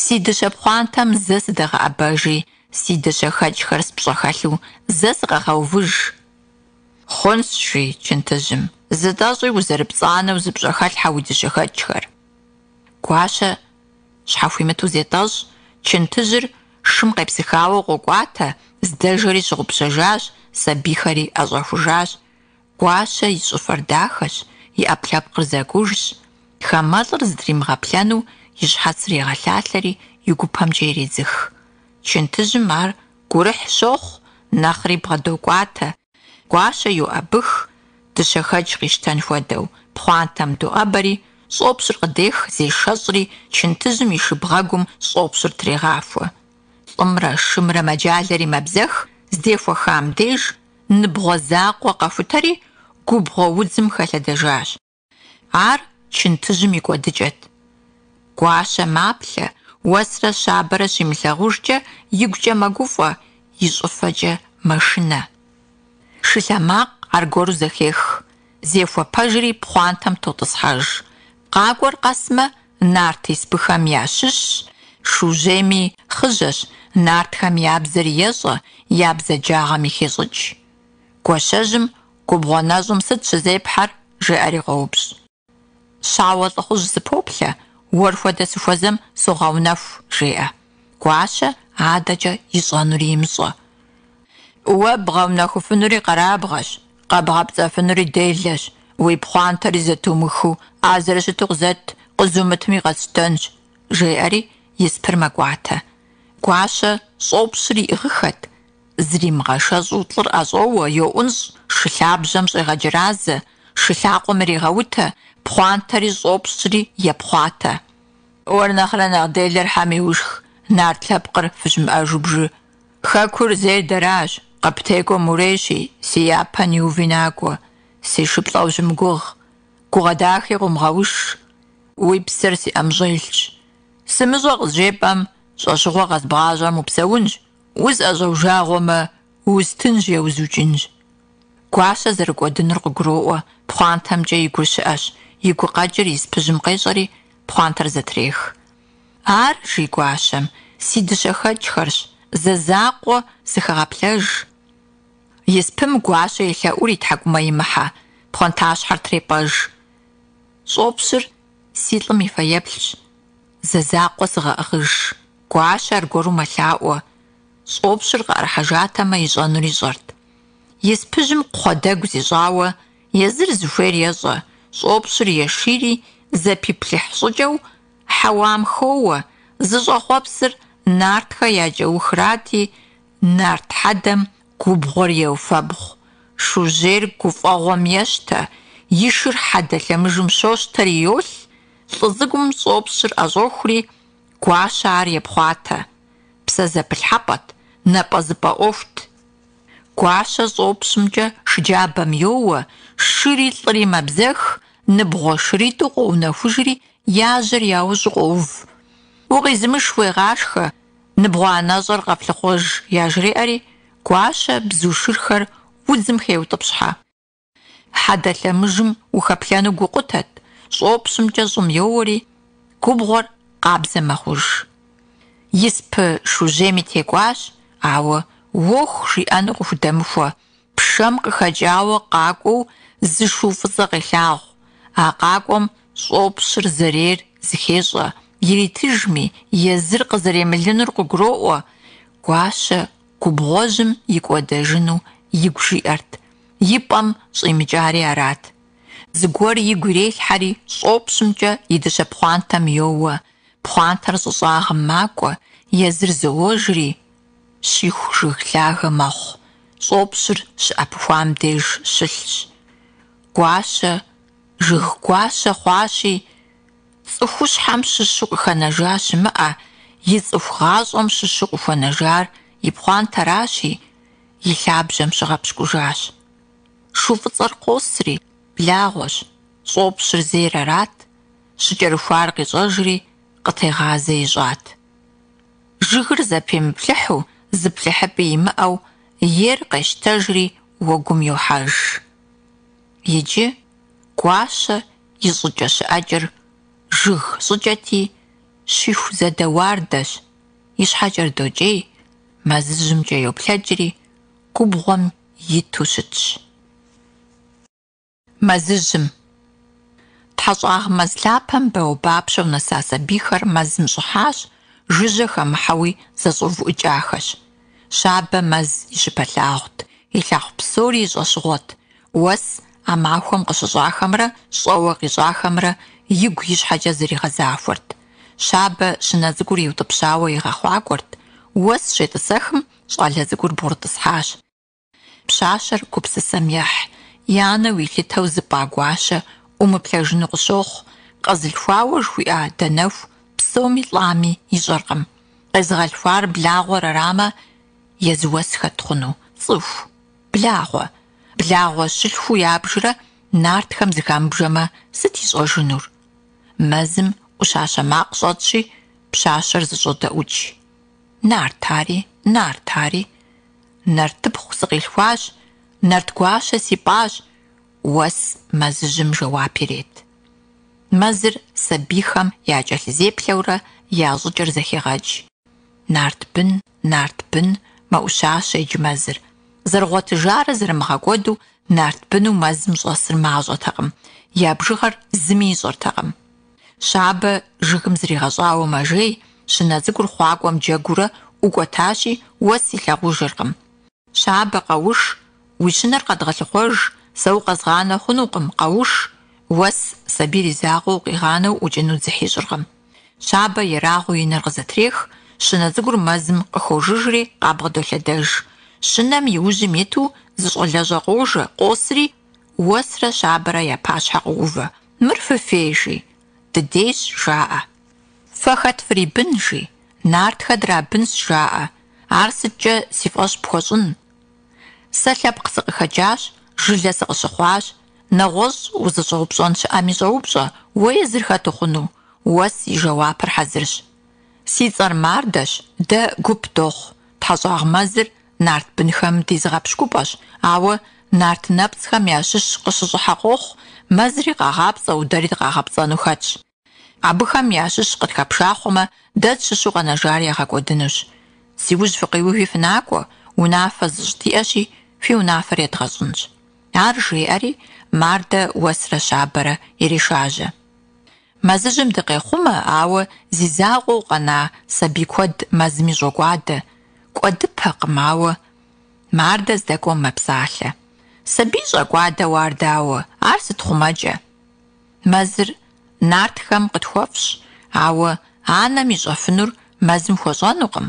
Си дыщэ пхъуантэм зэ сыдэгъэӏэбэжи, си дыщэхэкӏхэр спщӏэхэлъу зэ сыкъэгъэувыж. Хъунщ, жи чынтыжьым, зытӏэщӏи узэрыпцӏанэу зыпщӏэхэлъхьэ уи дыщэхэкӏхэр. Гуащэ щхьэхуимыту зетӏэщӏ, чынтыжьыр шым къепсыхауэ къокӏуатэ, здэжэри щыгъупщэжащ, сабийхэри ӏэщӏэхужащ. Гуащэ и щӏыфэр дахэщ, и ӏэпкълъэпкъыр зэкӏужщ, хамэлӏыр зытримыгъэплъэну и щхьэцыр егъэлъалъэри и гупэмкӏэ иредзых. Чынтыжьым ар гурыхь щохъу, нэхъри бгъэдокӏуатэ. Гуащэ йоӏэбых, дыщэхэкӏ къищтэн хуэдэу, пхъуантэм доӏэбэри, щӏопщыр къыдех, зешэщӏри, чынтыжьым и шыбгъэгум щӏопщыр трегъахуэ. Лӏымрэ шымрэ мэджалэри мэбзэх, здехуэхам деж ныбгъуэ закъуэ къэхутэри, губгъуэ удзым хэлъэдэжащ. Ар чынтыжьым и кӏуэдыкӏэт. Гуащэ маплъэ, Уэсрэ Щабэрэ щимылъагъужкӏэ игукӏэ мэгуфӏэ, и щӏыфэкӏэ мэшынэ. Шы лъэ макъ аргуэру зэхех, зехуэпэжри пхъуантэм тотӏысхьэж. Къакӏуэр къэсмэ, нарт испыхэм ящыщщ, шужьейми хъыжьэщ, нартхэм я бзэри ещӏэ, я бзаджагъэми хещӏыкӏ. Гуащэжьым губгъуэ нэщӏым сыт щызепхьэр? жеӏэри къоупщӏ. Щауэ лӏыхъужь сыпоплъэ, уэр хуэдэ сыхуэзэм согъэунэху, жеӏэ. Гуащэ адэкӏэ ищӏэнури имыщӏэ. Уэ бгъэунэхуфынури къэрабгъэщ, къэбгъэпцӏэфынури делэщ, уи пхъуантэри зэтумыхыу а зэрыщыту къызэт, къызумытми къэсщтэнщ, жеӏэри испыр мэкӏуатэ. Гуащэ щӏопщыр иӏыгъыххэт, Зримыгъэшэщӏу лӏыр ӏэщӏоуэ, йоӏунщӏ, шы лъабжьэм щӏегъэджэразэ, шы лъакъуэм ирегъэутэ, пхъуантэри щӏопщри епхъуатэ. Уэр нэхърэ нэхъ делэр хьэм иушх, нарт лъэпкъыр фыщымыӏэжу бжы. Хэкур зейр дэращ, къыптекӏуэм урейщи, си япэ ниуви накӏуэ, си шыплӏэ ущымыгугъ, гугъэ дахи къыумыгъэуш, уи псэр си ӏэмыщӏэ илъщ. Сымыщӏэ къызжепӏэм, щӏэщыгъуэ къэзбгъащӏэм упсэунщ, Усӏэщӏэужагъуэмэ, устынщ е узукӏынщ. Гуащэ зэрыкӏуэдынур къыгуроӏуэ, пхъуантэмкӏэ и гур щыӏэщ, и гукъэкӏыр испыжьым къещӏэри, пхъуантэр зэтрех. Ар, жи гуащэм, си дыщэхэкӏхэрщ, зэ закъуэ сыхэгъэплъэж. Испым гуащэ и лъэӏур и тхьэкӏумэ имыхьэ, пхъуантащхьэр трепӏэж. Щӏопщыр си лӏым и фэеплъщ, зэ закъуэ сыгъэӏыгъыж. Гуащэ аргуэру мэлъаӏуэ. Щӏопщыр къыӏэрыхьэжатэмэ, ищӏэнур ищӏэрт. Испыжьым кхъуэ дэгу зищӏауэ, езыр зыхуейр ещӏэ, щӏопщыр ешийри, зэпиплъыхь щӏыкӏэу, хьэуам хоуэ, зыщӏэхъуэпсыр нартхэ я кӏэухрати, нарт хьэдэм губгъуэр еуфэбгъу. Шужьейр гуфӏэгъуэм ещтэ, и шыр хьэдэ лъэмыжым щощтэри йолъ, лӏы цӏыкӏум щӏопщыр ӏэщӏохури, Гуащэ ар епхъуатэ. Псэзэпылъхьэпӏэт, напӏэзыпӏэ ӏуэхут. Гуащэ щӏопщымкӏэ шыджабэм йоуэ, шыри лӏыри мэбзэх, ныбгъуэ шыритӏу къоунэхужри, я жьэр яущӏу къоув. Укъизымыш уегъашхэ, ныбгъуэ-анэщӏэр къэфлъыхъуэж, яжреӏэри, Гуащэ бзу шырхэр удзым хеутӏыпщхьэ. Хьэдэ лъэмыжым ухэплъэну гукъутэт, щӏопщымкӏэ щӏым йоуэри, губгъуэр къабзэ мэхъуж. Испы шужьейми текӏуащ, ауэ уэху жиӏэну къыхудэмыхуэ, пшэм къыхэкӏауэ къакӏуэу зы шу фӏыцӏэ къелъагъу. А къакӏуэм щӏопщыр зэрейр зыхещӏэ, иритыжми, езыр къызэремылынур къыгуроӏуэ. Гуащэ губгъуэжьым икӏуэдэжыну игу жиӏэрт, и пӏэм щӏимыкӏари арат. Зыгуэр игу ирелъхьэри, щӏопщымкӏэ и дыщэ пхъуантэм йоуэ. Пхъуантэр щӏы щӏагъым макӏуэ, езыр зоуэжри, щиху жыг лъагэ мэхъу, щӏопщыр щыӏэпыхуам деж щылъщ. Гуащэ жыг гуащэ хъуащи, цӏыхущхьэм щыщу къыхэнэжа щымыӏэ, и цӏыху гъащӏэм щыщу къыхуэнэжар и пхъуантэращи, и лъабжьэм щыгъэпщкӏужащ. Шу фӏыцӏэр къосри, благъуэщ, щӏопщыр зейр арат, щыкӏэрыхуар къищӏэжри, къытегъазэ ищӏат. Жыгыр зэпимыплъыхьу, зыплъыхьыпӏи имыӏэу, ейр къещтэжри уэгум йохьэж. Иджы Гуащэ и щӏыкӏэ-щыӏэкӏэр жыг щӏыкӏэти, щиху зэдэ уардэщ, и щхьэкӏэр докӏей, мэзыжьымкӏэ йоплъэкӏри, губгъуэм иту щытщ. Мэзыжьым. Тхьэщӏагъ мэз лъапэм бауэбапщэу нэса сабийхэр мэзым щӏыхьащ, жыжьэ хэмыхьэуи зэщӏэувыӏыкӏахэщ. Щабэ мэз и щыпэлъагъут, илъагъу псори и щӏэщыгъуэт. Уэс а махуэм къыщыщӏахэмрэ щӏэуэ къищӏахэмрэ игу и щхьэкӏэ зэригъэзахуэрт. Щабэ щынэ цӏыкӏур иутӏыпщауэ игъэхъуакӏуэрт. Уэс щетӏысэхым щӏалэ цӏыкӏур бгъурытӏысхьащ. Пщащэр гупсысэм ехь, и анэу илъытэу зыпӏа Гуащэ ӏумыплъэжыну къыщохъу, къэзылъхуауэ жыхуиӏа Данэху псэуми лӏами ищӏэркъым. Къезыгъэлъхуар благъуэр арамэ, езы Уэс хэт хъуну? Цӏыху? Благъуэ? Благъуэ щылъхуу ябжрэ нартхэм зыхамыбжэмэ, сыт ищӏэжынур? Мэзым ӏущащэ макъ щӏэтщи, пщащэр зыщӏодэӏукӏ. Нарт ари, нарт ари. Нартыпхъу сыкъилъхуащ, нарт гуащэ сипӏащ, Уэс мэзыжьым жэуап ирет. Мэзыр сабийхэм якӏэлъызеплъэурэ я щӏыкӏэр зэхегъэкӏ. Нарт бын, нарт бын, мэӏущащэ иджы мэзыр. Зэрыгъуэтыжарэ зэрымыгъэкӏуэду нарт быну мэзым щӏэсыр мащӏэтэкъым, я бжыгъэр зыми ищӏэртэкъым. Щабэ жыгым зригъэщӏауэ мэжей, щынэ цӏыкӏур хъуакӏуэм джэгуурэ ӏукӏуэтащи, Уэс илъагъужыркъым. Щабэ, къэуш, уи щынэр къэдгъэлъыхъуэж, сэ укъэзгъанэ хъунукъым, къэуш! Уэс сабийр и закъуэу къигъанэу ӏукӏыну дзыхь ищӏыркъым. Щабэ ерагъыу и нэр къызэтрех, щынэ цӏыкӏур мэзым къыхожыжри къабгъэдолъэдэж. Щынэм и ужьым иту зы щӏалэщӏэ къожэ, къосри, Уэсрэ Щабэрэ я пащхьэ къоувэ. Мыр фыфей, жи. Дыдейщ, жаӏэ. Фэ хэт фрибын, жи. Нартхэ драбынщ, жаӏэ. Ар сыткӏэ си фӏэщ пхуэщӏын? Сэ лъэпкъ сыкъыхэкӏащ, жылэ сыкъыщыхъуащ. Нэгъуэщӏ узыщӏэупщӏэн щыӏэми щӏэупщӏэ, уэ езыр хэт ухъуну? Уэс и жэуапыр хьэзырщ. Си цӏэр Мардэщ, дэ гуп дохъу. Тхьэщӏагъ мэзыр нарт бынхэм ди зыгъэпщкӏупӏэщ, ауэ нарт нэпцӏхэм ящыщ къыщыщӏыхьэ къохъу, мэзри къагъапцӏэу, дэри дыкъагъэпцӏэну хэтщ. Абыхэм ящыщ къытхэпшахъуэмэ, дэ тщыщу къэнэжар ягъэкӏуэдынущ. Си ужь фыкъиуви фынакӏуэ, унафэ зыщӏ диӏэщи, фи унафэр едгъэщӏынщ. Ар жеӏэри, Мардэ Уэсрэ Щабэрэ ирешажьэ. Мэзыжьым дыкъехъумэ, ауэ зи закъуэу къэна сабий куэд мэзми щӏокӏуадэ. Кӏуэдыпэкъым, ауэ Мардэ здэкӏуэм мэпсалъэ. Сабий щӏэкӏуадэу ар дауэ? Ар сыт хъумэкӏэ? Мэзыр нартхэм къытхуэфӏщ, ауэ анэм ищӏэфынур мэзым хуэщӏэнукъым.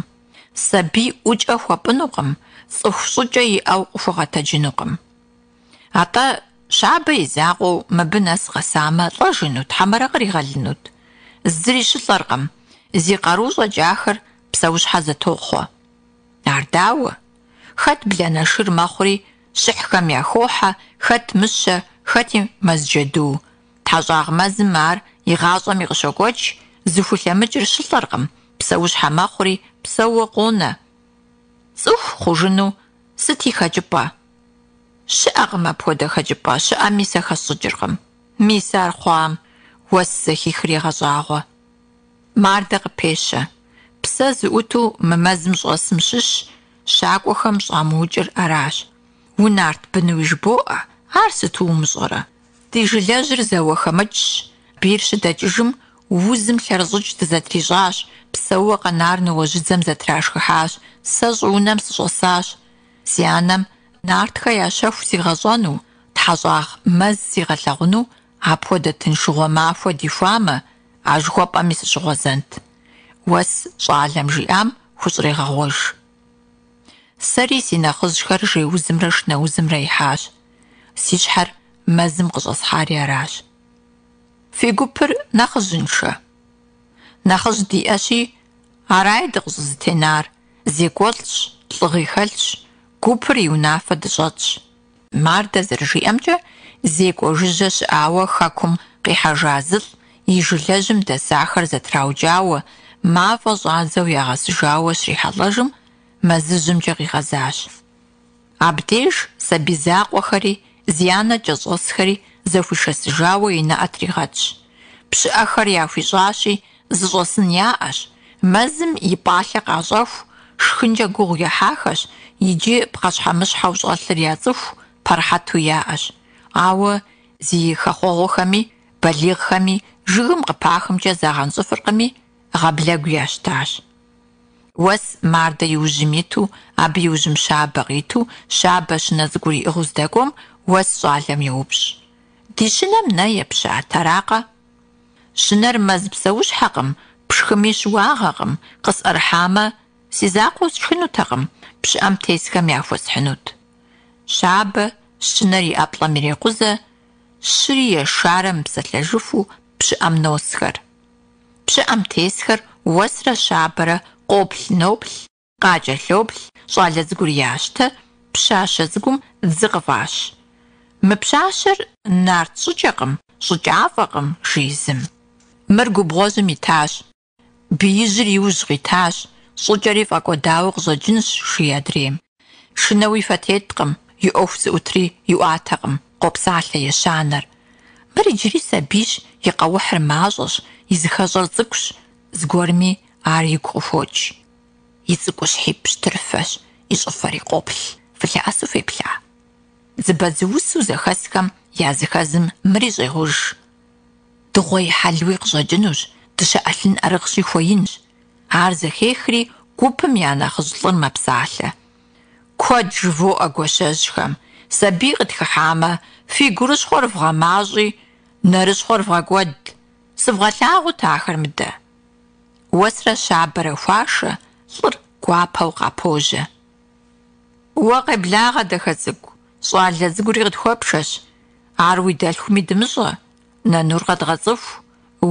Сабий ӏукӏэ хуэпӏынукъым, цӏыху щӏыкӏэ иӏэу къыхуэгъэтэджынукъым. Атӏэ, Щабэ и закъуэу мыбы нэс къэсамэ, лӏэжынут, хьэмэрэ къригъэлынут? Зыри щылӏэркъым, зи къару щӏэкӏахэр псэущхьэ зэтохъуэ. Ар дауэ? Хэт бланэ шыр мэхъури, щыхьхэм яхохьэ, хэт мыщэ, хэти мэз джэду. Тхьэщӏагъ мэзым ар игъащӏэми къыщокӏуэкӏ, Зыхулъэмыкӏыр щылӏэркъым, псэущхьэ мэхъури, псэууэ къонэ. Цӏыху хъужыну сыт и хэкӏыпӏэ? Щыӏэкъым апхуэдэ хэкӏыпӏэ, щыӏэми сэ хэсщӏыкӏыркъым. Мис ар хъуам, Уэс зэхихыр егъэщӏагъуэ. Мардэ къыпещэ. Псэ зыӏуту мы мэзым щӏэсым щыщ щакӏуэхэм щӏамыукӏыр аращ. Унарт бынуи жыбоӏэ, ар сыту умыщӏэрэ? Ди жылэжьыр зауэхэмыкӏщ, бийр щыдэкӏыжым узым лъэрыщӏыкӏ дызэтрищӏащ, псэууэ къэнар ныуэжьыдзэм зэтрашхыхьащ, сэ щӏыунэм сыщӏэсащ. Си анэм нартхэ я щэху сигъэщӏэну, тхьэщӏагъ мэз сигъэлъагъуну апхуэдэ тыншыгъуэ махуэ дихуамэ, а жыхуэпӏэми сыщыгъуэзэнт. Уэс щӏалэм жиӏам хущӏрегъэгъуэж. Сэри си нэхъыжьхэр жей узымрэ шынэ узымрэ ихьащ. Си щхьэр мэзым къыщӏэсхьари аращ. Фи гупыр нэхъыжьыншэ? Нэхъыжь диӏэщи, араи дыкъыщӏызэтенар, зекӏуэлӏщ, лӏыгъи хэлъщ, гупыр и унафэ дыщӏэтщ. Мардэ зэрыжиӏэмкӏэ, зекӏуэ жыжьэ щыӏауэ хэкум къихьэжа зылӏ и жылэжьым дэсахэр зэтраукӏауэ, мафӏэ щӏадзэу ягъэсыжауэ щрихьэлӏэжым, мэзыжьымкӏэ къигъэзащ. Абдеж сабий закъуэхэри, зи анэ кӏэщӏэсхэри зэхуишэсыжауэ и нэӏэ тригъэтщ. Пщыӏэхэр яхуищӏащи, зыщӏэсын яӏэщ, мэзым и пӏалъэ къащӏэху, шхынкӏэ гугъу ехьахэщ, иджы пхъэщхьэмыщхьэу щӏэлъыр яцӏыху, пэрыхьэту яӏэщ. Ауэ зи хэхъуэгъуэхэми, балигъхэми жыгым къыпахымкӏэ загъэнщӏыфыркъыми, гъаблэгу ящтащ. Уэс Мардэ и ужьым иту, абы и ужьым Щабэ къиту, Щабэ щынэ цӏыкӏур иӏыгъыу здэкӏуэм, Уэс щӏалэм йоупщӏ. Ди щынэм нэ епщат, аракъэ? Щынэр мэз псэущхьэкъым, пшхыми щыуагъэкъым, къысӏэрыхьамэ, си закъуэу сшхынутэкъым, пщыӏэм тесхэм яхуэсхьынут. Щабэ щынэр и ӏэплӏэм ирекъузэ, щыри ешарэ мыпсэлъэжыфу пщыӏэм носхэр. Пщыӏэм тесхэр Уэсрэ Щабэрэ къоплъ-ноплъ, къакӏэлъоплъ, щӏалэ цӏыкӏур ящтэ, пщащэ цӏыкӏум дзы къыфӏащ. Мы пщащэр нарт щӏыкӏэкъым, щӏыкӏафӏэкъым, жи зым. Мыр губгъуэжьым итащ, биижьыр и ужь къитащ, щӏыкӏэри фӏэкӏуэдауэ къыщӏэкӏынщ, жи адрейм. Шынэуи фэ теткъым, и ӏуэху зыӏутри иӏуатэкъым, къопсалъэ ещанэр. Мыр иджыри сабийщ, и къэухьыр мащӏэщ, и зыхэщӏэр цӏыкӏущ, зыгуэрми ар игу къыхуокӏ. И цӏыкӏущхьи пщтырыфэщ, и щӏыфэри къоплъ, фылъэӏэсу феплъа? Дзыбэдзыусу зэхэсхэм языхэзым мыри щӏегъуж. Дыгъуэ и хьэлуи къыщӏэкӏынущ, дыщэ ӏэлъын ӏэрыгъщи хуэинщ. Ар зэхехри, гупым я нэхъыжь лӏыр мэпсалъэ. Куэд жывоӏэ гуащэжьхэм, сабий къытхыхьамэ, фи гурыщхъуэр вгъэмащӏи, нэрыщхъуэр вгъэкӏуэд. Сывгъэлъагъут ахэр мыдэ. Уэсрэ Щабэрэ хуашэ, лӏыр гуапэу къапожьэ. Уэ къеблагъэ, дахэ цӏыкӏу, щӏалэ цӏыкӏури къытхуэпшэщ. Ар уи дэлъхуми дымыщӏэ, нанур къэдгъэцӏыху,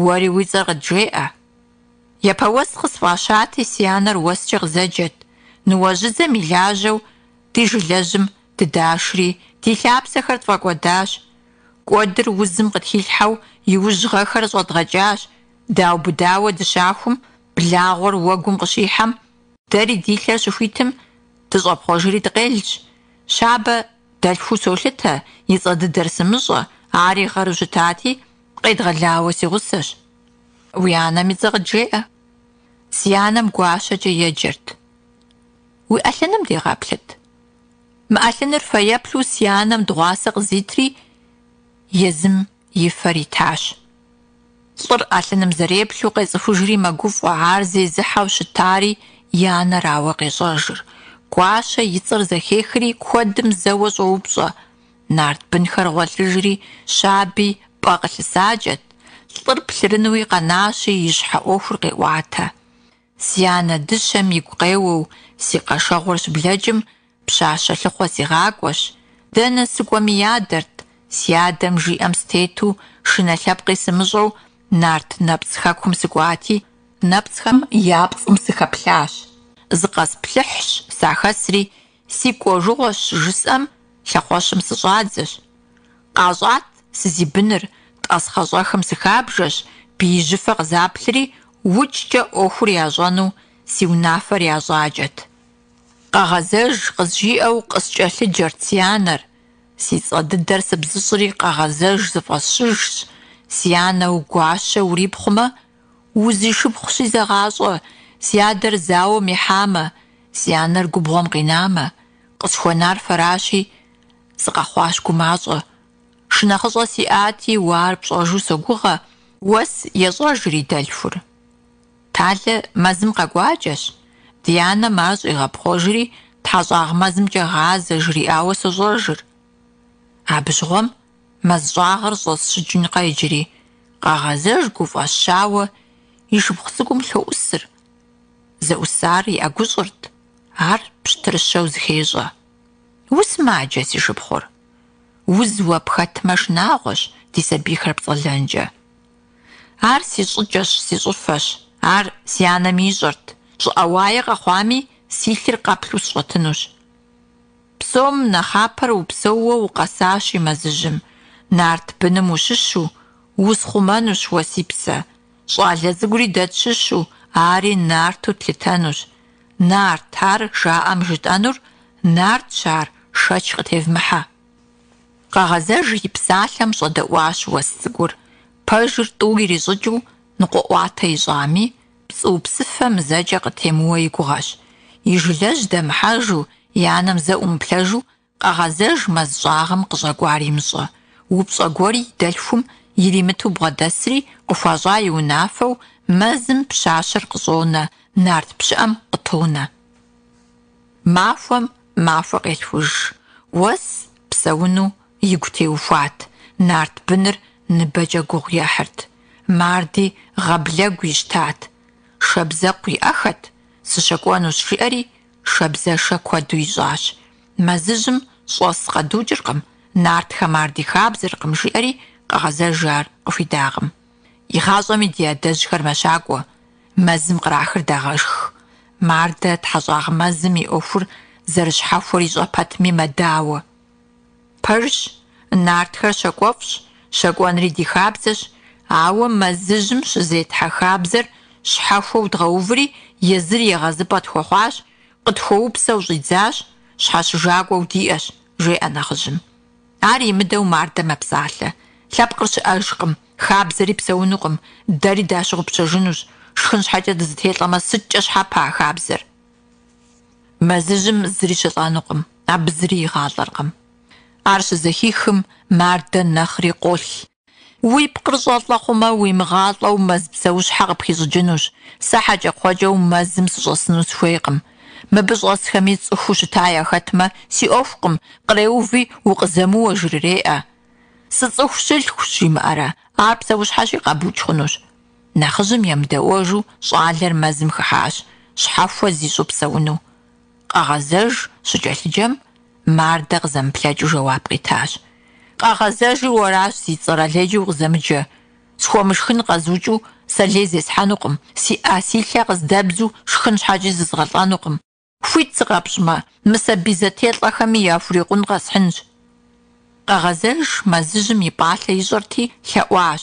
уэри уи цӏэр къыджеӏэ. Япэ Уэс къысфӏащати, си анэр Уэскӏэ къызэджэт. Ныуэжьыдзэм и лажьэу ди жылэжьым дыдашри, ди лъапсэхэр тфӏэкӏуэдащ. Кӏуэдыр узым къытхилъхьэу иужь гъэхэр щӏэдгъэкӏащ. Даубыдауэ дыщахум, благъуэр уэгум къыщихьэм, дэри ди лъэр щыхуитым, дыщӏэпхъуэжри дыкъелщ. Щабэ дэлъхуу солъытэ, и цӏэ дыдэр сымыщӏэ, ари гъэру щытати, къедгъэлауэ си гъусэщ. Уи анэм и цӏэ къыджеӏэ. Си анэм Гуащэкӏэ еджэрт. Уи ӏэлъыным дегъэплъыт. Мы ӏэлъыныр фэеплъу си анэм дыгъуасэ къызитри, езым и фэр итащ. Лӏыр ӏэлъыным зэреплъу къецӏыхужри мэгуфӏэ, ар зезыхьэу щытари и анэрауэ къещӏэжыр. Гуащэ и цӏэр зэхехри, куэдым зэуэ щӏоупщӏэ. Нарт бынхэр гъуэлъыжри, Щаби пӏэ къылъысакӏэт. Лӏыр плъырынуи къэнащи, и щхьэ ӏуэхур къеӏуатэ. Си анэ дыщэм игу къеуэу си къэшэгъуэр щыблэкӏым, пщащэ лъыхъуэ сигъакӏуэщ. Дэнэ сыкӏуэми ядэрт, си адэм жиӏэм сытету, шынэ лъэпкъи сымыщӏэу, нарт нэпцӏ хэкум сыкӏуати, нэпцӏхэм я пцӏым сыхэплъащ. Зыкъэсплъыхьщ, сахэсри, си кӏуэжыгъуэщ жысӏэм, лъэхъуэщым сыщӏадзэщ. Къащӏат сызибыныр, тӏасхъэщӏэхым сыхабжэщ, биижьыфэ къызаплъри, Укӏкӏэ ӏуэхур ящӏэну си унафэр ящӏакӏэт. Къэгъэзэж къызжиӏэу къыскӏэлъыджэрт си анэр. Си цӏэ дыдэр сыбзыщӏри Къэгъэзэж зыфӏэсщыжщ, си анэу Гуащэ урипхъумэ, узишыпхъущи зэгъащӏэ, си адэр зауэм ихьамэ, си анэр губгъуэм къинамэ, къысхуэнар фэращи, сыкъэхъуащ гумащӏэ. Шынэхъыщӏэ сиӏати, уэ ар пщӏэжу согугъэ, Уэс ещӏэжыр и дэлъхур. Талэ мэзым къэкӏуакӏэщ. Ди анэм ар щӏигъэпхъуэжри, Тхьэщӏагъ мэзымкӏэ гъазэ жриӏауэ сощӏэжыр. Абы щыгъуэм мэз щӏагъыр щӏэсщыкӏынкъэ иджыри, Къэгъэзэж гуфӏэщауэ и шыпхъу цӏыкӏум лъоӏусыр. Зэӏусар и ӏэгущӏырт, ар пщтырыщэу зыхещӏэ. Усымаджэ, си шыпхъур? Уз уэ пхэтмэ шынагъуэщ ди сабийхэр пцӏэлэнкӏэ. Ар си щӏыкӏэщ, си щӏыфэщ, ар си анэми ищӏэрт, щӏыӏэ уае къэхъуами, си лъыр къэплъу сщӏэтынущ. Псом нэхъапэр упсэууэ укъэсащи мэзыжьым, нарт быным ущыщу, усхъумэнущ уэ си псэ. Щӏалэ цӏыкӏури дэ тщыщу, ари нарту тлъытэнущ. Нарт ар жаӏэм жытӏэнур, нартщ ар, шэч къытевмыхьэ. Къэгъэзэж и псалъэм щӏэдэӏуащ Уэс цӏыкӏур, пэжыр тӏу ирищӏыкӏыу ныкъуэӏуатэ ищӏами, пцӏыупсыфэ мызэкӏэ къытемыуэ и гугъэщ. И жылэжь дэмыхьэжу, и анэм зэ ӏумыплъэжу Къэгъэзэж мэз щӏагъым къыщӏэкӏуар имыщӏэ. Упщӏэ гуэри и дэлъхум иримыту бгъэдэсри, къыхуащӏа и унафэу мэзым пщащэр къыщӏонэ, нарт пщыӏэм къытонэ. Махуэм махуэ къелъхуж. Уэс псэуну игу теухуат, нарт быныр ныбэкӏэ гугъу ехьырт. Марди гъаблэгу ищтат. Шабзэкъу иӏэхэт, сыщэкӏуэнущ, жиӏэри шабзэшэ куэду ищӏащ. Мэзыжьым щӏэс къэдукӏыркъым, нартхэм ар ди хабзэркъым, жиӏэри Къэгъэзэж ар къыхуидакъым. Игъащӏэми ди адэжьхэр мэщакӏуэ, мэзым кърахыр дагъэшх. Мардэ Тхьэщӏагъ мэзым и ӏуэхур зэрыщхьэхуэр ищӏэ пэтми мэдауэ. Пэжщ, нартхэр щакӏуэфӏщ, щакӏуэнри ди хабзэщ, ауэ мэзыжьым щызетхьэ хабзэр щхьэхуэу дгъэуври, езыр егъэзыпӏэ тхуэхъуащ, къытхуэупсэу щӏидзащ, щхьэщыжакӏуэу диӏэщ, жеӏэ нэхъыжьым. Ар имыдэу Мардэ мэпсалъэ. Лъэпкъыр щыӏэжкъым, хабзэри псэунукъым, дэри дащыгъупщэжынущ, шхын щхьэкӏэ дызэтелӏэмэ, сыткӏэ щхьэпэ а хабзэр? Мэзыжьым зыри щылӏэнукъым, абы зыри игъалӏэркъым. Ар щызэхихым, Мардэ нэхъри къолъ. Уи пкъыр щӏэлӏэ хъумэ, уимыгъалӏэу мэз псэущхьэ къыпхищӏыкӏынущ. Сэ хьэкӏэкхъуэкӏэу мэзым сыщӏэсыну сыхуейкъым. Мыбы щӏэсхэми цӏыхуу щыта яхэтмэ, си ӏуэхукъым, къреуви, укъызэмыуэ жрыреӏэ. Сыцӏыху щылъхущ жимыӏэрэ, ар псэущхьэщи къэбукӏ хъунущ. Нэхъыжьым емыдэӏуэжу щӏалэр мэзым хыхьащ, щхьэхуэ зищӏу псэуну. Къэгъэзэж щыкӏэлъыджэм, Мардэ къызэмыплъэкӏыу жэуап къитащ. Къэгъэзэжыр уэращ зи цӏэр, алейкӏи укъызэмыджэ. Схуэмышхын къэзукӏыу сэ лей зесхьэнукъым, си ӏэ, си лъэ къыздэбдзу шхын щхьэкӏи зызгъэлӏэнукъым. Хуит сыкъэпщӏмэ, мы сабий зэтелӏэхэми яхурикъун къэсхьынщ. Къэгъэзэж мэзыжьым и пӏалъэ ищӏэрти, лъэӏуащ.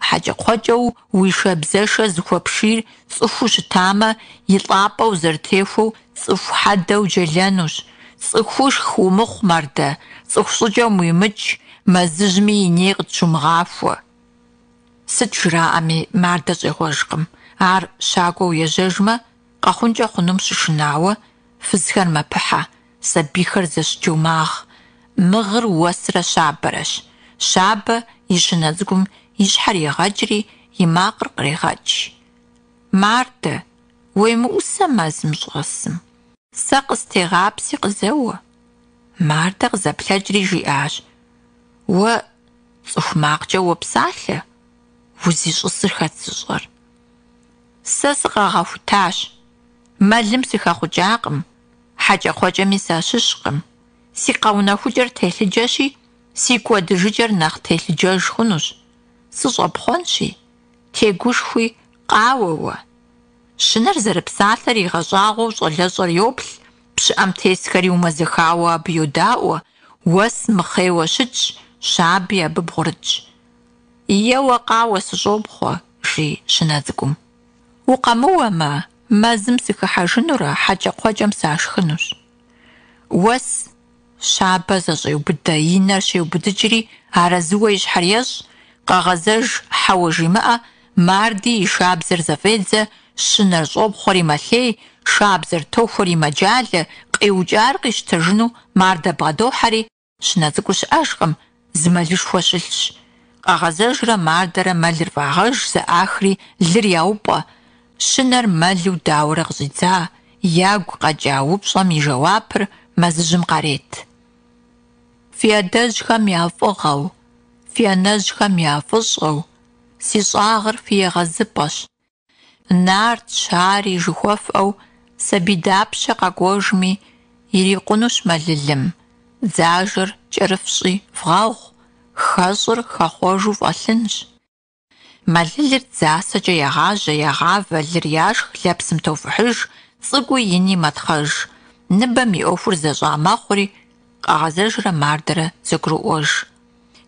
Хьэкӏэкхъуэкӏэу уи шабзэшэ зыхуэпшийр цӏыхуу щытамэ, и лӏапӏэу зэрытехуэу цӏыху хьэдэу джэлэнущ. Цӏыхушх умыхъу, Мардэ, цӏыху щӏыкӏэм уимыкӏ, мэзыжьми и ней къытщумыгъахуэ. Сыт жраӏэми, Мардэ щӏегъуэжкъым. Ар щакӏуэу ежьэжмэ, Къэхъункӏэ хъунум щышынауэ, фызхэр мэпыхьэ, сабийхэр зэщыджэу магъ. Мыгъыр Уэсрэ Щабэрэщ. Щабэ и щынэ цӏыкӏум и щхьэр егъэкӏри, и макъыр кърегъэкӏ. Мардэ, уемыӏусэ мэзым щӏэсым. Сэ къыстегъапси къызэуэ. Мардэ къызэплъэкӏри жиӏащ, Уэ цӏыху макъкӏэ уопсалъэ, узищӏысыр хэт зыщӏэр? Сэ сыкъагъэхутащ. Мэлым сыхэхъукӏакъым, хьэкӏэкхъуэкӏэми сащыщкъым. Си къэунэхукӏэр телъыджэщи, си кӏуэдыжыкӏэр нэхъ телъыджэж хъунущ. Сыщӏэпхъуэнщи, тегушхуи, къауэ уэ. Щынэр зэрыпсалъэр игъэщӏагъуэу щӏалэщӏэр йоплъ, пщыӏэм тесхэри умэзэхауэ абы йодаӏуэ, Уэс мыхъейуэ щытщ, Щаби абы бгъурытщ. Еуэ, къауэ, сыщӏопхъуэ, жи щынэ цӏыкӏум. Укъэмыуэмэ, мэзым сыхыхьэжынурэ хьэкӏэкхъуэкӏэм сашхынущ. Уэс Щабэ зэщӏеубыдэ, и нэр щеубыдыкӏри, арэзыуэ и щхьэр ещӏ, Къэгъэзэж хьэуэ жимыӏэ, Марди и шабзэр зэфӏедзэ, щынэр щӏопхъуэри мэлъей, шабзэр тохуэри мэджалэ, къиукӏар къищтэжыну Мардэ бгъэдохьэри, щынэ цӏыкӏур щыӏэжкъым, зы мэлышхуэ щылъщ. Къэгъэзэжрэ Мардэрэ мэлыр фӏагъэж, зэӏахри лыр яупӏэ. Щынэр мэлу дауэрэ къыщӏидза? Ягу къэкӏа упщӏэм и жэуапыр мэзыжьым къарет. Фи адэжьхэм я фӏыгъэу, фи анэжьхэм я фӏыщӏэу, си щӏагъыр фи егъэзыпӏэщ. Нартщ ари жыхуэфӏэу сабий дапщэ къэкӏуэжми, ирикъунущ мэлылым. Дзажэр кӏэрыфщӏи вгъэгъу, хэщӏыр хэхъуэжу фӏэлъынщ. Мэлылыр дзасэкӏэ ягъажьэ, ягъавэ, лыр яшх, лэпсым тофыхьыж, цӏыкӏуи ини мэтхъэж. Ныбэм и ӏуэхур зэщӏа мэхъури, Къэгъэзэжрэ Мардэрэ зэгуроӏуэж.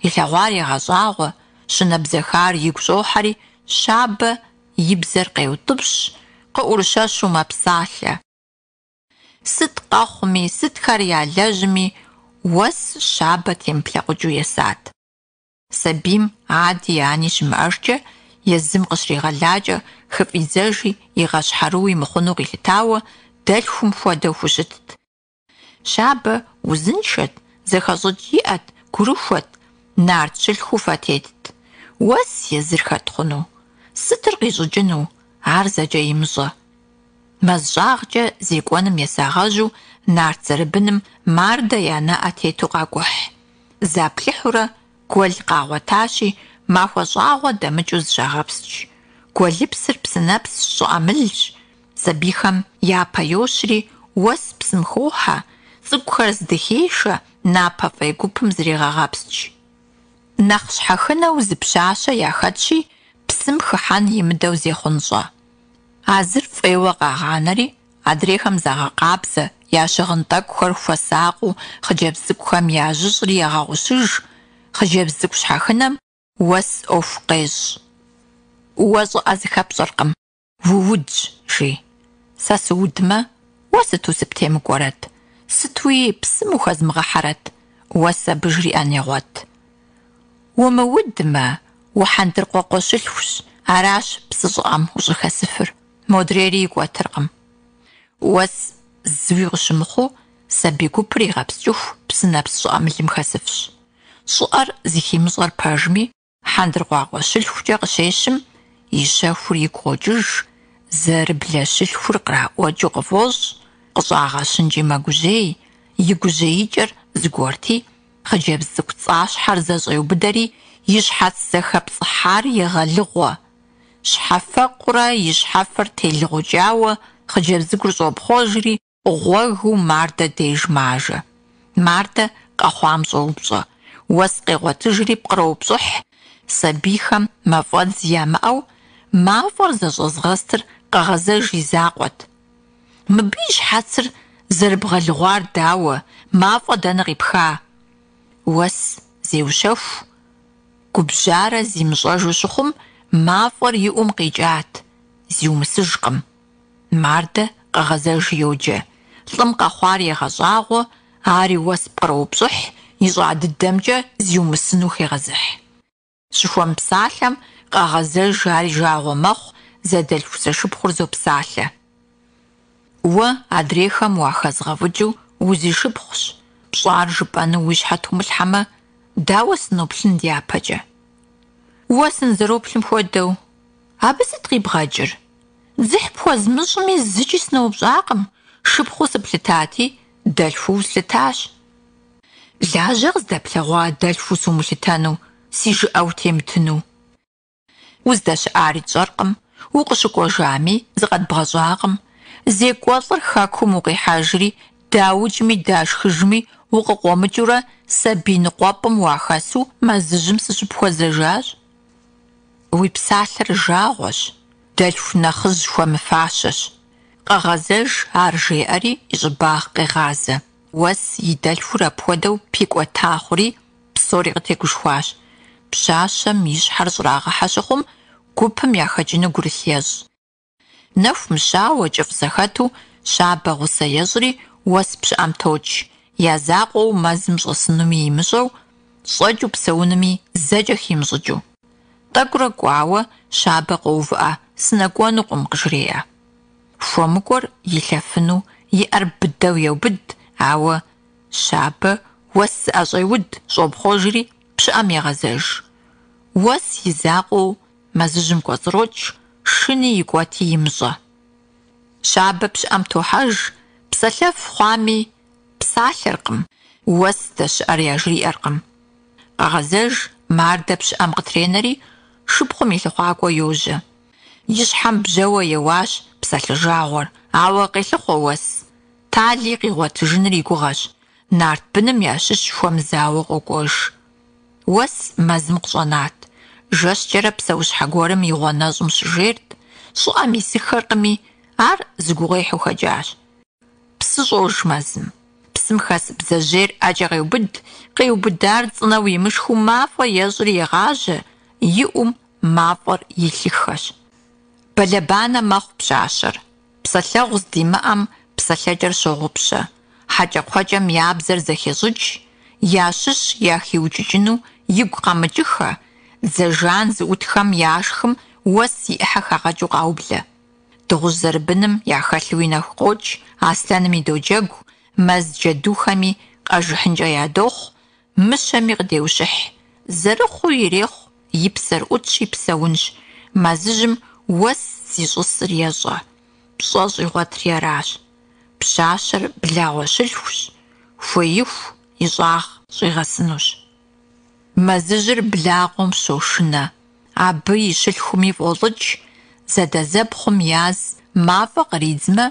Илъэгъуар егъэщӏагъуэ, щынэ бзэхар игу щӏохьэри, Щабэ и бзэр къеутӏыпщ, къыӏурыщэщу мэпсалъэ. Сыт къэхъуми, сытхэр ялэжьми, Уэс Щабэ темыплъэкъукӏыу есат. Сабийм ади ани щымыӏэжкӏэ, езым къыщригъэлакӏэ, хыфӏидзэжи игъэщхьэрыуи мыхъуну къилъытауэ, дэлъхум хуэдэу хущытт. Щабэ узыншэт, зэхэщӏыкӏ иӏэт, гурыхуэт, нарт щылъхуу фэ тетт. Уэс езыр хэт хъуну? Сытыр къищӏыкӏыну? Ар зэкӏэ имыщӏэ. Мэз щӏагъкӏэ зекӏуэным есагъэжьу нарт зэрыбыным Мардэ я нэӏэ тету къакӏухь. Заплъыхьурэ гуэл къагъуэтащи, махуэ щӏагъуэ дэмыкӏыу зыщагъэпскӏ. Гуэлыпсыр псынэпсщ, щӏыӏэмылщ. Сабийхэм япэ йощри, Уэс псым хохьэ, цӏыкӏухэр здыхешэ, напэ фӏей гупым зрегъэгъэпскӏ. Нэхъ щхьэхынэу зы пщащэ яхэтщи, псым хыхьэн имыдэу зехъунщӏэ. А зыр фӏейуэ къагъанэри, адрейхэм загъэкъабзэ, я щыгъын тӏэкӏухэр хуэсакъыу хъыджэбз цӏыкӏухэм яжьыщӏри ягъэгъущыж, хъыджэбз цӏыкӏу щхьэхынэм Уэс ӏуэху къещӏ. Уэ щӏыӏэ зыхэпщӏэркъым, уудщ, жи. Сэ сыудмэ, уэ сыту сыптемыкӏуэрэт, сытуи псым ухэзмыгъэхьэрэт, Уэс абы жриӏэн егъуэт. Умыудмэ, ухьэндыркъуакъуэщылъхущ, аращ псы щӏыӏэм ущӏыхэсыфыр, модрейри икӏуэтыркъым. Уэс зыуи къыщымыхъуу, сабий гупыр игъэпскӏыху псынэпс щӏыӏэмылым хэсыфщ. Щӏыӏэр зыхимыщӏэр пэжми, хьэндыркъуакъуэщылъхукӏэ къыщещым, и щэхур игу къокӏыж, зэрыблэщылъхур къраӏуэкӏыу къыфӏощӏ, къыщӏагъэщынкӏи мэгужьей, и гужьеикӏэр зыгуэрти, хъыджэбз цӏыкӏу цӏащхьэр зэщӏеубыдэри, и щхьэц зэхэпцӏыхьар егъэлыгъуэ. Щхьэфэкъурэ и щхьэфэр телыгъукӏауэ хъыджэбз цӏыкӏур щӏопхъуэжри, гъуэгыу Мардэ деж мажэ. Мардэ къэхъуам щӏоупщӏэ. Уэс къегъуэтыжри пкъроупщӏыхь. Сабийхэм мафӏэдз ямыӏэу мафӏэр зэщӏэзгъэстыр Къэгъэзэж и закъуэт. Мыбы и щхьэцыр зэрыбгъэлыгъуар дауэ, мафӏэ дэнэ къипха? Уэс зеущэху, губжьарэ зимыщӏэжу щыхъум, мафӏэр и ӏум къикӏат, зиумысыжкъым. Мардэ Къэгъэзэж йоджэ. Лӏым къэхъуар егъэщӏагъуэ, ари Уэс пкъроупщӏыхь, ищӏа дыдэмкӏэ зиумысыну хегъэзыхь. Щыхуэмыпсалъэм, Къэгъэзэж ар и жагъуэ мэхъу, зэдэлъху-зэшыпхъур зопсалъэ. Уэ адрейхэм уахэзгъэфӏыкӏыу узишыпхъущ, пщӏар жыпӏэну уи щхьэ тумылъхьэмэ, дауэ сыноплъын дяпэкӏэ? Уэ сынызэроплъым хуэдэу, абы сыт къибгъэкӏыр? Дзыхь пхуэзмыщӏми, зыкӏи сыноупщӏакъым, шыпхъуу сыплъытати, дэлъхуу услъытащ. Лажьэ къыздэплъэгъуа дэлъхуу сумылъытэну, си жыӏэ утемытыну? Уздэщыӏари тщӏэркъым, укъыщыкӏуэжами зыкъэдбгъэщӏакъым. Зекӏуэлӏыр хэкум укъихьэжри, даукӏми дашхыжми укъыкъуэмыкӏыурэ сабий ныкъуэпӏым уахэсу мэзыжьым сыщыпхуэзэжащ. Уи псалъэр жагъуэщ, дэлъху нэхъыжь хуэмыфащэщ. Къэгъэзэж ар жеӏэри и щӏыбагъ къегъазэ. Уэс и дэлъхур апхуэдэу пикӏуэта хъури, псори къытегушхуащ. Пщащэм и щхьэр щӏрагъэхьэ щыхъум, гупым яхэкӏыну гурылъ ещӏ. Нэху мыщауэ, кӏыфӏ зэхэту, Щабэ гъусэ ещӏри, Уэс пщыӏэм токӏ, я закъуэу мэзым щӏэсынуми имыщӏэу, щӏэкӏыу псэунуми зэкӏэ химыщӏыкӏыу. Тӏэкӏурэ кӏуауэ, Щабэ къоувыӏэ, сынэкӏуэнукъым, къыжреӏэ. Хуэмыкӏуэр илъэфыну и ӏэр быдэу еубыд, ауэ Щабэ Уэс зыӏэщӏеуд, щӏопхъуэжри пщыӏэм егъэзэж. Уэс и закъуэу мэзыжьым кӏуэцӏрокӏ, шыни икӏуэти имыщӏэ. Щабэ пщыӏэм тохьэж, псэлъэф хъуами, псалъэркъым, Уэс здэщыӏэр яжриӏэркъым. Къэгъэзэж мардэ пщыӏэм къытренэри, шыпхъум и лъыхъуакӏуэ йожьэ. И щхьэм бжьэуэ еуащ псалъэ жагъуэр, ауэ къелъыхъуэ Уэс. Тали къигъуэтыжыныр и гугъэщ. Нарт быным ящыщ хуэмызауэ къокӏуэж. Уэс мэзым къыщӏэнат. Жэщкӏэрэ псэущхьэ гуэрым и гъуэ нэщӏым щыжейрт, щӏыӏэм исыххэркъыми, ар зы гугъуехьу хэкӏащ. Псы щӏож мэзым. Псым хэс бдзэжьейр ӏэкӏэ къеубыд, къиубыдар цӏынэу имышхыу мафӏэ ещӏри егъажьэ, и ӏум мафӏэр илъыххэщ. Бэлэбанэ мэхъу пщащэр. Псэлъэгъу здимыӏэм псэлъэкӏэр щогъупщэ. Хьэкӏэкхъуэкӏэм я бзэр зэхещӏыкӏ, ящыщ яхиукӏыкӏыну игу къэмыкӏыххэ, дзэ жан зыӏутхэм яшхым Уэс и ӏыхьэ хагъэкӏыу къаублэ. Дыгъужь зэрыбыным яхэлъуи нэху къокӏ, аслъэнми доджэгу, мэз джэдухэми къэжыхьынкӏэ ядохъу, мыщэми къыдеущыхь. Зэрыхъуу ирехъу, и псэр ӏутщи псэунщ. Мэзыжьым Уэс зищӏысыр ещӏэ, пщӏэ щӏигъуэтри аращ. Пщащэр благъуэ щылъхущ, хуеиху и щӏагъ щӏигъэсынущ. Мэзыжьыр благъуэм щошынэ, абы и щылъхуми фӏолӏыкӏ, зэдэзэпхъум яз мафӏэ къридзмэ,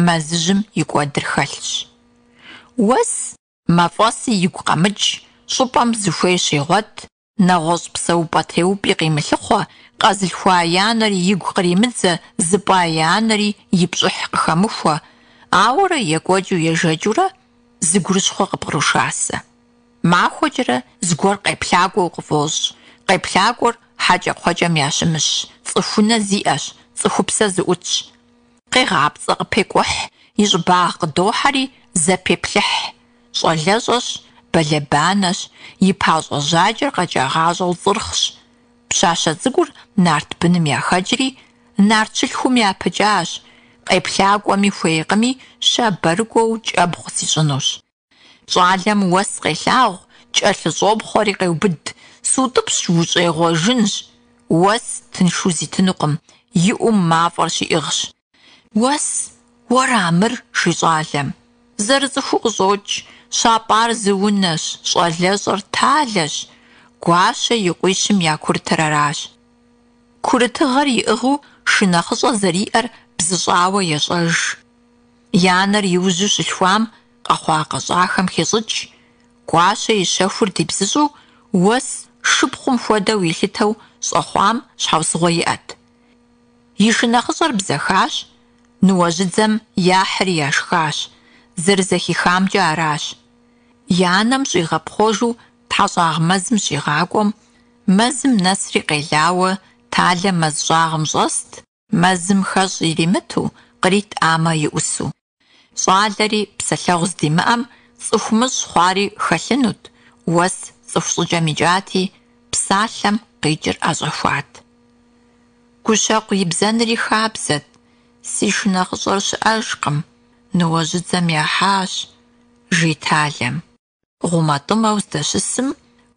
мэзыжьым и кӏуэдыр хэлъщ. Уэс мафӏэси игу къэмыкӏ, щӏыпӏэм зыхуей щегъуэт, нэгъуэщӏ псэупӏэ-теупӏи къимылъыхъуэ, къэзылъхуа и анэри игу къримыдзэ, зыпӏа и анэри и пщӏыхь къыхэмыхуэ, ауэрэ екӏуэкӏыу ежэкӏыурэ зы гурыщхъуэ къыпкърошасэ. Махуэкӏэрэ зыгуэр къеплъакӏуэу къыфӏощӏ. Къеплъакӏуэр хьэкӏэкхъуэкӏэм ящымыщ, цӏыхунэ зиӏэщ, цӏыхупсэ зыӏутщ. Къегъапцӏэ, къыпекӏухь, и щӏыбагъ къыдохьэри зэпеплъыхь. Щӏалэщӏэщ, бэлэбанэщ, и пащӏэ-жьакӏэр къэкӏагъащӏэу цӏырхъщ. Пщащэ цӏыкӏур нарт быным яхэкӏри, нарт щылъхум япыкӏащ, къеплъакӏуэми хуейкъыми, щабэрыкӏуэу кӏэбгъу зищӏынущ. Щӏалэм Уэс къелъагъу, кӏэлъыщӏопхъуэри къеубыд. Сутӏыпщ, ущӏегъуэжынщ. Уэс тыншу зитынукъым, и ӏум мафӏэр щиӏыгъщ. Уэс, уэра мыр? жи щӏалэм. Зэрыцӏыхуу къыщӏокӏ, щапӏар зы унэщ, щӏалэщӏэр Талэщ, Гуащэ и къуищым я курытыр аращ. Курытыгъэр иӏыгъыу шынэхъыщӏэ зэриӏэр бзыщӏауэ ещӏэж. И анэр иужьу щылъхуам къэхъуа-къэщӏахэм хещӏыкӏ. Гуащэ и щэхур дибзыщӏу, Уэс шыпхъум хуэдэу илъытэу щӏэхъуам щхьэусыгъуэ иӏэт. И шынэхъыщӏэр бзэхащ, ныуэжьыдзэм яхьри яшхащ, зэрызэхихамкӏэ аращ. И анэм щӏигъэпхъуэжу Тхьэщӏагъ мэзым щигъакӏуэм, мэзым нэсри къелауэ Талэ мэз щӏагъым щӏэст, Мэзым хэщӏ иримыту, къритӏамэ и ӏусу. Щӏалэри псэлъэгъу здимыӏэм цӏыху мыщӏ хъуари хэлъынут, Уэс цӏыху щӏыкӏэм икӏати, псалъэм къикӏыр ӏэщӏэхуат. Гущэкъу ибзэнри хабзэт, си шынэхъыщӏэр щыӏэжкъым, ныуэжьыдзэм яхьащ, жи Талэм. Гъумэтӏымэу здэщысым,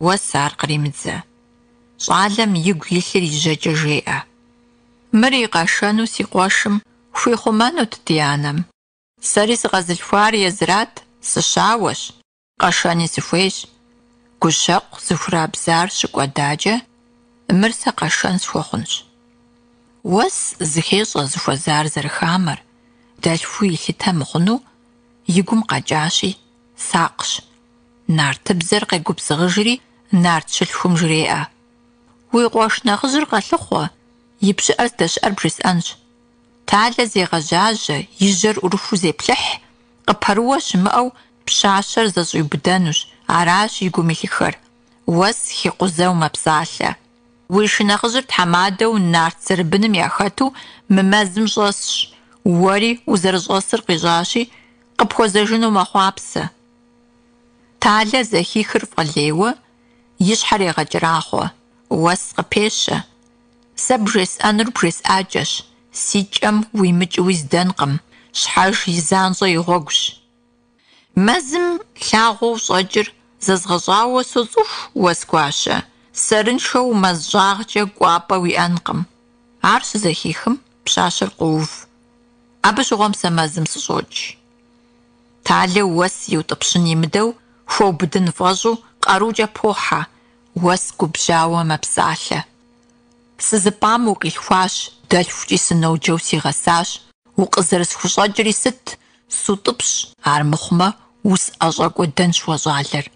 Уэс ар къримыдзэ. Щӏалэм игу илъыр и жьэкӏэ жеӏэ. Мыр и къэшэну си къуэшым хуихъумэнут ди анэм. Сэри сыкъэзылъхуар езырат, сыщауэщ, къэшэни сыхуейщ. Гущэкъу зыхурабзар щыкӏуэдакӏэ, мыр сэ къэшэн схуэхъунщ. Уэс зыхещӏэ зыхуэзар зэрыхамэр, дэлъхуу илъытэ мыхъуну и гум къэкӏащи, сакъщ. Нартыбзэр къегубзыгъыжри, нарт щылъхум жреӏэ. Уи къуэш нэхъыжьыр къэлъыхъуэ, и пщыӏэр здэщыӏэр бжесӏэнщ. Талэ зегъэжьажьэ, и жьэр ӏурыхуу зеплъыхь, къыпэрыуэ щымыӏэу пщащэр зэщӏиубыдэнущ, аращ и гум илъыххэр. Уэс хикъузэу мэпсалъэ. Уи шынэхъыжьыр тхьэмадэу нарт зэрыбыным яхэту мы мэзым щӏэсщ, уэри узэрыщӏэсыр къищӏащи, къыпхуэзэжыну мэхъуапсэ. Талэ зэхихыр фӏэлейуэ, и щхьэр егъэкӏэрахъуэ, Уэс къыпещэ. Сэ бжесӏэнур бжесӏакӏэщ, си кӏэм уимыкӏыуи здэнкъым, щхьэж и занщӏэ и гъуэгущ. Мэзым лъагъуэу щӏэкӏыр зэзгъэщӏауэ соцӏыху, Уэсгуащэ, сэрыншэу мэз щӏагъкӏэ кӏуапӏэ уиӏэнкъым. Ар щызэхихым, пщащэр къоув. Абы щыгъуэм сэ мэзым сыщӏокӏ. Талэ Уэс иутӏыпщын имыдэу, хуэубыдын фӏэщӏу къарукӏэ похьэ, Уэс губжьауэ мэпсалъэ. Сызыпӏам укъилъхуащ, дэлъхукӏи сыноджэу сигъэсащ, укъызэрысхущӏэкӏри сыт, сутӏыпщ, армыхъумэ, усӏэщӏэкӏуэдэнщ уэ щӏалэр.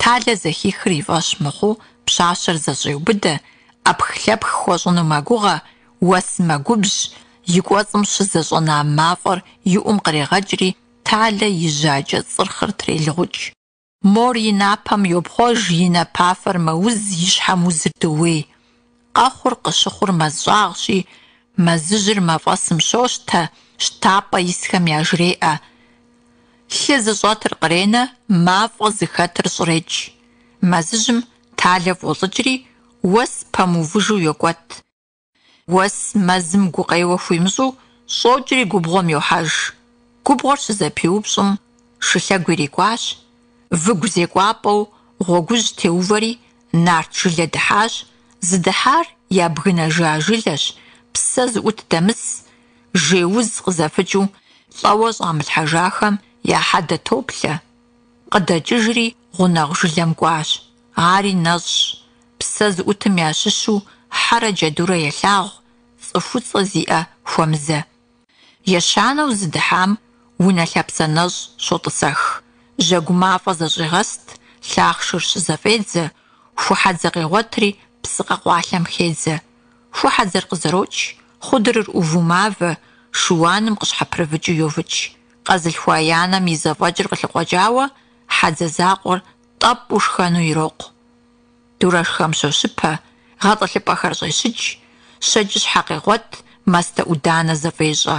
Талэ зэхихыр и фӏэщ мыхъуу пщащэр зэщӏеубыдэ, ӏэпх-лъэпх хуэщӏыну мэгугъэ, Уэс мэгубжь, и кӏуэцӏым щызэщӏэна мафӏэр и ӏум кърегъэкӏри, Талэ и жьакӏэ цӏырхъыр трелыгъукӏ. Мор и напэм йопхъуэж, и напафэр мэуз, и щхьэм узыр доуей. Къэхъур къыщыхъур мэз щӏагъщи, мэзыжьыр мафӏэсым щощтэ, щтапӏэ исхэм яжреӏэ. Лъы зыщӏэтыр къренэ, мафӏэ зыхэтыр щӏрекӏ. Мэзыжьым Талэ фӏолӏыкӏри, Уэс пэмыувыжу йокӏуэт. Уэс мэзым гукъеуэ хуимыщӏу щӏокӏри губгъуэм йохьэж. Губгъуэр щызэпиупщӏым, шылъэгу ирикӏуащ, выгу зекӏуапӏэу гъуэгужь теувэри нарт жылэ дыхьащ, зыдыхьар ябгынэжа жылэщ, псэ зыӏут дэмыс, жей уз къызэфыкӏыу лӏэуэ щӏамылъхьэжахэм я хьэдэ топлъэ. Къыдэкӏыжри гъунэгъу жылэм кӏуащ. Ари нэщӏщ, псэ зыӏутым ящыщу хьэрэ джэдурэ елъагъу, цӏыхуцӏэ зиӏэ хуэмызэ. Ещанэу зыдыхьам унэ лъапсэ нэщӏ щотӏысэх. Жьэгу мафӏэ зэщӏегъэст, лъахъшыр щызэфӏедзэ, ху хьэдзэ къегъуэтри псы къэкъуалъэм хедзэ. Ху хьэдзэр къызэрокӏ, хъудырыр ӏуву мавэ, шыуаным къыщхьэпрывыкӏыу йовыкӏ. Къэзылъхуа и анэм и зэфӏэкӏыр къылъыкъуэкӏауэ, хьэдзэ закъуэр тӏэпӏу шхэну ирокъу. Дурэшхэм щощыпэ, гъэтӏылъыпӏэхэр щӏещыкӏ, щэкӏыщхьэ къегъуэт, мастэ-ӏуданэ зэфӏещӏэ.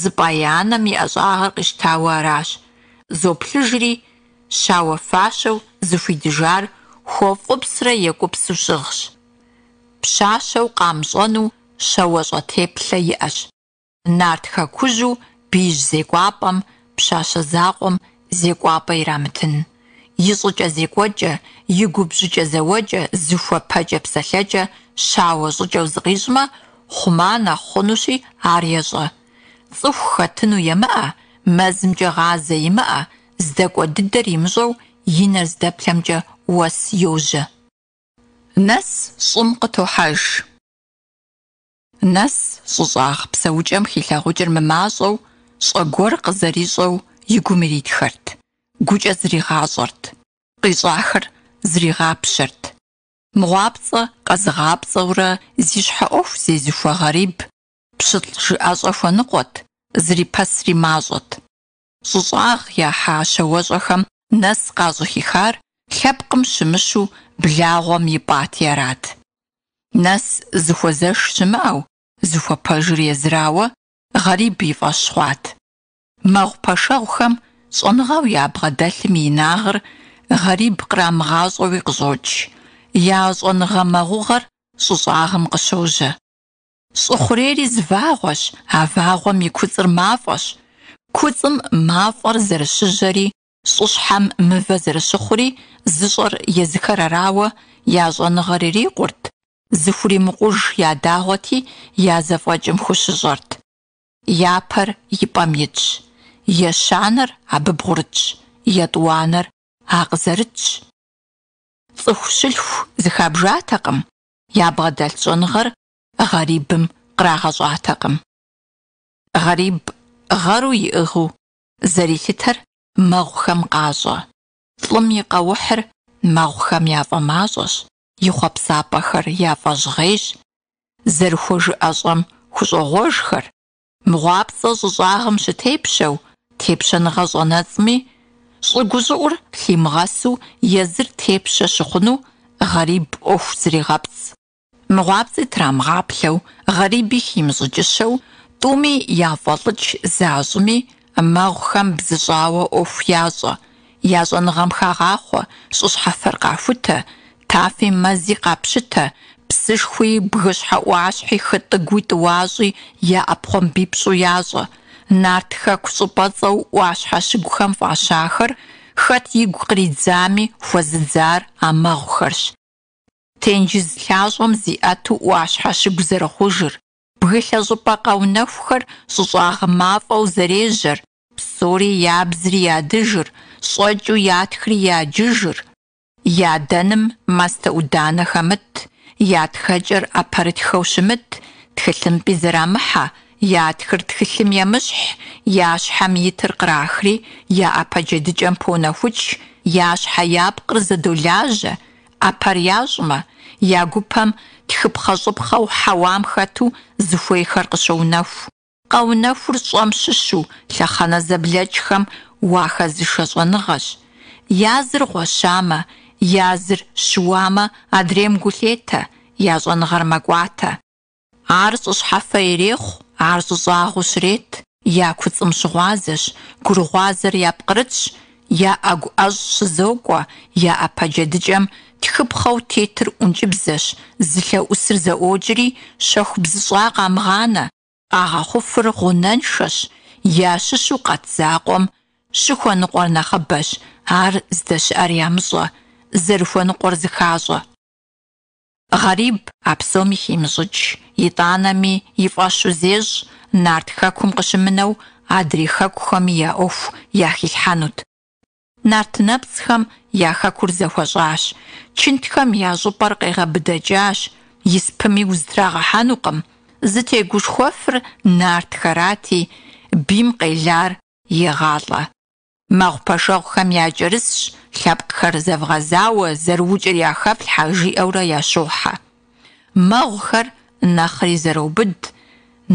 Зыпӏа и анэм и ӏэщӏагъэр къищтауэ аращ. Зоплъыжри, щауэ фащэу зыхуидыжар хуэфӏыпсрэ екӏупсу щыгъщ. Пщащэу къамыщӏэну щауэщӏэ теплъэ иӏэщ. Нарт хэкужьу биижь зекӏуапӏэм пщащэ закъуэм зекӏуапӏэ ирамытын. И щӏыкӏэ-зекӏуэкӏэ, и губжьыкӏэ-зэуэкӏэ, зыхуэпэкӏэ-псэлъэкӏэ щауэ щӏыкӏэу зыкъищӏмэ, хъума нэхъ хъунущи, ар ещӏэ. Цӏыху хэтыну емыӏэ, мэзымкӏэ гъазэ имыӏэ, здэкӏуэ дыдэр имыщӏэу и нэр здэплъэмкӏэ Уэс йожьэ. Нэс щӏым къытохьэж. Нэс щӏыщӏагъ псэукӏэм хилъагъукӏыр мымащӏэу, щӏэ гуэр къызэрищӏэу и гум иритхэрт, гукӏэ зригъащӏэрт, къищӏахэр зригъапщэрт. Мыгъуапцӏэ къэзыгъапцӏэурэ зи щхьэ ӏуэху зезыхуэ Гъэриб пщылӏ жыӏэщӏэ хуэныкъуэт, зрипэсри мащӏэт. Щӏыщӏагъ яхьа щауэщӏэхэм Нэс къащӏыхихар лъэпкъым щымыщу благъуэм ипӏати арат. Нэс зыхуэзэш щымыӏэу, зыхуэпэжыр езырауэ Гъэриб и фӏэщ хъуат. Мэгъу пэшэгъухэм щӏэныгъэу ябгъэдэлъым и инагъыр Гъэриб кърамыгъащӏэуи къыщӏокӏ. Я щӏэныгъэ мэгъугъэр щӏыщӏагъым къыщожьэ. Щӏы хъурейри зы вагъуэщ, а вагъуэм и куцӏыр мафӏэщ. Куцӏым мафӏэр зэрыщыжьэри, щӏыщхьэм мывэ зэрыщыхъури зыщӏэр езыхэр арауэ я щӏэныгъэр ирикъурт, зыхуримыкъуж я дагъуэти, я зэфӏэкӏым хущыщӏэрт. Япэр и пӏэм итщ, ещанэр абы бгъурытщ, етӏуанэр а къызэрытщ. Цӏыху щылъху зыхабжатэкъым, ябгъэдэлъ щӏэныгъэр Гъэрибым кърагъэщӏатэкъым. Гъэриб гъэру иӏыгъыу зэрилъытэр мэгъухэм къащӏэ. Лӏым и къэухьыр мэгъухэм яфӏэмащӏэщ, и хъуэпсапӏэхэр яфӏэжьгъейщ, зэрыхуэжыӏэщӏэм хущӏогъуэжхэр, мыгъуапцӏэ щӏы щӏагъым щытепщэу, тепщэныгъэ щӏэнэцӏми, щӏы гущӏыӏур лъимыгъэсу езыр тепщэ щыхъуну Гъэриб ӏуэху зрегъэпцӏ. Мыгъуапцӏи трамыгъаплъэу, Гъэриби химыщӏыкӏыщэу, тӏуми яфӏэлӏыкӏ защӏми, мэгъухэм бзыщӏауэ ӏуэху ящӏэ, я щӏэныгъэм хагъахъуэ, щӏы щхьэфэр къахутэ, тафи мэзи къапщытэ, псышхуи, бгыщхьэ ӏуащхьи, хытӏыгуи тӏуащӏи я ӏэпхъуамбипщӏу ящӏэ. Нарт хэку щӏыпӏэцӏэу ӏуащхьэ щыгухэм фӏащахэр хэт игу къридзами, хуэзыдзар а мэгъухэрщ. Тенджыз лъащӏэм зиӏэту ӏуащхьэ щыгу зэрыхъужыр, бгылъэ щӏыпӏэ къэунэхухэр щӏыщӏагъ мафӏэу зэрежьэр, псори ябзри ядыжыр, щӏэкӏыу ятхри яджыжыр. Я дэным мастэ-ӏуданэ хэмыт, я тхэкӏэр ӏэпэрытхэу щымыт, тхылъымпӏи зэрамыхьэ, ятхыр тхылъым емыщхь, я щхьэм итыр кърахри, я ӏэпэ джэдыкӏэм понэхукӏ, я щхьэ я пкъыр зэдолажьэ, ӏэпэр ящӏмэ, я гупэм тхыпхъэщӏыпхъэу хьэуам хэту зыхуейхэр къыщоунэху. Къэунэхур щӏэм щыщу лъэхъэнэ зэблэкӏхэм уахэзышэ щӏэныгъэщ. Я зыр гъуэщамэ, я зыр щыуамэ, адрейм гу лъетэ, я щӏэныгъэр мэкӏуатэ. Ар щӏы щхьэфэ ирехъу, ар щӏы щӏагъыу щрет, я куцӏым щыгъуазэщ, гурыгъуазэр япкърытщ, я ӏэгу ӏэщӏ щызокӏуэ, я ӏэпэ джэдыкӏэм тхыпхъэу тетыр ӏункӏыбзэщ, зылъэӏусыр зэӏуокӏри, щэху бзыщӏа къамыгъанэ, къагъэхъуфыр гъунэншэщ, ящыщу къэт закъуэм щыхуэныкъуэр нэхъыбэщ, ар здэщыӏэр ямыщӏэ, зэрыхуэныкъуэр зыхащӏэ. Гъэриб а псоми химыщӏыкӏ, итӏанэми и фӏэщу зещӏ, нарт хэкум къыщымынэу адрей хэкухэми я ӏуэху яхилъхьэнут. Нарт нэпцӏхэм я хэкур зэхуэщӏащ, чынтхэм я щӏыпӏэр къегъэбыдэкӏащ, испыми узытрагъэхьэнукъым. Зытегушхуэфыр нартхэрати, бийм къелар егъалӏэ. Мэгъу пэшэгъухэм якӏэрысщ, лъэпкъхэр зэвгъэзауэ, зэрыукӏыр яхэфлъхьэ, жиӏэурэ ящохьэ. Мэгъухэр нэхъри зэроубыд,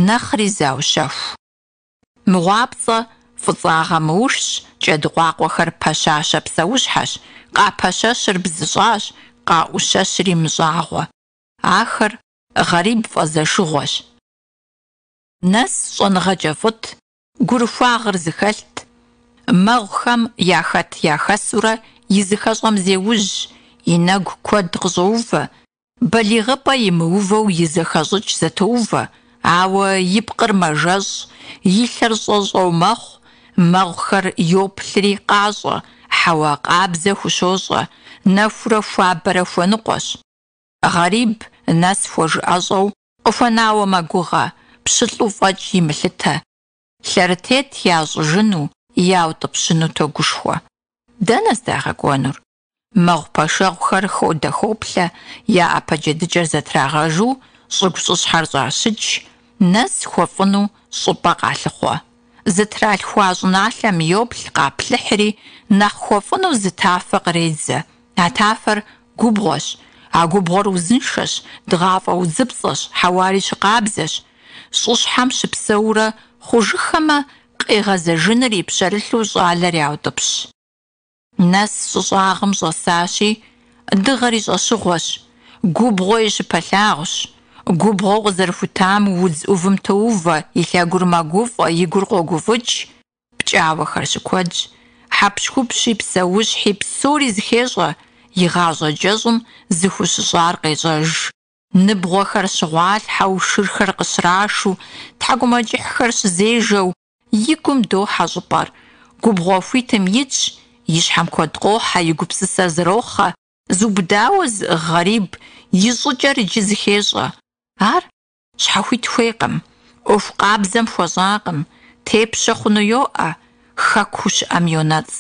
нэхъри заущэху. Мыгъуапцӏэ фӏыцӏагъэ мыушщ, кӏэдыкъуакъуэхэр пэщащэ псэущхьэщ, къапэщэщыр бзыщӏащ, къаӏущэщри мыщӏагъуэ. Ахэр Гъэриб фӏэзэшыгъуэщ. Нэс щӏэныгъэкӏэ фӏыт, гурыхуагъыр зыхэлът, мэгъухэм яхэт-яхэсурэ и зыхэщӏэм зеужь, и нэгу куэд къыщӏоувэ, балигъыпӏэ имыувэу и зэхэщӏыкӏ зэтоувэ, ауэ и пкъыр мэжэщӏ, и лъэр щӏэщӏэу мэхъу, мэгъухэр йоплъри къащӏэ, хьэуа къабзэ хущощӏэ, нэхурэ хуабэрэ хуэныкъуэщ. Гъэриб Нэс хуэжыӏэщӏэу къыхуэнауэ мэгугъэ, пщылӏу фӏэкӏ имылъытэ. Лъэрытет ящӏыжыну, яутӏыпщыну тогушхуэ. Дэнэ здагъэкӏуэнур? Мэгъу пэшэгъухэр ходэ-хоплъэ, я ӏэпэ джэдыкӏэр зэтрагъэжу щӏыгу-щӏыщхьэр щӏащыкӏ, Нэс хуэфӏыну щӏыпӏэ къалъыхъуэ. Зытралъхуа щӏыналъэм йоплъ, къаплъыхьри, нэхъ хуэфӏыну зы тафэ къредзэ. А тафэр губгъуэщ. А губгъуэр узыншэщ, дыгъафӏэ удзыпцӏэщ, хьэуари щыкъабзэщ. Щӏыщхьэм щыпсэурэ хъужыххэмэ, къигъэзэжыныр и пщэрылъу щӏалэр яутӏыпщ. Нэс щӏы щӏагъым щӏэсащи, дыгъэр и щӏэщыгъуэщ, губгъуэ и щыпэлъагъущ. Губгъуэу къызэрыхутам удз ӏувым тоувэ, и лъэгур мэгуфӏэ, и гур къогуфӏыкӏ, пкӏауэхэр щыкуэдщ. Хьэпщхупщи, псэущхьи, псори зыхещӏэ, и гъащӏэ кӏэщӏым зыхущыщӏар къещӏэж. Ныбгъуэхэр щыгъуалъхьэу, шырхэр къыщрашу, тхьэкӏумэкӏыхьхэр щызежэу, и гум дохьэ щӏыпӏэр. Губгъуэ хуитым итщ, и щхьэм куэд къохьэ, и гупсысэр зэрохъэ, зыубыдауэ зыӏыгъ Гъэриб и щӏыкӏэр иджы зыхещӏэ. Ар щхьэхуит хуейкъым, ӏуэху къабзэм хуэщӏакъым, тепщэ хъуну йоӏэ, хэкуу щыӏэм йонэцӏ.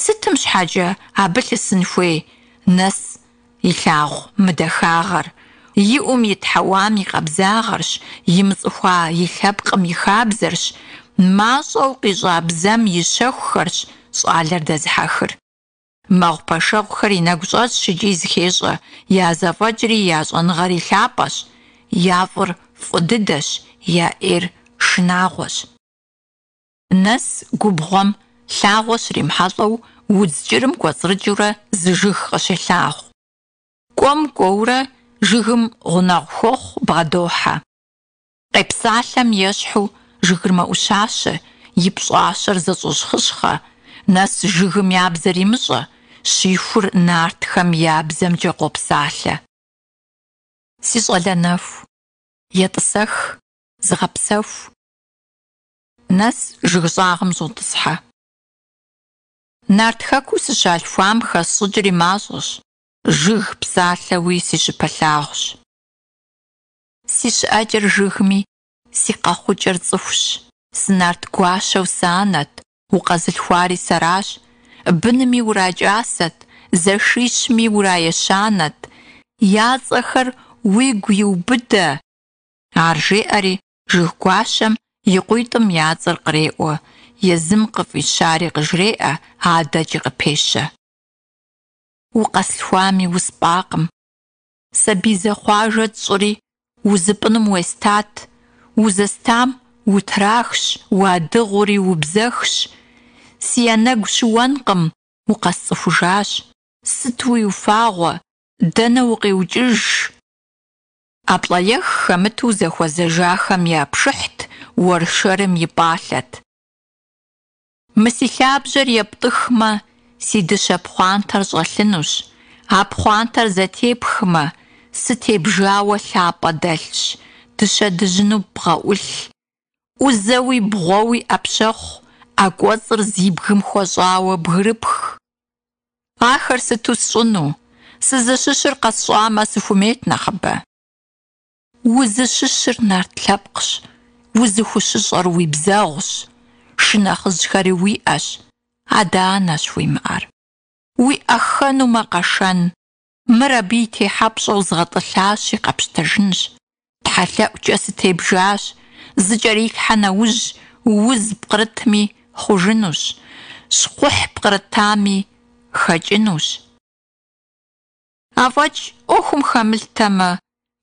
Сытым щхьэкӏэ абы лъысын хуей Нэс илъагъу мы дахагъэр? И ӏум ит хьэуам и къабзагъэрщ, имыцӏыхуа и лъэпкъым и хабзэрщ, мащӏэу къищӏа бзэм и щэхухэрщ щӏалэр дэзыхьэхыр. Мэгъу пэшэгъухэр и нэгу щӏэтщ икӏи зыхещӏэ, я зэфӏэкӏри я щӏэныгъэри лъапӏэщ, я фӏыр фӏы дыдэщ, я ӏейр шынагъуэщ. Нэс губгъуэм лъагъуэ щримыхьэлӏэу удз кӏырым кӏуэцӏрыкӏыурэ зы жыг къыщелъагъу. Кӏуэм-кӏуэурэ Жыгым гъунэгъу хуохъу, бгъэдохьэ. Къепсалъэм ещхьу жыгыр мэӏущащэ, и пщӏащэр зэщӏощхъыщхъэ. Нэс жыгым я бзэр имыщӏэ, щихур нартхэм я бзэмкӏэ къопсалъэ. Си щӏалэ нэху, етӏысэх, зыгъэпсэху. Нэс жыг щӏагъым щӏотӏысхьэ. Нарт хэкуу сыщалъхуам хэсщӏыкӏри мащӏэщ, жыг псалъэуи си щыпэлъагъущ. Си щыӏэкӏэр жыгми, си къэхъукӏэр цӏыхущ. Сынарт гуащэу сыанэт, укъэзылъхуари сэращ. Бынми уракӏасэт, зэшищми ураещанэт. Я цӏэхэр уигу иубыдэ! Ар жеӏэри, жыг гуащэм и къуитӏым я цӏэр къреӏуэ, езым къыфӏищари къыжреӏэ, адэкӏи къыпещэ. Укъэслъхуами успӏакъым. Сабий зэхъуажэ тщӏыри, узыпӏынум уестат. Узэстам утрахщ, уадыгъури убзэхщ. Си анэгу щыуэнкъым, укъэсцӏыхужащ. Сытуи уфагъуэ, дэнэ укъиукӏыж? ӏэплӏэех хэмыту зэхуэзэжахэм я пшыхьт, уэршэрым и пӏалъэт. Мы си лъабжьэр ептӏыхмэ, си дыщэ пхъуантэр щӏэлъынущ. А пхъуантэр зэтепхмэ, сытебжауэ лъапӏэ дэлъщ, дыщэ-дыжьыну бгъэӏулъ, ӏузэуи бгъуэуи ӏэпщэхъу, ӏэ кӏуэцӏыр зи бгым хуэщӏауэ бгырыпх. Ахэр сыту сщӏыну? Сызыщыщыр къэсщӏамэ, сыхумейт нэхъыбэ. Узыщыщыр нарт лъэпкъщ, узыхущыщӏэр уи бзэгъущ, шынэхъыжьхэри уиӏэщ, адэ-анэщ уимыӏэр. Уиӏэххэнумэ, къэшэн, мыр абы и техьэпщӏэу згъэтӏылъащи, къэпщтэжынщ. Тхьэлъэӏукӏэ сытебжащ, зыкӏэрилъхьэ нэужь, уз пкърытми хъужынущ, щхъухь пкърытами хэкӏынущ. Афӏэкӏ ӏуэхум хэмылътэмэ,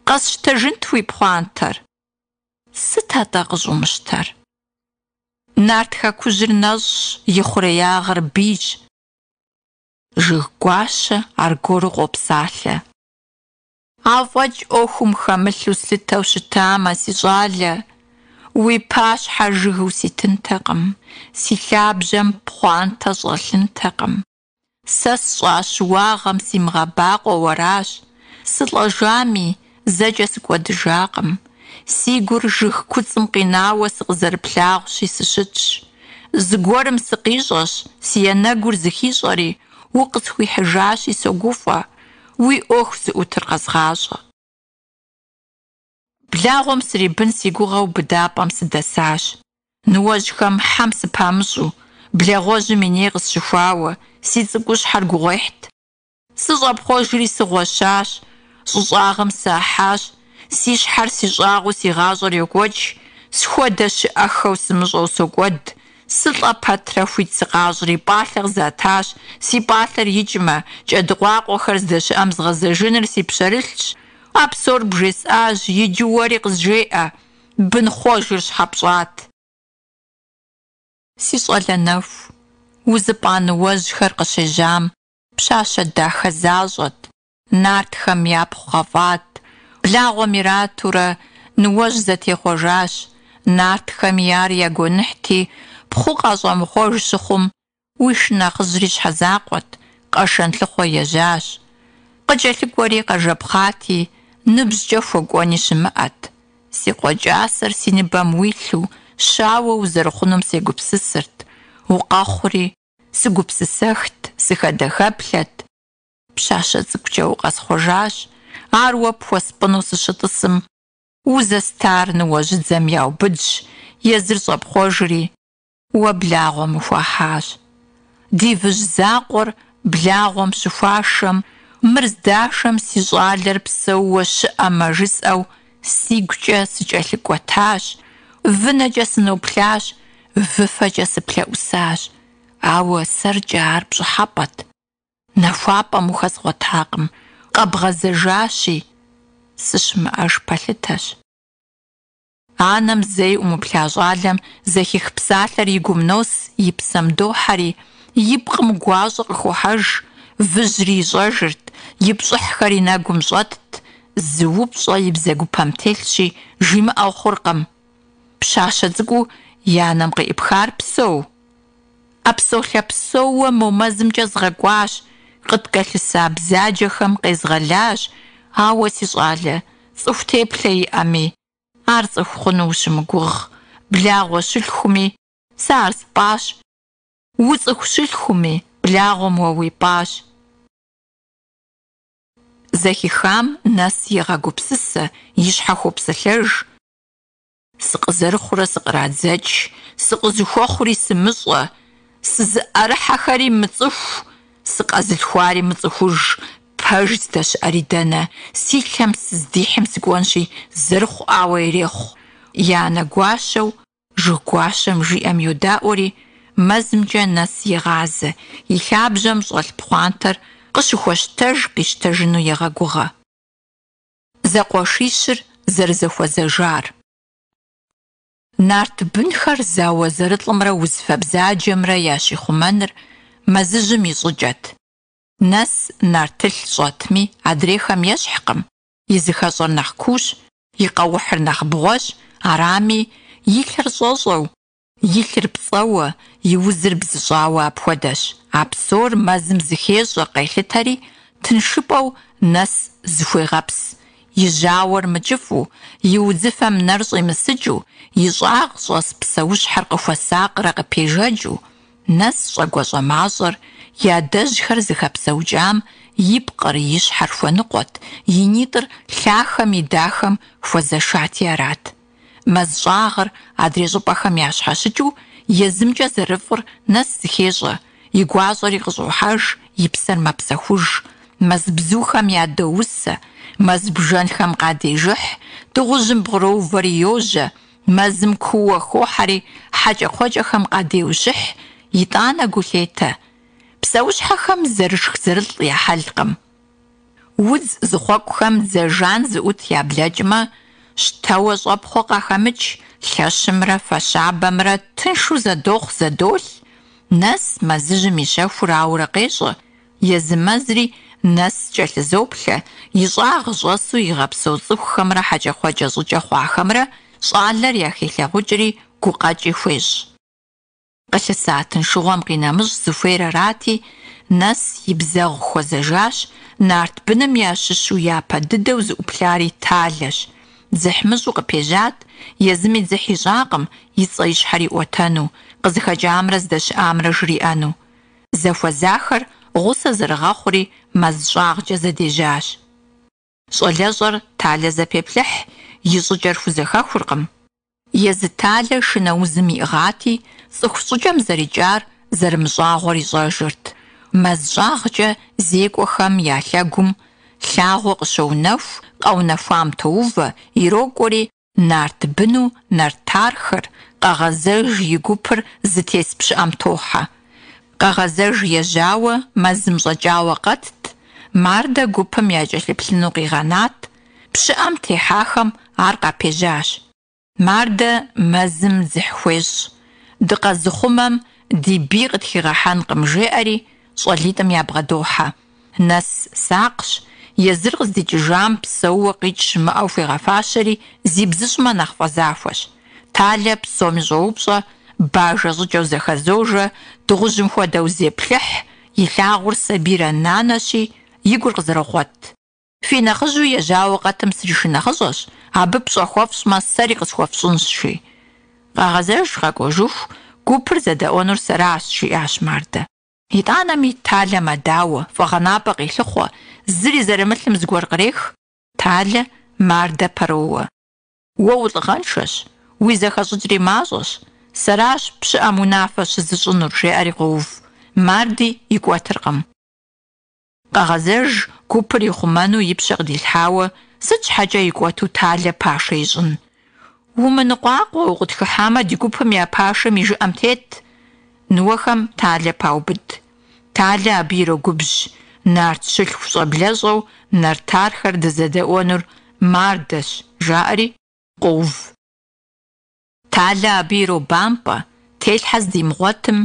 къэсщтэжынт уи пхъуантэр. Сыт атӏэ къыщӏумыщтэр? Нарт хэкужьыр нэщӏщ, и хъуреягъыр бийщ. Жыг гуащэ аргуэру къопсалъэ. Афӏэкӏ ӏуэхум хэмылъу слъытэу щытамэ, си щӏалэ, уи пащхьэ жыгыу ситынтэкъым, си лъабжьэм пхъуантэ щӏэлъынтэкъым. Сэ сщӏа щыуагъэм симыгъэбакъуэу аращ, сылӏэжами, зэкӏэ сыкӏуэдыжакъым. Си гур жыг куцӏым къинауэ сыкъызэрыплъагъущи сыщытщ. Зыгуэрым сыкъищӏэщ, си анэгур зыхищӏэри, укъысхуихьыжащи согуфӏэ, уи ӏуэху зыӏутыр къэзгъащӏэ. Благъуэм срибын си гугъэу быдапӏэм сыдэсащ. Ныуэжьхэм хьэм сыпамыщӏу, благъуэжьым и ней къысщыхуауэ, си цӏыкӏущхьэр гугъуехьт. Сыщӏэпхъуэжри сыгъуэщащ, щӏы щӏагъым сахьащ, си щхьэр си щӏагъыу си гъащӏэр йокӏуэкӏ, схуэдэ щыӏэххэу сымыщӏэу сокӏуэд, сылӏэ пэтрэ хуит сыкъащӏри пӏалъэ къызатащ, си пӏалъэр икӏмэ, кӏэдыкъуакъуэхэр здэщыӏэм згъэзэжыныр си пщэрылъщ. А псор бжесӏащ, иджы уэри къызжеӏэ, бын хъуэжыр щхьэ пщӏат? Си щӏалэ нэху, узыпӏа ныуэжьхэр къыщежьам, пщащэ дахэ защӏэт, нартхэм япхъу гъэфӏат, благъуэм иратурэ ныуэжь зэтехъуэжащ, нартхэми ар я гуэныхьти, пхъу къащӏэмыхъуэж щыхъум, уи шынэхъыжьри щхьэзакъуэт, къэшэн лъыхъуэ ежьащ. Къыкӏэлъыкӏуэри къэжэпхъати, ныбжькӏэ хуэкӏуэни щымыӏэт. Си къуэ кӏасэр си ныбэм уилъу, щауэ узэрыхъунум сегупсысырт. Укъэхъури, сыгупсысэхт, сыхэдэхэплъэт. Пщащэ цӏыкӏукӏэ укъэсхъуэжащ, ар уэ пхуэспӏыну сыщытӏысым, узэстар ныуэжьыдзэм яубыдщ, езыр щӏэпхъуэжри, уэ благъуэм ухуахьащ. Ди выжь закъуэр благъуэм щыхуашэм, мыр здашэм си щӏалэр псэууэ щыӏэмэ жысӏэу сигукӏэ сыкӏэлъыкӏуэтащ, вынэкӏэ сыноплъащ, выфэкӏэ сыплъэӏусащ, ауэ сэркӏэ ар пщӏыхьэпӏэт. Нахуапӏэм ухэзгъуэтакъым, къэбгъэзэжащи, сыщымыӏэж пэлъытэщ. Анэм зэи ӏумыплъа щӏалэм зэхих псалъэр и гум нос, и псэм дохьэри, и пкъым гуащӏэ къыхохьэж, выжьри ищӏэжырт, и пщӏыхьхэр и нэгум щӏэтт, зы упщӏэ и бзэгупэм телъщи, жимыӏэу хъуркъым. Пщащэ цӏыкӏуу и анэм къеӏыпхар псэу? ӏэпсо-лъэпсоууэ мо мэзымкӏэ згъэкӏуащ, къыткӏэлъыса бзаджэхэм къезгъэлащ, ауэ, си щӏалэ, цӏыху теплъэ иӏэми, ар цӏыху хъуну ущымыгугъ, благъуэ щылъхуми, сэ ар спӏащ, уцӏыху щылъхуми, благъуэм уэ уипӏащ. Зэхихам Нэс егъэгупсысэ, и щхьэ хуопсэлъэж. Сыкъызэрыхъурэ сыкърадзэкӏ, сыкъызыхуэхъури сымыщӏэ, сызыӏэрыхьэхэри мыцӏыху, сыкъэзылъхуари мыцӏыхуж, пэж здэщыӏэри дэнэ, си лъэм сыздихьым сыкӏуэнщи, зэрыхъуӏауэ ирехъу. И анэ гуащэу жыг гуащэм жиӏэм йодаӏуэри, мэзымкӏэ Нэс егъазэ, и лъабжьэм щӏэлъ пхъуантэр къыщыхуэщтэж къищтэжыну егъэгугъэ. Зэкъуэшищыр зэрызэхуэзэжар. Нарт бынхэр зауэ зэрылӏымрэ узыфэ бзаджэмрэ ящихъумэныр мэзыжьым и щӏыкӏэт. Нэс нартылъ щӏэтми, адрейхэм ещхькъым, и зыхэщӏэр нэхъ куущ, и къэухьыр нэхъ бгъуэщ, арами, и лъэр щӏэщӏэу, и лъыр пцӏэуэ, и узыр бзыщӏауэ апхуэдэщ. А псор мэзым зыхещӏэ, къелъытэри, тыншыпӏэу Нэс зыхуегъэпс. И жьауэр мыкӏыфӏу, и удзыфэм нэр щӏимысыкӏыу, и щӏагъ щӏэс псэущхьэр къыхуэсакърэ къыпежэкӏыу, Нэс щӏэгуащӏэмащӏэр и адэжьхэр зыхэпсэукӏам и пкъыр, и щхьэр хуэныкъуэт, и нитӏыр лъахэм и дахэм хуэзэшати арат. Мэз щӏагъыр адрей щӏыпӏэхэм ящхьэщыкӏыу езымкӏэ зэрыфӏыр Нэс зыхещӏэ, и гуащӏэри къыщӏохьэж, и псэр мэпсэхуж, мэз бзухэм ядоусэ, мэз бжэнхэм къадежыхь, дыгъужьым бгъуроувэри йожьэ, мэзым кууэ хохьэри хьэкӏэкхъуэкӏэхэм къадеущыхь, итӏанэ гу лъетэ. Псэущхьэхэм зэрышх-зэрылӏ я хьэлкъым. Удз зыхъуэкӏухэм дзэ жан зыӏут яблэкӏмэ, щтэуэ щӏэпхъуэ къахэмыкӏ, лъэщымрэ фэ щабэмрэ тыншу зэдохъу-зэдолъ, Нэс мэзыжьым и щэхур ауэрэ къещӏэ, езы мэзри Нэс кӏэлъызоплъэ, и щӏагъ щӏэсу игъэпсэу цӏыхухэмрэ хьэкӏэкхъуэкӏэ щӏыкӏэ хъуахэмрэ щӏалэр яхелъагъукӏри гукъэкӏи хуещӏ. Къылъыса тыншыгъуэм къинэмыщӏ зыхуейр арати, Нэс и бзэгъу хуэзэжащ, нарт быным ящыщу япэ дыдэу зыӏуплъари Талэщ. Дзыхьмыщӏу къыпежьат, езыми дзыхь ищӏакъым и цӏэ и щхьэр иӏуэтэну, къызыхэкӏамрэ здэщыӏамрэ жриӏэну. Зэхуэзахэр гъусэ зэрыгъэхъури мэз щӏагъкӏэ зэдежьащ. Щӏалэщӏэр Талэ зэпеплъыхь, и щӏыкӏэр хузэхэхуркъым. Езы Талэ шынэ узым иӏыгъати, цӏыху щӏыкӏэм зэрикӏар зэрымыщӏагъуэр ищӏэжырт. Мэз щӏагъкӏэ зекӏуэхэм я лъэгум лъагъуэ къыщоунэху, къэунэхуам тоувэ, ирокӏуэри нарт быну нартархэр, Къэгъэзэж и гупыр зытес пщыӏэм тохьэ. Къэгъэзэж ежьауэ мэзым щӏэкӏауэ къэтт, Мардэ гупым якӏэлъыплъыну къигъэнат, пщыӏэм техьахэм ар къапежьащ. Мардэ мэзым дзыхь хуещӏ, дыкъэзыхъумэм ди бий къытхигъэхьэнкъым, жеӏэри щӏалитӏым ябгъэдохьэ. Нэс сакъщ, езыр къыздикӏыжам псэууэ къикӏ щымыӏэу хуегъэфащэри, зибзыщӏмэ нэхъ фӏэзахуэщ. Талэ псоми щӏоупщӏэ, бажэ щӏыкӏэу зэхэзожэ, дыгъужьым хуэдэу зеплъыхь, илъагъур сабийрэ нанэщи, и гур къызэрогъуэт. Фи нэхъыжьу ежьауэ къэтым сришынэхъыщӏэщ, абы пщӏэ хуэфщӏмэ, сэри къысхуэфщӏынщ, жи. Къэгъэзэж къэкӏуэжыху, гупыр зэдэӏуэнур сэращ, жиӏащ Мардэ. Итӏанэми Талэ мэдауэ, фӏэгъэнапӏэ къелъыхъуэ, зыри зэрымылъым зыгуэр кърех, Талэ Мардэ пэроуэ. Уэ улӏыгъэншэщ, уи зэхэщӏыкӏри мащӏэщ, сэращ пщыӏэм унафэ щызыщӏынур, жеӏэри къоув. Марди икӏуэтыркъым. Къэгъэзэж гупыр ихъумэну и пщэ къыдилъхьауэ, сыт щхьэкӏэ икӏуэту Талэ пашэ ищӏын? Умыныкъуакъуэ, укъытхыхьамэ, ди гупым я пашэм и жыӏэм тет. Ныуэхэм Талэ паубыд. Талэ абы ирогубжь. Нарт щылъху щӏэблэщӏэу нартархэр дызэдэӏуэнур Мардэщ, жаӏэри къоув. Талэ абы иробампӏэ, телъхьэ здимыгъуэтым,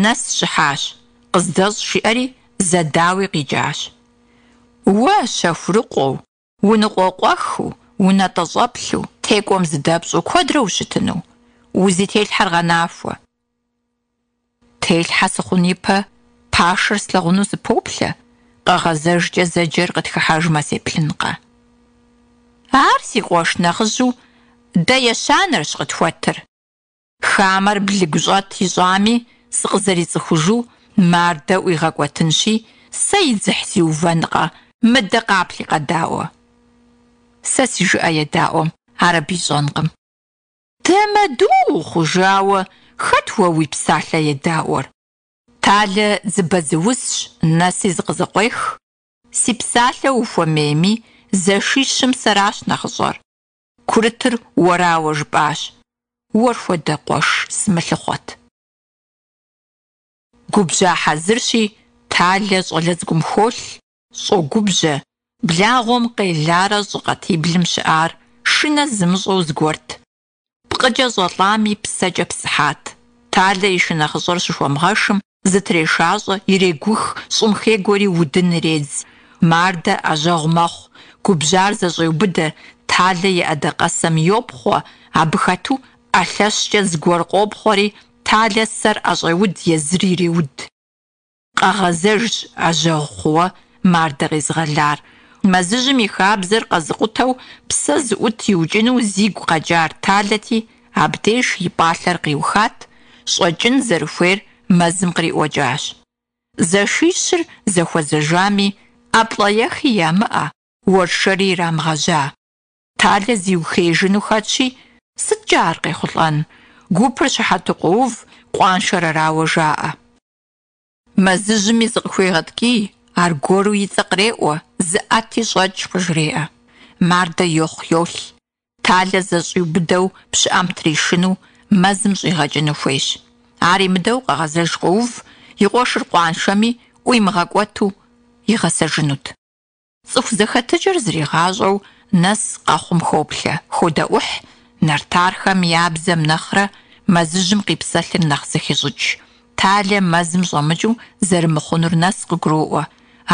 Нэс щыхьащ, къыздэщӏ жиӏэри зэдауи къикӏащ. Уэ, щэхурыкъуэу, Уныкъуэкъуэхыу, унэтӏэщӏэплъу, текӏуэм зыдэпщӏу куэдрэ ущытыну? Узителъхьэр гъэнахуэ. Телъхьэ сыхъун ипэ, пашэр слъагъуну сыпоплъэ, Къэгъэзэжкӏэ зэджэр къытхыхьэжмэ сеплъынкъэ. Ар си къуэш нэхъыжьу дэ ещанэрщ къытхуэтыр. Хамэр блыгущӏэт ищӏами, сыкъызэрицӏыхужу Мардэ ӏуигъэкӏуэтынщи, сэ и дзыхь сиувэнкъэ, мыдэ къаплъи къэдаӏуэ. Сэ си жыӏэ едаӏуэм ар абы ищӏэнкъым. Дамэду ухъужауэ, хэт уэ уи псалъэ едаӏуэр? Талэ дзыбэдзыузщ, Нэси зыкъызэкъуех. Си псалъэ ухуэмейми, зэшищым сэращ нэхъыщӏэр. Курытыр уэрауэ жыпӏащ. Уэр хуэдэ къуэш сымылъыхъуэт. Губжьа хьэзырщи, Талэ щӏалэ цӏыкӏум хуолъ, щӏогубжьэ, благъуэм къеларэ щӏы къатиблым щыӏар шынэ зымыщӏэу зыгуэрт. Пкъыкӏэ щӏэлӏами, псэкӏэ псыхьат. Талэ и шынэхъыщӏэр щыхуэмыгъэшым, зытрешащӏэ, ирегух, щӏым хегуэри удын иредз. Мардэ ӏэжьэгъу мэхъу, губжьар зэщӏеубыдэ, Талэ и ӏэдакъэсэм йопхъуэ, абы хэту ӏэ лъэщкӏэ зыгуэр къопхъуэри, Талэ сэр ӏэщӏеуд, езыр иреуд. Къэгъэзэжщ ӏэжьэгъу хъууэ Мардэ къезыгъэлар. Мэзыжьым и хабзэр къэзыкъутэу псэ зыӏут иукӏыну зигу къэкӏар Талэти, абдеж и пӏалъэр къиухат, щӏэкӏын зэрыхуейр мэзым къриӏуэкӏащ. Зэшищыр зэхуэзэжами, ӏэплӏэехи ямыӏэ, уэршэри ирамыгъэжьа. Талэ зиухеижыну хэтщи, сыткӏэ ар къехъулӏэн? Гупыр щыхьэту къоув, къуаншэр арауэ жаӏэ. Мэзыжьми зыкъыхуегъэткӏий, аргуэру и цӏэ къреӏуэ, зыӏэти щӏэкӏ къыжреӏэ. Мардэ йохъу-йолъ. Талэ зэщӏиубыдэу пщыӏэм тришыну, мэзым щӏигъэкӏыну хуейщ. Ар имыдэу Къэгъэзэж къоув, и къуэшыр къуаншэми, ӏуимыгъэкӏуэту игъэсэжынут. Цӏыху зэхэтыкӏэр зригъащӏэу Нэс къэхъум хоплъэ, ходэӏухь, нартархэм я бзэм нэхърэ мэзыжьым къипсэлъыр нэхъ зэхещӏыкӏ. Талэ мэзым щӏэмыкӏыу зэрымыхъунур Нэс къыгуроӏуэ.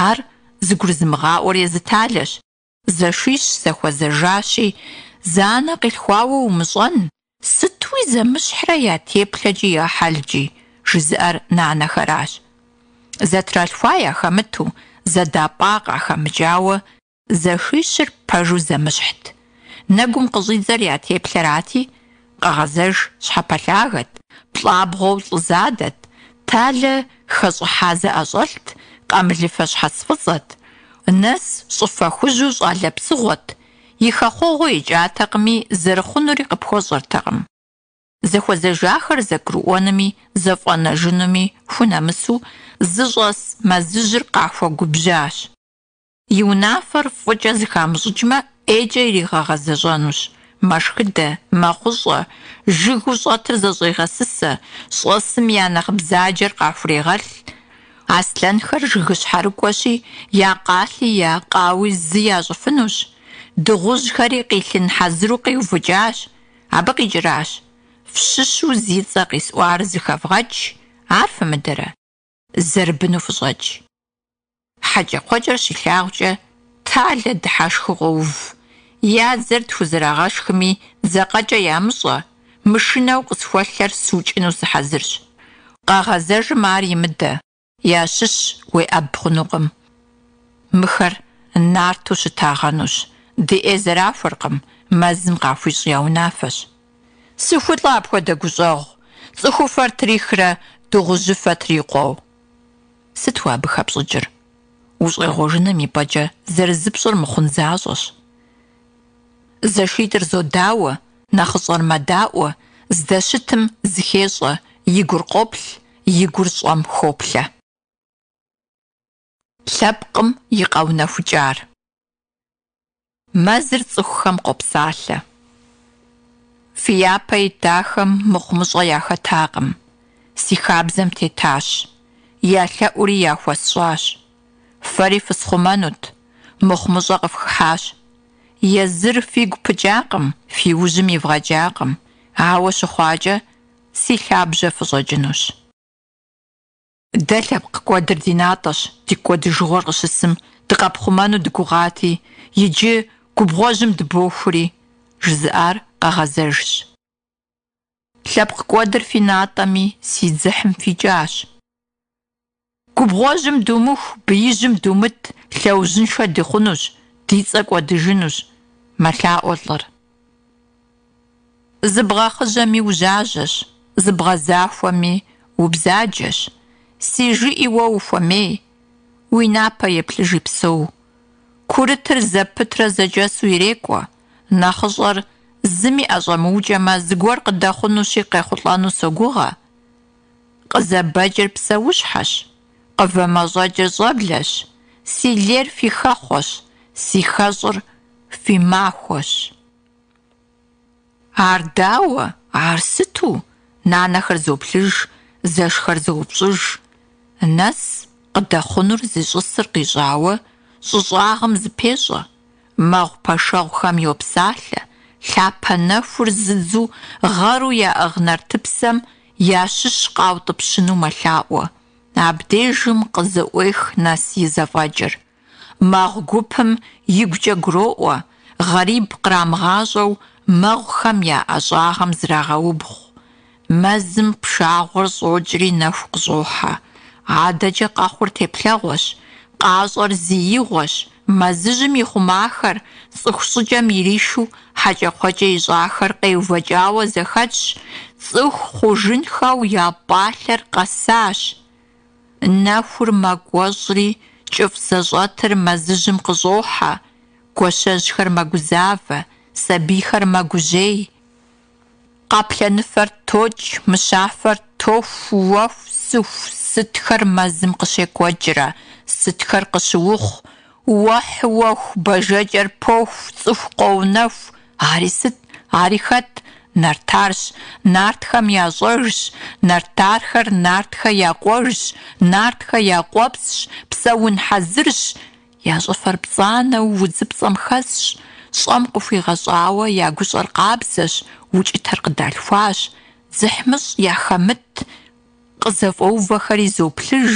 Ар зыгурызымыгъаӏуэр езы Талэщ. Зэшищ зэхуэзэжащи, зы анэ къилъхуауэ умыщӏэн, сытуи зэмыщхьрэ я теплъэкӏи я хьэлкӏи, жызыӏэр нанэхэращ. Зэтралъхуа яхэмыту, зэдапӏа къахэмыкӏауэ, зэшищыр пэжу зэмыщхьт. Нэгум къыщӏидзэр я теплъэрати, Къэгъэзэж щхьэпэлъагэт, плӏабгъуэу лӏы задэт, Талэ хэщӏыхьа зэӏэщӏэлът, къамылыфэ щхьэц фӏыцӏэт, Нэс щӏыфэ хужьу щӏалэ псыгъуэт, и хэхъуэгъуэ икӏатэкъыми, зэрыхъунури къыпхуэщӏэртэкъым. Зэхуэзэжахэр зэгурыӏуэнуми зэфӏэнэжынуми хунэмысу, зыщӏэс мэзыжьыр къахуэгубжьащ. И унафэр фӏыкӏэ зыхамыщӏыкӏмэ, ӏейкӏэ иригъэгъэзэщӏэнущ. Мэшхыдэ, мэхъущӏэ, жыгыу щӏэтыр зэщӏегъэсысэ, щӏэсым я нэхъ бзаджэр къахурегъэлъ. Аслъэнхэр жыгыщхьэрыкӏуэщи, я къалъи я къауи зы ящӏыфынущ. Дыгъужьхэри къилъын хьэзыру къиувыкӏащ. Абы къикӏращ, фщыщу зи цӏэ къисӏуар зыхэвгъэкӏ, ар фымыдэрэ, зэрыбыну фыщӏэкӏ. Хьэкӏэкхъуэкӏэр щилъагъукӏэ, Талэ дыхьэшхыу къоув. Я дзэр тхузэрагъэшхми, дзэкъэкӏэ ямыщӏэ, мышынэу къысхуэлъэр сукӏыну сыхьэзырщ. Къэгъэзэжым ар имыдэ, ящыщ уеӏэб хъунукъым. Мыхэр нарту щытагъэнущ, ди ӏей зэрахуэркъым, мэзым къахуищӏ я унафэщ. Сыхулӏэ апхуэдэ гущӏэгъу, цӏыхуфэр трихрэ дыгъужьыфэ трикъуэу. Сыт уэ абы хэпщӏыкӏыр? Ущӏегъуэжыным и пӏэкӏэ зэрызыпщӏыр мыхъун защӏэщ. Зэшитӏыр зодауэ, нэхъыщӏэр мэдаӏуэ, здэщытым зыхещӏэ, и гур къоплъ, и гур щӏэм хоплъэ. Лъэпкъым и къэунэхукӏар. Мэзыр цӏыхухэм къопсалъэ. Фи япэ итахэм мыхъумыщӏэ яхэтакъым, си хабзэм тетащ, я лъэӏури яхуэсщӏащ. Фэри фысхъумэнут, мыхъумыщӏэ къыфхыхьащ. Езыр фигу пыкӏакъым, фи ужьым ивгъэкӏакъым, ауэ щыхъуакӏэ си лъабжьэ фыщӏэкӏынущ. Дэ лъэпкъ кӏуэдыр ди натӏэщ, ди кӏуэдыжыгъуэр къыщысым дыкъэпхъумэну дыгугъати, иджы Губгъуэжьым дыбохури, жызыӏар Къэгъэзэжщ. Лъэпкъ кӏуэдыр фи натӏэми, си дзыхьым фикӏащ. Губгъуэжьым думыху, беижьым думыт, лъэужьыншэ дыхъунущ, ди цӏэ кӏуэдыжынущ, мэлъаӏуэ лӏыр. Зыбгъэхъыжьэми ужьажьэщ, зыбгъэзахуэми убзаджэщ. Си жыӏи уэ ухуэмей, уи напэ еплъыжи псэу. Курытыр зэпытрэ зэкӏэсу ирекӏуэ, нэхъыщӏэр зыми ӏэщӏэмыукӏэмэ, зыгуэр къыдэхъунущи къехъулӏэну согугъэ. Къызэбэкӏыр псэущхьэщ, къывэмэщӏэкӏыр щӏэблэщ, си лейр фи хэхъуэщ, си хэщӏыр фи махуэщ. Ар дауэ, ар сыту? Нанэхэр зоплъыж, зэшхэр зоупщӏыж. Нэс къыдэхъунур зищӏысыр къищӏауэ, щӏы щӏагъым зыпещӏэ, мэгъу пэшэгъухэм йопсалъэ, лъапэ нэхур зыдзу гъэру яӏыгъ нартыпсэм ящыщ къаутӏыпщыну мэлъаӏуэ. Абдежым къызэӏуех Нэс и зэфӏэкӏыр. Мэгъу гупым игукӏэ гуроӏуэ, гъэриб кърамыгъащӏэу мэгъухэм я ӏэщӏагъэм зрагъэубгъу. Мэзым пшагъуэр щӏокӏри нэху къыщӏохьэ. Адэкӏэ къэхъур теплъэгъуэщ, къащӏэр зи игъуэщ, мэзыжьым ихъумахэр, цӏыху щӏыкӏэм иришу хьэкӏэкхъуэкӏэ ищӏахэр къеувэкӏауэ зэхэтщ, цӏыху хъужынхэу я пӏалъэр къэсащ. Нэхур мэкӏуэщӏри, кӏыфӏ зэщӏэтыр мэзыжьым къыщӏохьэ, гуащэжьхэр мэгузавэ, сабийхэр мэгужьей. Къаплъэныфэр токӏ, мыщафэр тоху, уэху, сыху, сытхэр мэзым къыщекӏуэкӏрэ, сытхэр къыщыухъу, уэхь-уэху, бажэкӏэр поху, цӏыху къоунэху, ари сыт, ари хэт? Нартарщ, нартхэм я щӏэжщ, нартархэр нартхэ я къуэжщ, нартхэ я къуэпсщ, псэун хьэзырщ, я щӏыфэр пцӏанэу удзыпцӏэм хэсщ, щӏэм къыхуигъэщӏауэ я гущӏэр къабзэщ, укӏытэр къыдалъхуащ, дзыхьмыщӏ яхэмыт, къызэфӏэувэхэри зоплъыж,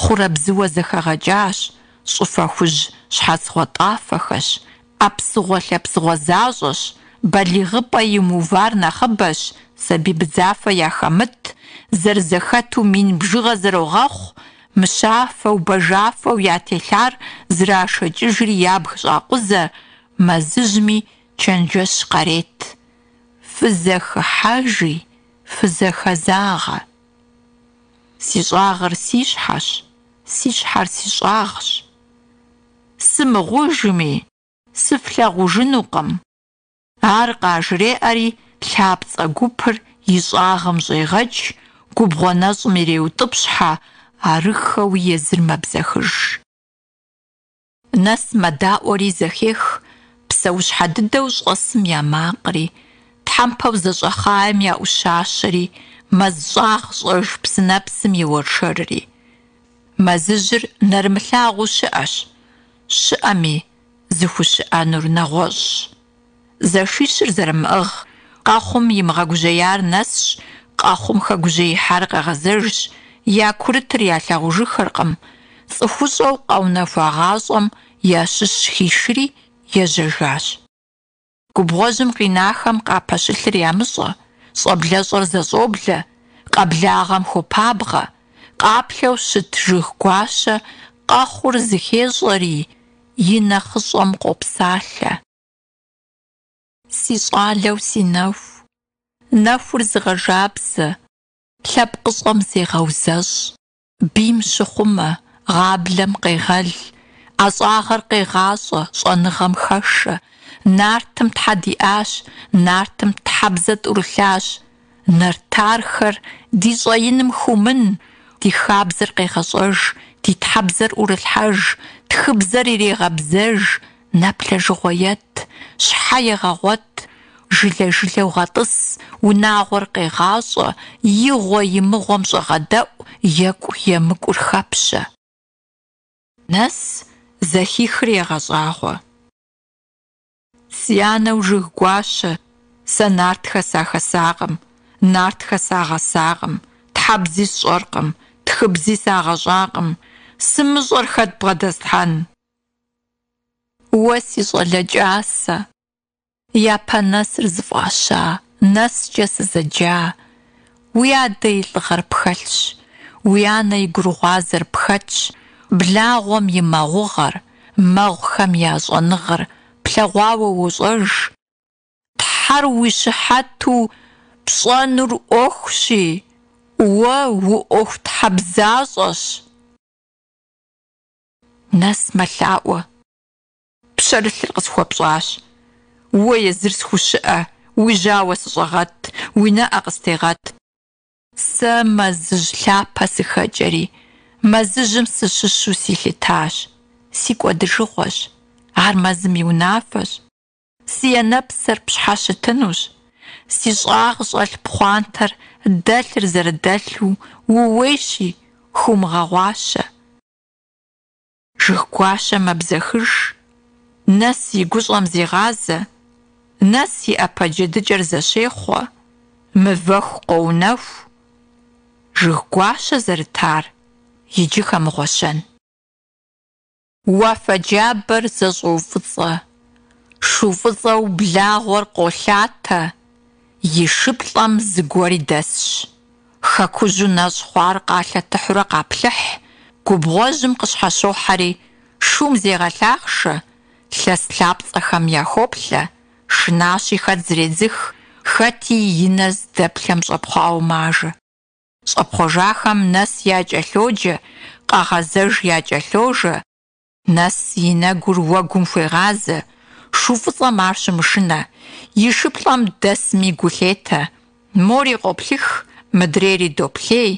хъурэ бзыуэ зэхэгъэкӏащ, щӏыфэ хужь щхьэц гъуэтӏафэхэщ, ӏэ псыгъуэ-лъэпсыгъуэ защӏэщ, балигъыпӏэ имыувар нэхъыбэщ, сабий быдзафэ яхэмыт, зэрызэхэту мин бжыгъэ зэрогъэхъу, мыщафэу, бажафэу ятелъар зрашэкӏыжри ябг щӏакъузэ, мэзыжьми чэнджэщ къарет. Фызэхыхьэжи, фызэхэзагъэ. Си щӏагъыр си щхьэщ, си щхьэр си щӏагъщ. Сымыгъужми, сыфлъагъужынукъым. Ар къажреӏэри, лъапцӏэ гупыр и щӏагъым щӏегъэкӏ, губгъуэ нэщӏым иреутӏыпщхьэ, арыххэуи езыр мэбзэхыж. Нэс мэдаӏуэри зэхех псэущхьэ дыдэу щӏэсым я макъри, тхьэмпэу зэщӏэхъаем я ӏущащэри, мэз щӏагъ щӏэж псынэпсым и уэршэрри. Мэзыжьыр нэрымылъагъуу щыӏэщ, щыӏэми, зыхущыӏэнур нэгъуэщӏщ. Зэшищыр зэрымыӏыгъ, къэхъум имыгъэгужьеяр Нэсщ, къэхъум хэгужьеихьар Къэгъэзэжщ, я курытыр ялъагъужыххэркъым, цӏыхущӏэу къэунэхуагъащӏэм ящыщ хишри ежьэжащ. Губгъуэжьым къинахэм къапэщылъыр ямыщӏэ, щӏэблэщӏэр зэщӏоблэ, къэблагъэм хуопабгъэ, къаплъэу щыт жыг гуащэ къэхъур зыхещӏэри, и нэхъыщӏэм къопсалъэ. Си щӏалэу си нэху, нэхур зыгъэжабзэ, лъэпкъыщӏэм зегъэузэщӏ, бийм щыхъумэ, гъаблэм къегъэл, ӏэщӏагъэр къегъащӏэ, щӏэныгъэм хэшэ. Нартым тхьэ диӏащ, нартым тхьэбзэ тӏурылъащ. Нартархэр ди щӏэиным хыумын, ди хабзэр къегъэщӏэж, ди тхьэбзэр ӏурылъхьэж, тхыбзэр ирегъэбзэж, нэплъэжыгъуэ ет, щхьэ егъэгъуэт, жылэ-жылэу гъэтӏыс, унагъуэр къегъащӏэ, игъуэ-имыгъуэм щӏэгъэдэӏу, екӏу-емыкӏур хэпщэ. Нэс зэхихыр егъэщӏагъуэ. Си анэу жыг гуащэ, сэ нартхэ сахэсакъым, нартхэ сагъэсакъым, тхьэбзи сщӏэркъым, тхыбзи сагъэщӏакъым, сымыщӏэр хэт бгъэдэслъхьэн? Уэ си щӏалэ кӏасэ, япэ нэсыр зыфӏаща, нэскӏэ сызэджа, уи адэ и лӏыгъэр пхэлъщ, уи анэ и гурыгъуазэр пхэтщ, благъуэм и мэгъугъэр, мэгъухэм я щӏэныгъэр плъэгъуауэ уощӏэж. Тхьэр уи щыхьэту пщӏэнур ӏуэхущи, уэ уӏуэхутхьэбзащӏэщ. Нэс мэлъаӏуэ. Пщэрылъыр къысхуэпщӏащ. Уэ езыр схущыӏэ, уи жьауэ сыщӏэгъэт, уи нэӏэ къыстегъэт. Сэ мэзыжь лъапэ сыхэкӏэри, мэзыжьым сыщыщу силъытащ. Си кӏуэдыжыгъуэщ. Ар мэзым и унафэщ. Си анэпсэр пщхьэщытынущ. Си щӏагъ щӏэлъ пхъуантэр дэлъыр зэрыдэлъу ууейщи, хыумыгъэгъуащэ. Жыг гуащэ мэбзэхыж, Нэс и гущӏэм зегъазэ, Нэс и ӏэпэ джэдыкӏэр зэщехъуэ, мывэху къоунэху. Жыг гуащэ зэрытар иджы хэмыгъуэщэн. Уафэ джабэр зэщӏоуфӏыцӏэ, шу фӏыцӏэу благъуэр къолъатэ, и шыплӏэм зыгуэри дэсщ. Хэкужьу нэщӏ хъуар къалъэтыхьурэ къаплъыхь, губгъуэжьым къыщхьэщохьэри, шум зегъэлъахъшэ, лъэс лъапцӏэхэм яхоплъэ, шынащи хэт зредзых, хэти и нэ здэплъэм щӏэпхъуауэ мажэ. Щӏэпхъуэжахэм Нэс якӏэлъоджэ, Къэгъэзэж якӏэлъожэ, Нэс и нэгур уэгум хуегъазэ, шу фӏыцӏэм ар щымышынэ, и шыплӏэм дэсми гу лъетэ. Мори къоплъых, мыдрейри доплъей,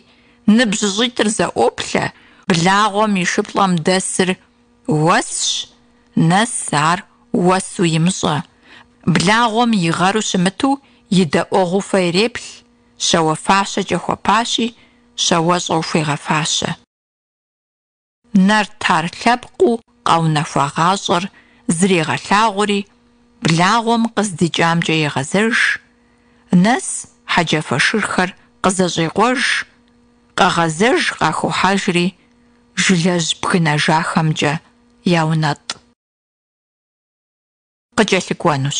ныбжьыщӏитӏыр зэӏуоплъэ, благъуэм и шыплӏэм дэсыр уэсщ, Нэс ар уэсу имыщӏэ. Благъуэм и гъэру щымыту и дэӏуэгъуу фэ иреплъ, щауэ фащэкӏэ хуэпащи, щауэщӏэу хуегъэфащэ. Нартар лъэпкъыу къэунэхуагъащӏэр зрегъэлъагъури, благъуэм къыздикӏамкӏэ егъэзэж, Нэс хьэджафэ шырхэр къызэщӏекъуэж, Къэгъэзэж къахохьэжри, жылэжь бгынэжахэмкӏэ яунэтӏ. Къыкӏэлъыкӏуэнущ.